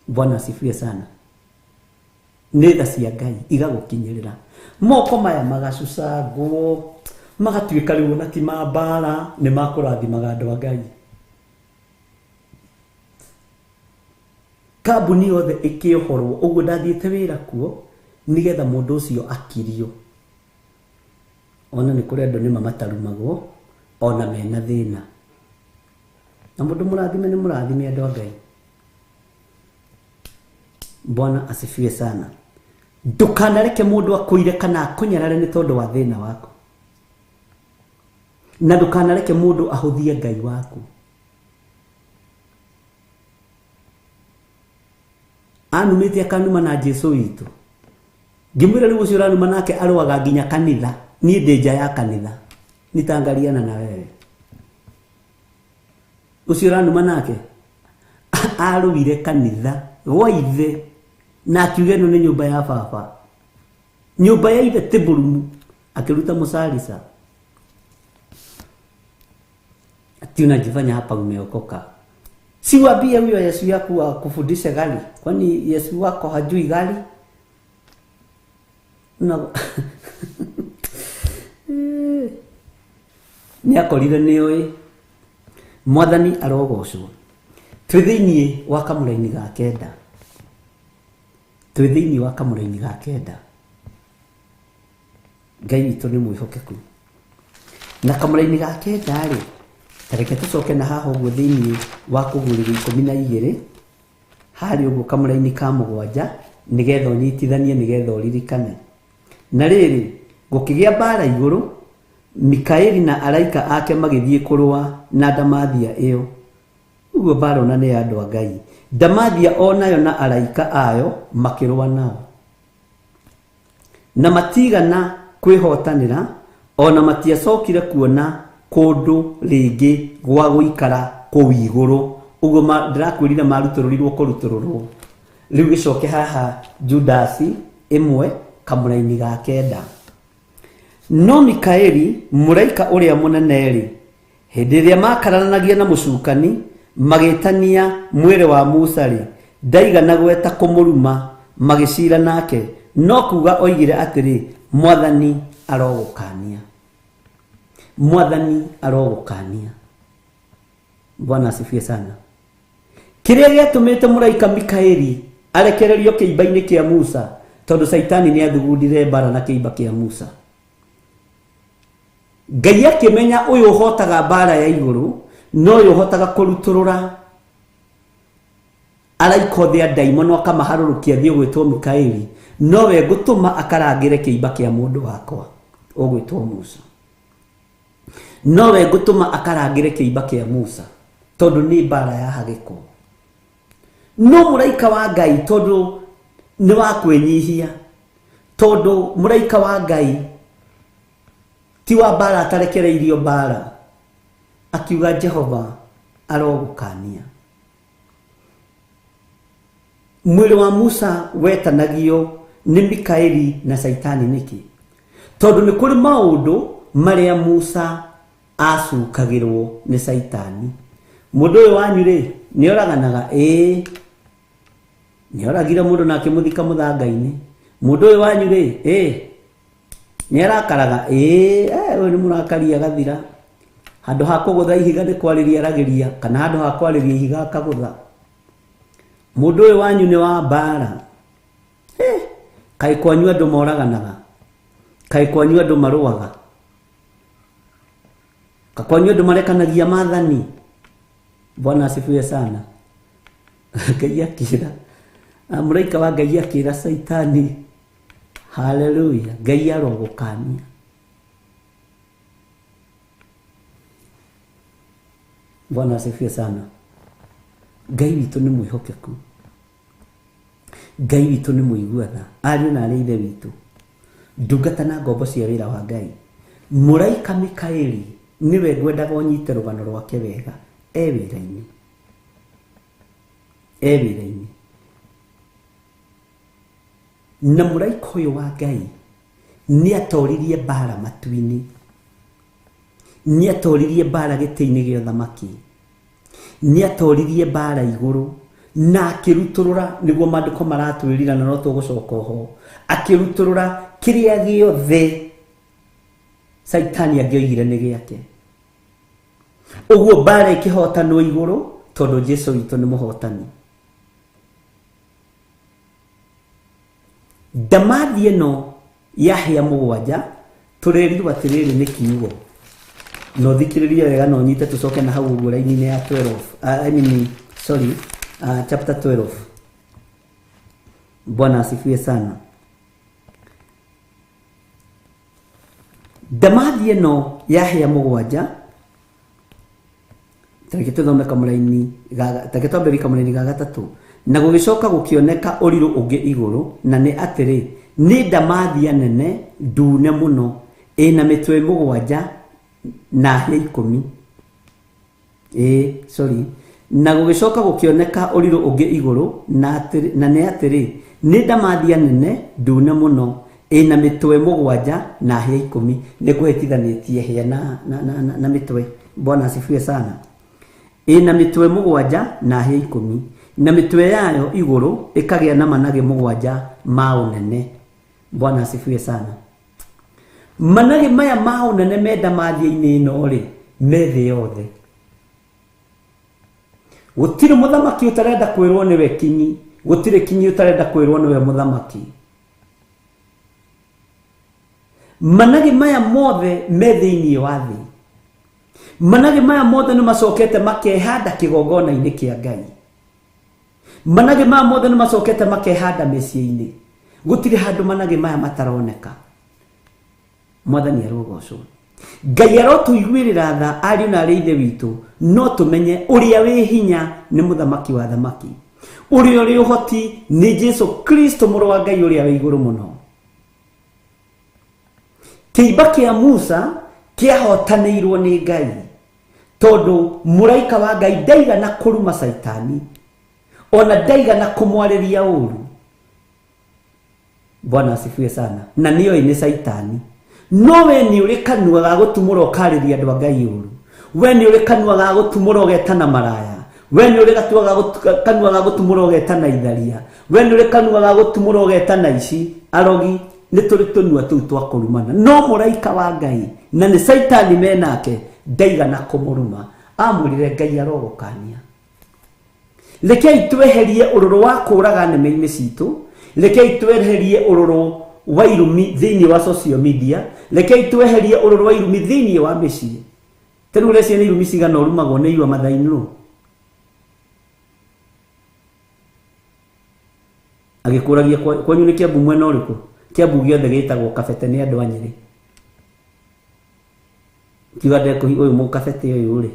Bwana asifiwe sana. Nĩ tha cia Ngai igagũkinyĩrĩra. Moko maya magacucangwo, magatuĩka rĩu ona ti ma mbara, nĩ makũrathimaga andũ a Ngai. Kambuni yothe ĩkĩohorwo, ũguo ndathiĩte wĩra kuo nĩgetha mũndũ ũcio akirio. Ona nĩ kũrĩ andũ nĩma matarumagwo ona mena thĩna. Na mũndũ mũrathime nĩ mũrathime andũ a Ngai. Bwana asifiwe sana. Ndũkanareke mũndũ akũire kana akũnyarare nĩ tondũ wa thĩna waku, na ndũkanareke mũndũ ahũthie Ngai waku. Anumĩte akanuma na Jesu witũ. Ngĩmwĩra rĩu ũcio ũranuma nake arũaga nginya kanitha, niĩ ndĩ nja ya kanitha, nitangariana na wewe. Ũcio ũranuma nake arũire kanitha gwa ithe na akiuga ĩno nĩ nyũmba ya baba, nyũmba ya ithe ti mbũrumu, akĩruta mũcarica. Ati unajifanya hapa umeokoka. Si waambie huyo Yesu yako akufundishe gari, kwani Yesu wako hajui gari? Na nĩ akorire nĩ ũĩ. Mwathani arogocwo. Twĩ thĩinĩ wa kamũraini ga kenda, twĩ thĩinĩ wa kamũraini ga kenda. Ngai witũ nĩ mwĩhokeku. Na kamũraini ga kenda rĩ, tareke tũcoke na haha ũguo thĩinĩ wa kũgũrĩrio 12 harĩ ũguo kamũraini ka 7, nĩgetha ũnyitithanie, nĩgetha ũririkane. Na rĩrĩ, gũkĩgĩa mbara igũrũ, Mikaeli na araika ake magĩthiĩ kũrũa na ndamathia ĩyo. Ũguo mbara ona nĩ ya andũ a Ngai. Ndamathia onayo na araika ayo makĩrũa nao, na matigana kwĩhotanĩra, ona matiacokire kuona kũndũ rĩngĩ gwa gũikara kũu igũrũ. Ũguo ndĩrakwĩrire marutũrũrirwo kũrutũrũrwo. Rĩu gĩcoke haha Judasi 1 kamũraini ga 9. No Mikaeli mũraika ũrĩa mũnene rĩ, hĩndĩ ĩrĩa makararanagia na mũcukani magĩtania mwĩrĩ wa Musa rĩ, ndaigana gweta kũmũruma magĩcira nake, no kuga oigire atĩrĩ, Mwathani arogũkania. Mwathani arogũkania. Bwana asifiwe sana. Kĩrĩa gĩatũmĩte mũraika Mikaeli arekererio kĩimba-inĩ kĩa Musa, tondũ Caitani nĩ athugundire mbara na kĩimba kĩa Musa. Ngai akĩmenya ũyũ ũhotaga mbara ya igũrũ, no ũyũ ũhotaga kũrutũrũra araika othe a ndaimono akamaharũrũkia thiĩ ũgwĩtwo Mikaeli, nowe ngũtũma akarangĩre kĩimba kĩa mũndũ wakwa ũgwĩtwo Musa. Nowe ngũtũma akarangĩre kĩimba kĩa Musa, tondũ nĩ mbara ya hagĩko. No mũraika wa Ngai, tondũ nĩ wa kwĩnyihia, tondũ mũraika wa Ngai Ti wa mbara atarekereirio mbara. Akiuga Jehova arogũkania. Mwĩrĩ wa Musa wetanagio nĩ Mikaeli na Caitani nĩkĩ? Tondũ nĩ kũrĩ maũndũ marĩa Musa acukagĩrwo nĩ Caitani. Mũndũ ũyũ wanyu rĩ, nĩ oraganaga? Ĩĩ. Nĩ oragire mũndũ na akĩmũthika mũthanga-inĩ. Mũndũ ũyũ wanyu rĩ, ĩĩ. Nĩ arakaraga? Ĩĩ, ũyũ nĩ mũrakari agathira. Handũ ha kũgũtha ihiga nĩ kwarĩria aragĩria, kana handũ ha kwarĩria ihiga akagũtha. Mũndũ ũyũ wanyu nĩ wa mbara. Kaĩ kwanyu andũ moraganaga? Kaĩ kwanyu andũ marũaga? Kaĩ kwanyu andũ marekanagia maathani? Bwana asifiwe sana. Ngai akĩra, mũraika wa Ngai akĩra Caitani, haleluya, Ngai arogũkania. Bwana asifiwe sana. Ngai witũ nĩ mwĩhokeku. Ngai witũ nĩ mũigua tha. Ariũ na arĩ ithe witũ, ndungata na ngombo cia wĩra wa Ngai. Mũraika Mikaeli nĩwe ngwendaga ũnyite rũgano rwake wega. E wĩra-inĩ. E wĩra-inĩ. Na mũraika ũyũ wa Ngai nĩ atoririe mbara matu-inĩ. Nĩ atoririe mbara gĩtĩ-inĩ gĩa ũthamaki. Nĩ atoririe mbara igũrũ. Na akĩrutũrũra, nĩguo maandĩko maratwĩrira na no tũgũcoka oho. Akĩrutũrũra kĩrĩa gĩothe Caitani angĩoigire nĩ gĩake. Ũguo mbara ĩkĩhotanwo igũrũ tondũ Jesu witũ nĩ mũhotani. Ndamathi ĩno ya hĩa mũgwanja tũrerirwo atĩrĩrĩ nĩ kiugo. Na ũthikĩrĩrie wega na ũnyite tũcoke na hau ũguo raini-inĩ ya 12. I mean, sorry, chapter 12. Bwana asifiwe sana. Ndamathi ĩno ya hĩa mũgwanja, tareke tũthome kamũraini ga, tareke twambĩrĩrie kamũraini ga gatatũ. Na gũgĩcoka gũkĩoneka ũrirũ ũngĩ igũrũ, na nĩ atĩrĩ, nĩ ndamathia nene ndune mũno, ĩna mĩtwe mũgwanja na hĩa ikũmi. Ĩĩ, sorry. Na gũgĩcoka gũkĩoneka ũrirũ ũngĩ igũrũ, na atĩrĩ, na nĩ atĩrĩ, nĩ ndamathia nene ndune mũno, ĩna mĩtwe mũgwanja na hĩa ikũmi. Nĩ ngũhĩtithanĩtie hĩa na mĩtwe. Bwana asifiwe sana. Ĩna mĩtwe mũgwanja na hĩa ikũmi, na mĩtwe yayo igũrũ ĩkagĩa na managĩ mũgwanja ma ũnene. Bwana asifiwe sana. Managĩ maya ma ũnene me ndamathia-inĩ ĩno rĩ, me thĩ yothe. Gũtirĩ mũthamaki ũtarenda kwĩrwo nĩwe kinyi, gũtirĩ kinyi ũtarenda kwĩrwo nĩwe mũthamaki. Managĩ maya mothe me thĩinĩ wa thĩ. Managĩ maya mothe nĩ macokete makehanda kĩgongona-inĩ kĩa Ngai. Managĩ maya mothe nĩ macokete makehanda mĩciĩ-inĩ. Gũtirĩ handũ managĩ maya mataroneka. Mwathani arogocwo. Ngai arotũiguĩrĩra tha ariũ na arĩ ithe witũ, no tũmenye ũrĩa wĩ hinya nĩ mũthamaki wa thamaki. Ũrĩa ũrĩ ũhoti nĩ Jesu Kristo mũrũ wa Ngai ũrĩa wĩ igũrũ mũno. Kĩimba kĩa Musa kĩahotanĩirwo nĩ Ngai, tondũ mũraika wa Ngai ndaigana kũruma Caitani, ona ndaigana kũmwarĩria ũru. Bwana asifiwe sana. Na nĩoĩ nĩ Caitani. No we nĩ ũrĩ kanua ga gũtumũra ũkarĩria andũ a Ngai ũru. We nĩ ũrĩ kanua ga gũtumũra ũgetana maraya. We nĩ ũrĩ kanua ga gũtumũra ũgetana itharia. We nĩ ũrĩ kanua ga gũtumũra ũgetana ici, arogi. Nĩ tũrĩ tũnua tũu twa kũrumana. No mũraika wa Ngai na nĩ Caitani menake ndaigana kũmũruma. Amwĩrire Ngai arogũkania. Rekei tweherie ũrũrũ wa kũraga nĩmĩ-inĩ citũ. Rekei tweherie ũrũrũ wa irumi thĩinĩ wa social media. Rekei tweherie ũrũrũ wa irumi thĩinĩ wa mĩciĩ. Ta rĩu ũreciria nĩ irumi cigana ũrumagwo nĩ irua mathainĩ-rũ? Agĩkũragia kwanyu nĩ Kiambu mwena ũrĩkũ? Kiambu gĩothe gĩtagwo Kabete nĩ andũ a Nyĩrĩ. Kiuga ndekũhi ũyũ mũkabete ũyũ rĩ.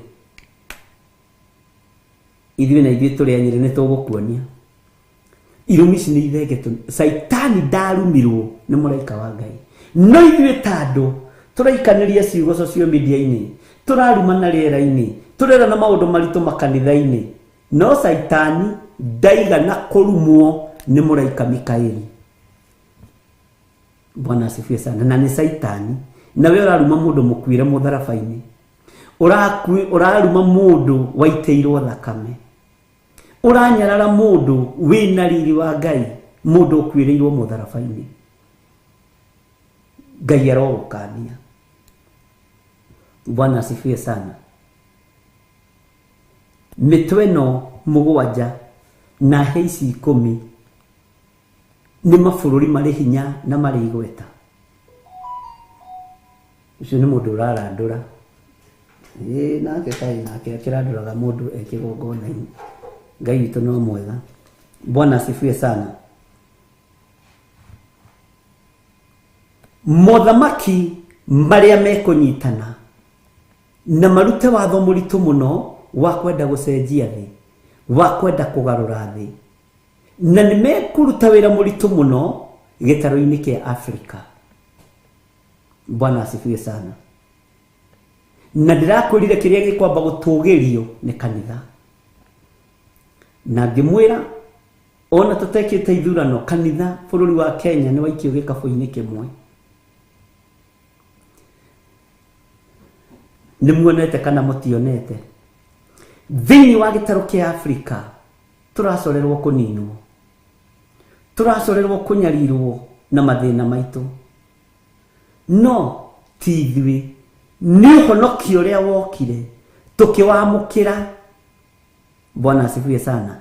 Ithuĩ na ithuĩ tũrĩ a Nyĩrĩ nĩ tũgũkuonia. Irumi ici nĩ ithenge tũ. Caitani ndarumirwo nĩ mũraika wa Ngai. No ithuĩ ta andũ Tũraikanĩria ciugo social media-inĩ, tũrarumana rĩera-inĩ, tũrerana maũndũ maritũ makanitha-inĩ. No Saitani ndaigana kũrumwo nĩ mũraika Mikaeli. Bwana asifiwe sana. Na nĩ Saitani nawe ũraruma mũndũ mũkuire mũtharaba-inĩ, ũraruma mũndũ waitĩirwo thakame, ũranyarara mũndũ wĩna riri wa Ngai, mũndũ ũkuĩrĩirwo mũtharaba-inĩ. Ngai arogũkania. Bwana asifiwe sana. Mĩtwe ĩno mũgwanja na hĩa ici 10 nĩ mabũrũri marĩ hinya na marĩ igweta. Ũcio nĩ mũndũ ũrarandũra. Ĩĩ nake kaĩ nake akĩrandũraga mũndũ e kĩgongona-inĩ. Ngai witũ no mwega. Bwana asifiwe sana. Mothamaki marĩa mekũnyitana na marute watho mũritũ mũno wa kwenda gũcenjia thĩ, wa kwenda kũgarũra thĩ, na nĩ mekũruta wĩra mũritũ mũno gĩtarũ-inĩ kĩa Afrika. Bwana asifiwe sana. Na ndĩrakwĩrire kĩrĩa gĩkwamba gũtũgĩrio nĩ kanitha, na ngĩmwĩra ona tũtekĩte ithurano, kanitha bũrũri wa Kenya nĩ waikio gĩkabũ-inĩ kĩmwe. Nĩ muonete kana mũtionete? Thĩinĩ wa gĩtarũ kĩa Afrika tũracorerwo kũninwo, tũracorerwo kũnyarirwo na mathĩna maitũ, no ti ithuĩ. Nĩ ũhonokio ũrĩa wokire tũkĩwamũkĩra. Bwana asifiwe sana.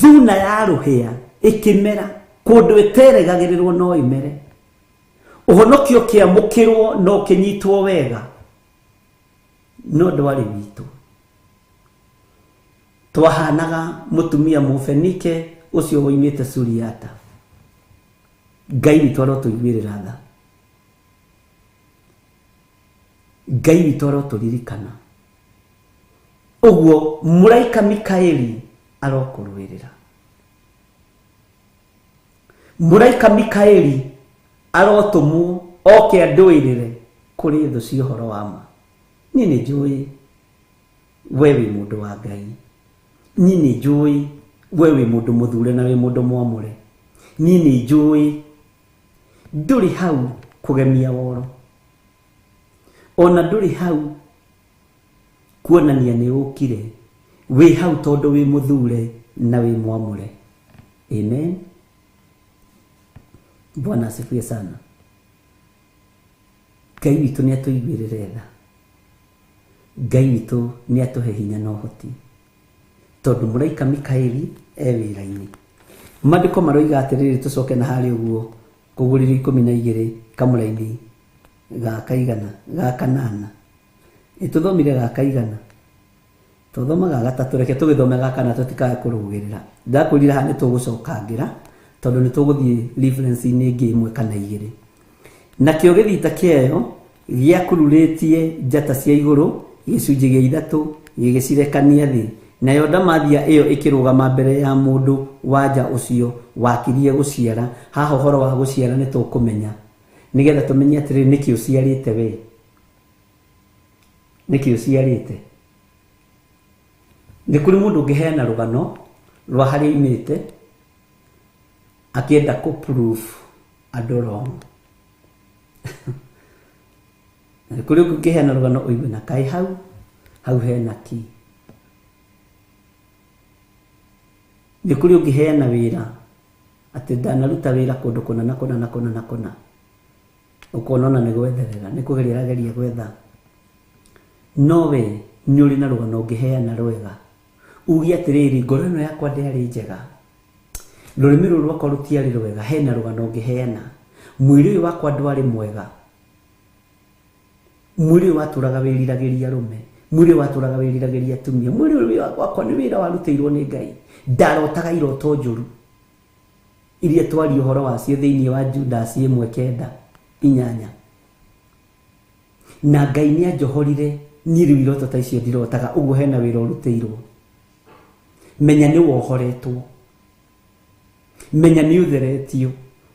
Thuna ya rũhĩa ĩkĩmera kũndũ ĩteregagĩrĩrwo no ĩmere. Ũhonokio ũkĩamũkĩrwo no ũkĩnyitwo wega, no ndwarĩ witũ. Twahanaga mũtumia Mũfenike ũcio woimĩte Suriata. Ngai witũ arotũiguĩrĩra tha. Ngai witũ arotũririkana. Ũguo mũraika Mikaeli arokũrũĩrĩra. Mũraika Mikaeli arotũmwo oke andũĩrĩre kũrĩ thũ cia ũhoro wa ma. Niĩ nĩ njũĩ we wĩ mũndũ wa Ngai. Niĩ nĩ njũĩ we wĩ mũndũ mũthure na wĩ mũndũ mwamũre. Niĩ nĩ njũĩ ndũrĩ hau kũgemia woro, ona ndũrĩ hau kuonania nĩ ũkire. Wĩ hau tondũ wĩ mũthure na wĩ mwamũre. Amen. Bwana asifiwe sana. Ngai witũ nĩ atũiguĩrĩre tha. Ngai witũ nĩ atũhe hinya na ũhoti, tondũ mũraika Mikaeli e wĩra-inĩ. Maandĩko maroiga atĩrĩrĩ, tũcoke na harĩa ũguo kũgũrĩrio 12 kamũraini ga kaigana ga kanana. Ĩtũthomire ga kaigana, tũthomaga gatatũ, reke tũgĩthome ga kana tũtikae kũrũgĩrĩra. Ndakwĩrire haha nĩ tũgũcokangĩra tondũ nĩ tũgũthiĩ reference-inĩ ĩngĩ ĩmwe kana igĩrĩ. Nakĩo gĩthita kĩayo gĩakururĩtie njata cia igũrũ gĩcunjĩ gĩa 3 gĩgĩcirekania thĩ. Nayo ndamathia ĩyo ĩkĩrũgama mbere ya mũndũ wanja ũcio wakirie gũciara. Haha ũhoro wa gũciara nĩ tũkũmenya, nĩgetha tũmenye atĩrĩrĩ, nĩkĩ ũciarĩte we, nĩkĩ ũciarĩte. Nĩ kũrĩ mũndũ ũngĩheana rũgano rwa harĩa oimĩte akĩenda kũ proof andũ wrong. Nĩ kũrĩ ũngĩ ũngĩheana rũgano ũigue na kaĩ hau hau hena ki. Nĩ kũrĩ ũngĩheana wĩra atĩ ndanaruta wĩra kũndũ kũna na kũna na kũna na kũna, ũkona ona nĩ gwetherera, nĩ kũgeria arageria gwetha. No we nĩ ũrĩ na rũgano ũngĩheana rwega, uge atĩrĩrĩ, ngoro ĩno yakwa ndĩarĩ njega, rũrĩmĩ rũrũ rwakwa rũtiarĩ rwega, hena rũgano ũngĩheana. Mwĩrĩ ũyũ wakwa ndwarĩ mwega, mwĩrĩ ũyũ watũraga wĩriragĩria arũme, mwĩrĩ ũyũ watũraga wĩriragĩria atumia, mwĩrĩ ũyũ wakwa nĩ wĩra warutĩirwo nĩ Ngai. Ndarotaga iroto njũru iria twaria ũhoro wacio thĩinĩ wa Judas 1:9-8, na Ngai nĩ anjohorire niĩ rĩu iroto ta icio ndirotaga. Ũguo hena wĩra ũrutĩirwo. Menya nĩ wohoretwo, menya nĩ ũtheretio,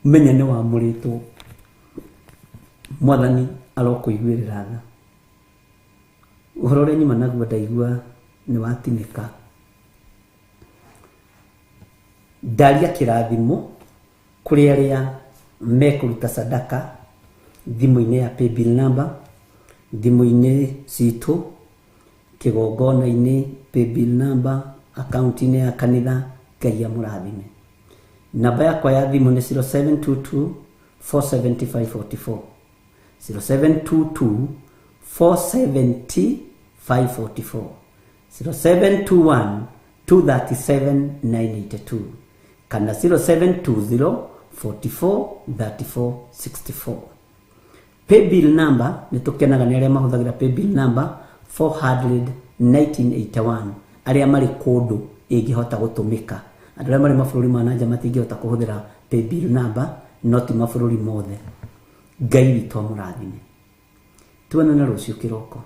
menya nĩ wamũrĩtwo. Mwathani Arokũiguĩrĩra tha. Ũhoro ũrĩa nyuma naguo ndaigua nĩ watinĩka. Ndaria kĩrathimo kũrĩ arĩa mekũruta sadaka thimũ-inĩ ya paybill number, thimũ-inĩ citũ, kĩgongona-inĩ, paybill number, akaunti-inĩ ya kanitha. Ngai amũrathime. Namba yakwa ya thimũ nĩ 0722 47544, 0722 470 544, 0721 237 982 kana 0720 44 34 64. Paybill number, nĩ tũkenaga nĩ arĩa mahũthagĩra paybill number 400 1981, arĩa marĩ kũndũ ĩngĩhota gũtũmĩka. Andũ arĩa marĩ mabũrũri ma nanja matingĩhota kũhũthĩra paybill number, no ti mabũrũri mothe. Ngai witũ amũrathime. Tuonane rũciũ kĩroko.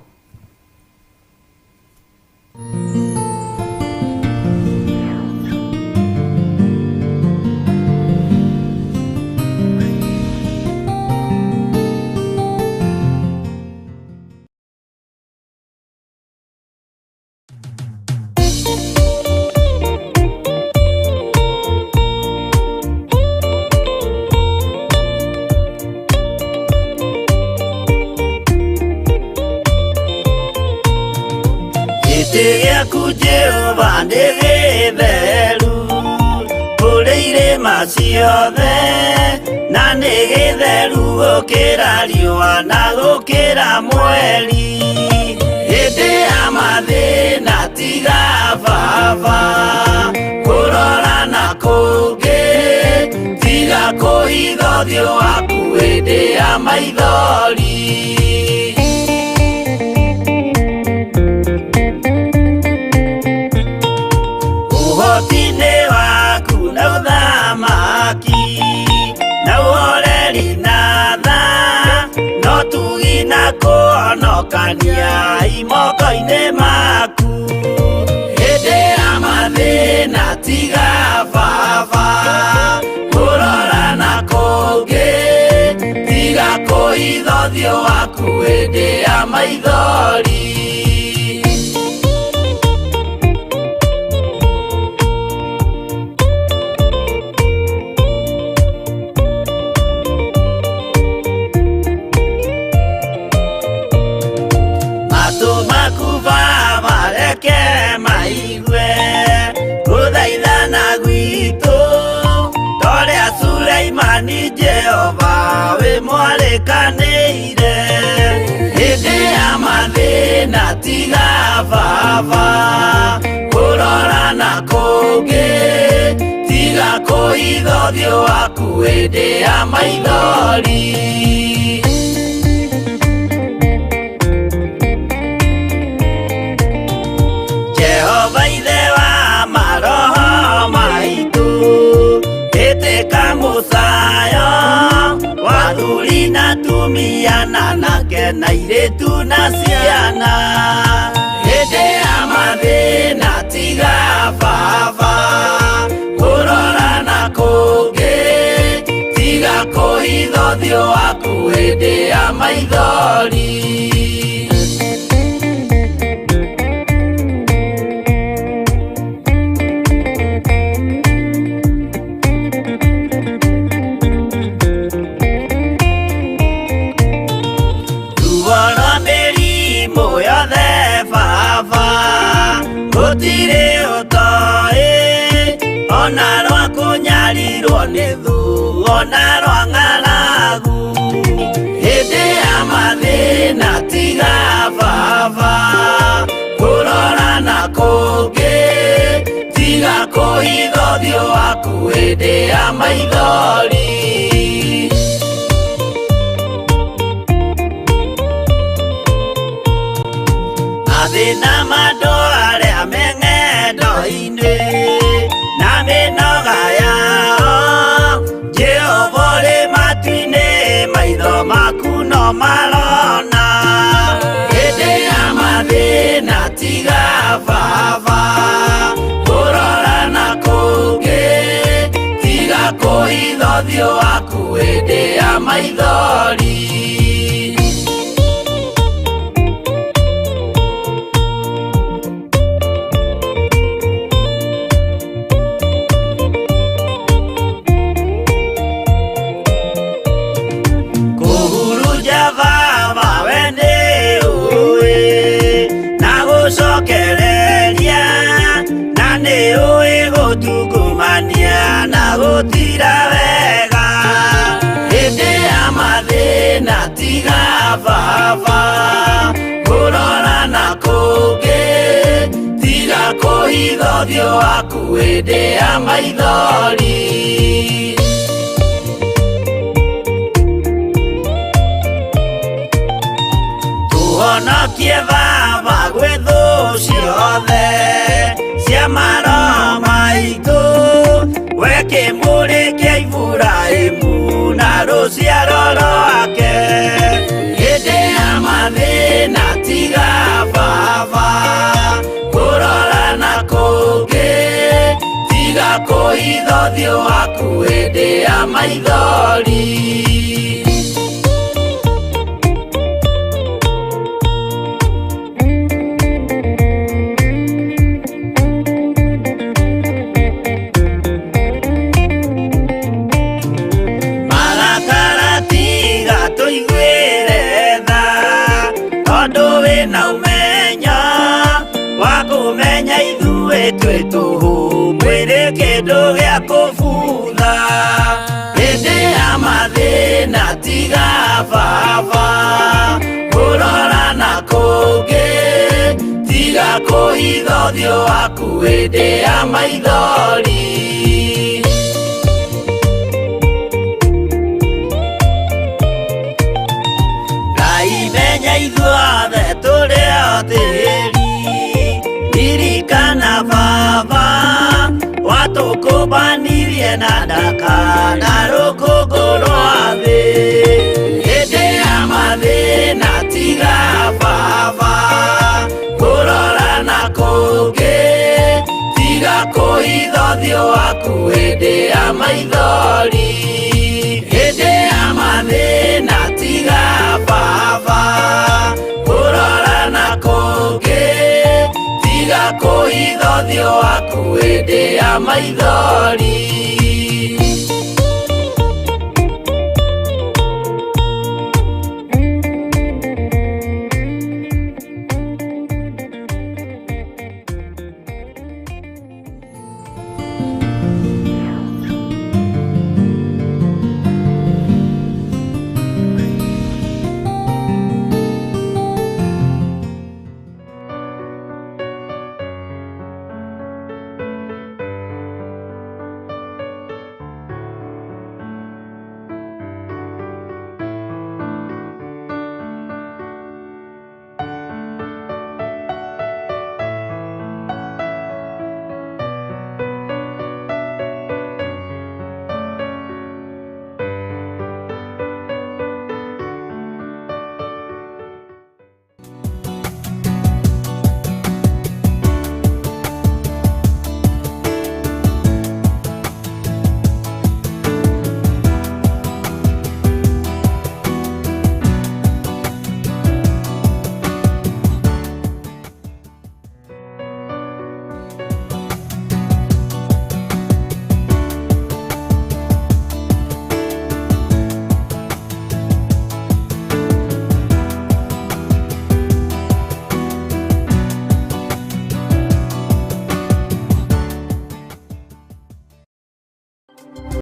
Gĩtĩ gĩaku Jehova nĩ gĩtheru kũrĩ irĩma ciothe, na nĩ gĩtheru gũkĩra riũa na gũkĩra mweri. Hĩndĩ ya mathĩna tiga baba kũrora na kũngĩ, tiga kũhitha ũthiũ waku hĩndĩ ya maithori. Ũhoti-inĩ waku na ũthamaki na ũhoreri na tha, no tugi na kũhonokania imoko-inĩ maku. Hĩndĩ ya mathĩna tiga baba kũrora na kũngĩ, tiga kũhitha ũthiũ waku hĩndĩ ya maithori. Matũ maku Baba reke maigue gũthaithana gwitũ, torĩa Suleimani Jehova wĩ mwarĩkanĩire. Hĩndĩ ya mathĩna tiga baba kũrora na kũngĩ, tiga kũhitha ũthiũ waku hĩndĩ ya maithori. Jehova ithe wa maroho maitũ, ĩtĩka mũcayo wa athuri na atumia na anake na airĩtu na ciana. Hĩndĩ ya mathĩna tiga baba kũrora na kũngĩ, tiga kũhitha ũthiũ waku hĩndĩ ya maithori. Ruo rwa mĩrimũ yothe baba gũtirĩ ũtoĩ, ona rwa kũnyarirwo nĩ thũ, ona rwa ng'aragu. Hĩndĩ ya mathĩna tiga baba kũrora na kũngĩ, tiga kũhitha ũthiũ waku hĩndĩ ya maithori. Mathĩna ma andũ arĩa me ng'endo-inĩ na mĩnoga yao, Jehova ũrĩ matu-inĩ, maitho maku no marona. Hĩndĩ ya mathĩna tiga baba kũrora na kũngĩ, tiga kũhitha ũthiũ waku hĩndĩ ya maithori. cira wega hĩndĩ ya mathĩna tiga baba kũrora na kũngĩ tiga kũhitha ũthiũ waku hĩndĩ ya maithori. Tũhonokie baba gwĩ thũ ciothe cia maroho maitũ, we kĩmũrĩ kĩa Iburahĩmu na rũciaro rwake. Hĩndĩ ya mathĩna tiga baba kũrora na kũngĩ, tiga kũhitha ũthiũ waku hĩndĩ ya maithori. Marakara tiga tũiguĩre tha, tondũ wĩna ũmenyo wa kũmenya ithuĩ twĩ tũhũ, mwĩrĩ kĩndũ gĩa kũbutha. Hĩndĩ ya mathĩna tiga baba kũrora na kũngĩ, tiga kũhitha ũthiũ waku hĩndĩ ya maithori. Ngai menya ithuothe tũrĩ o tĩri, ririkana baba watũkũmbanirie na ndaka na rũkũngũ rwa thĩ. Hĩndĩ ya mathĩna tiga baba kũrora na kũngĩ, tiga kũhitha ũthiũ waku hĩndĩ ya maithori. Hĩndĩ ya mathĩna tiga baba kũrora na kũngĩ, tiga kũhitha ũthiũ waku hĩndĩ ya maithori.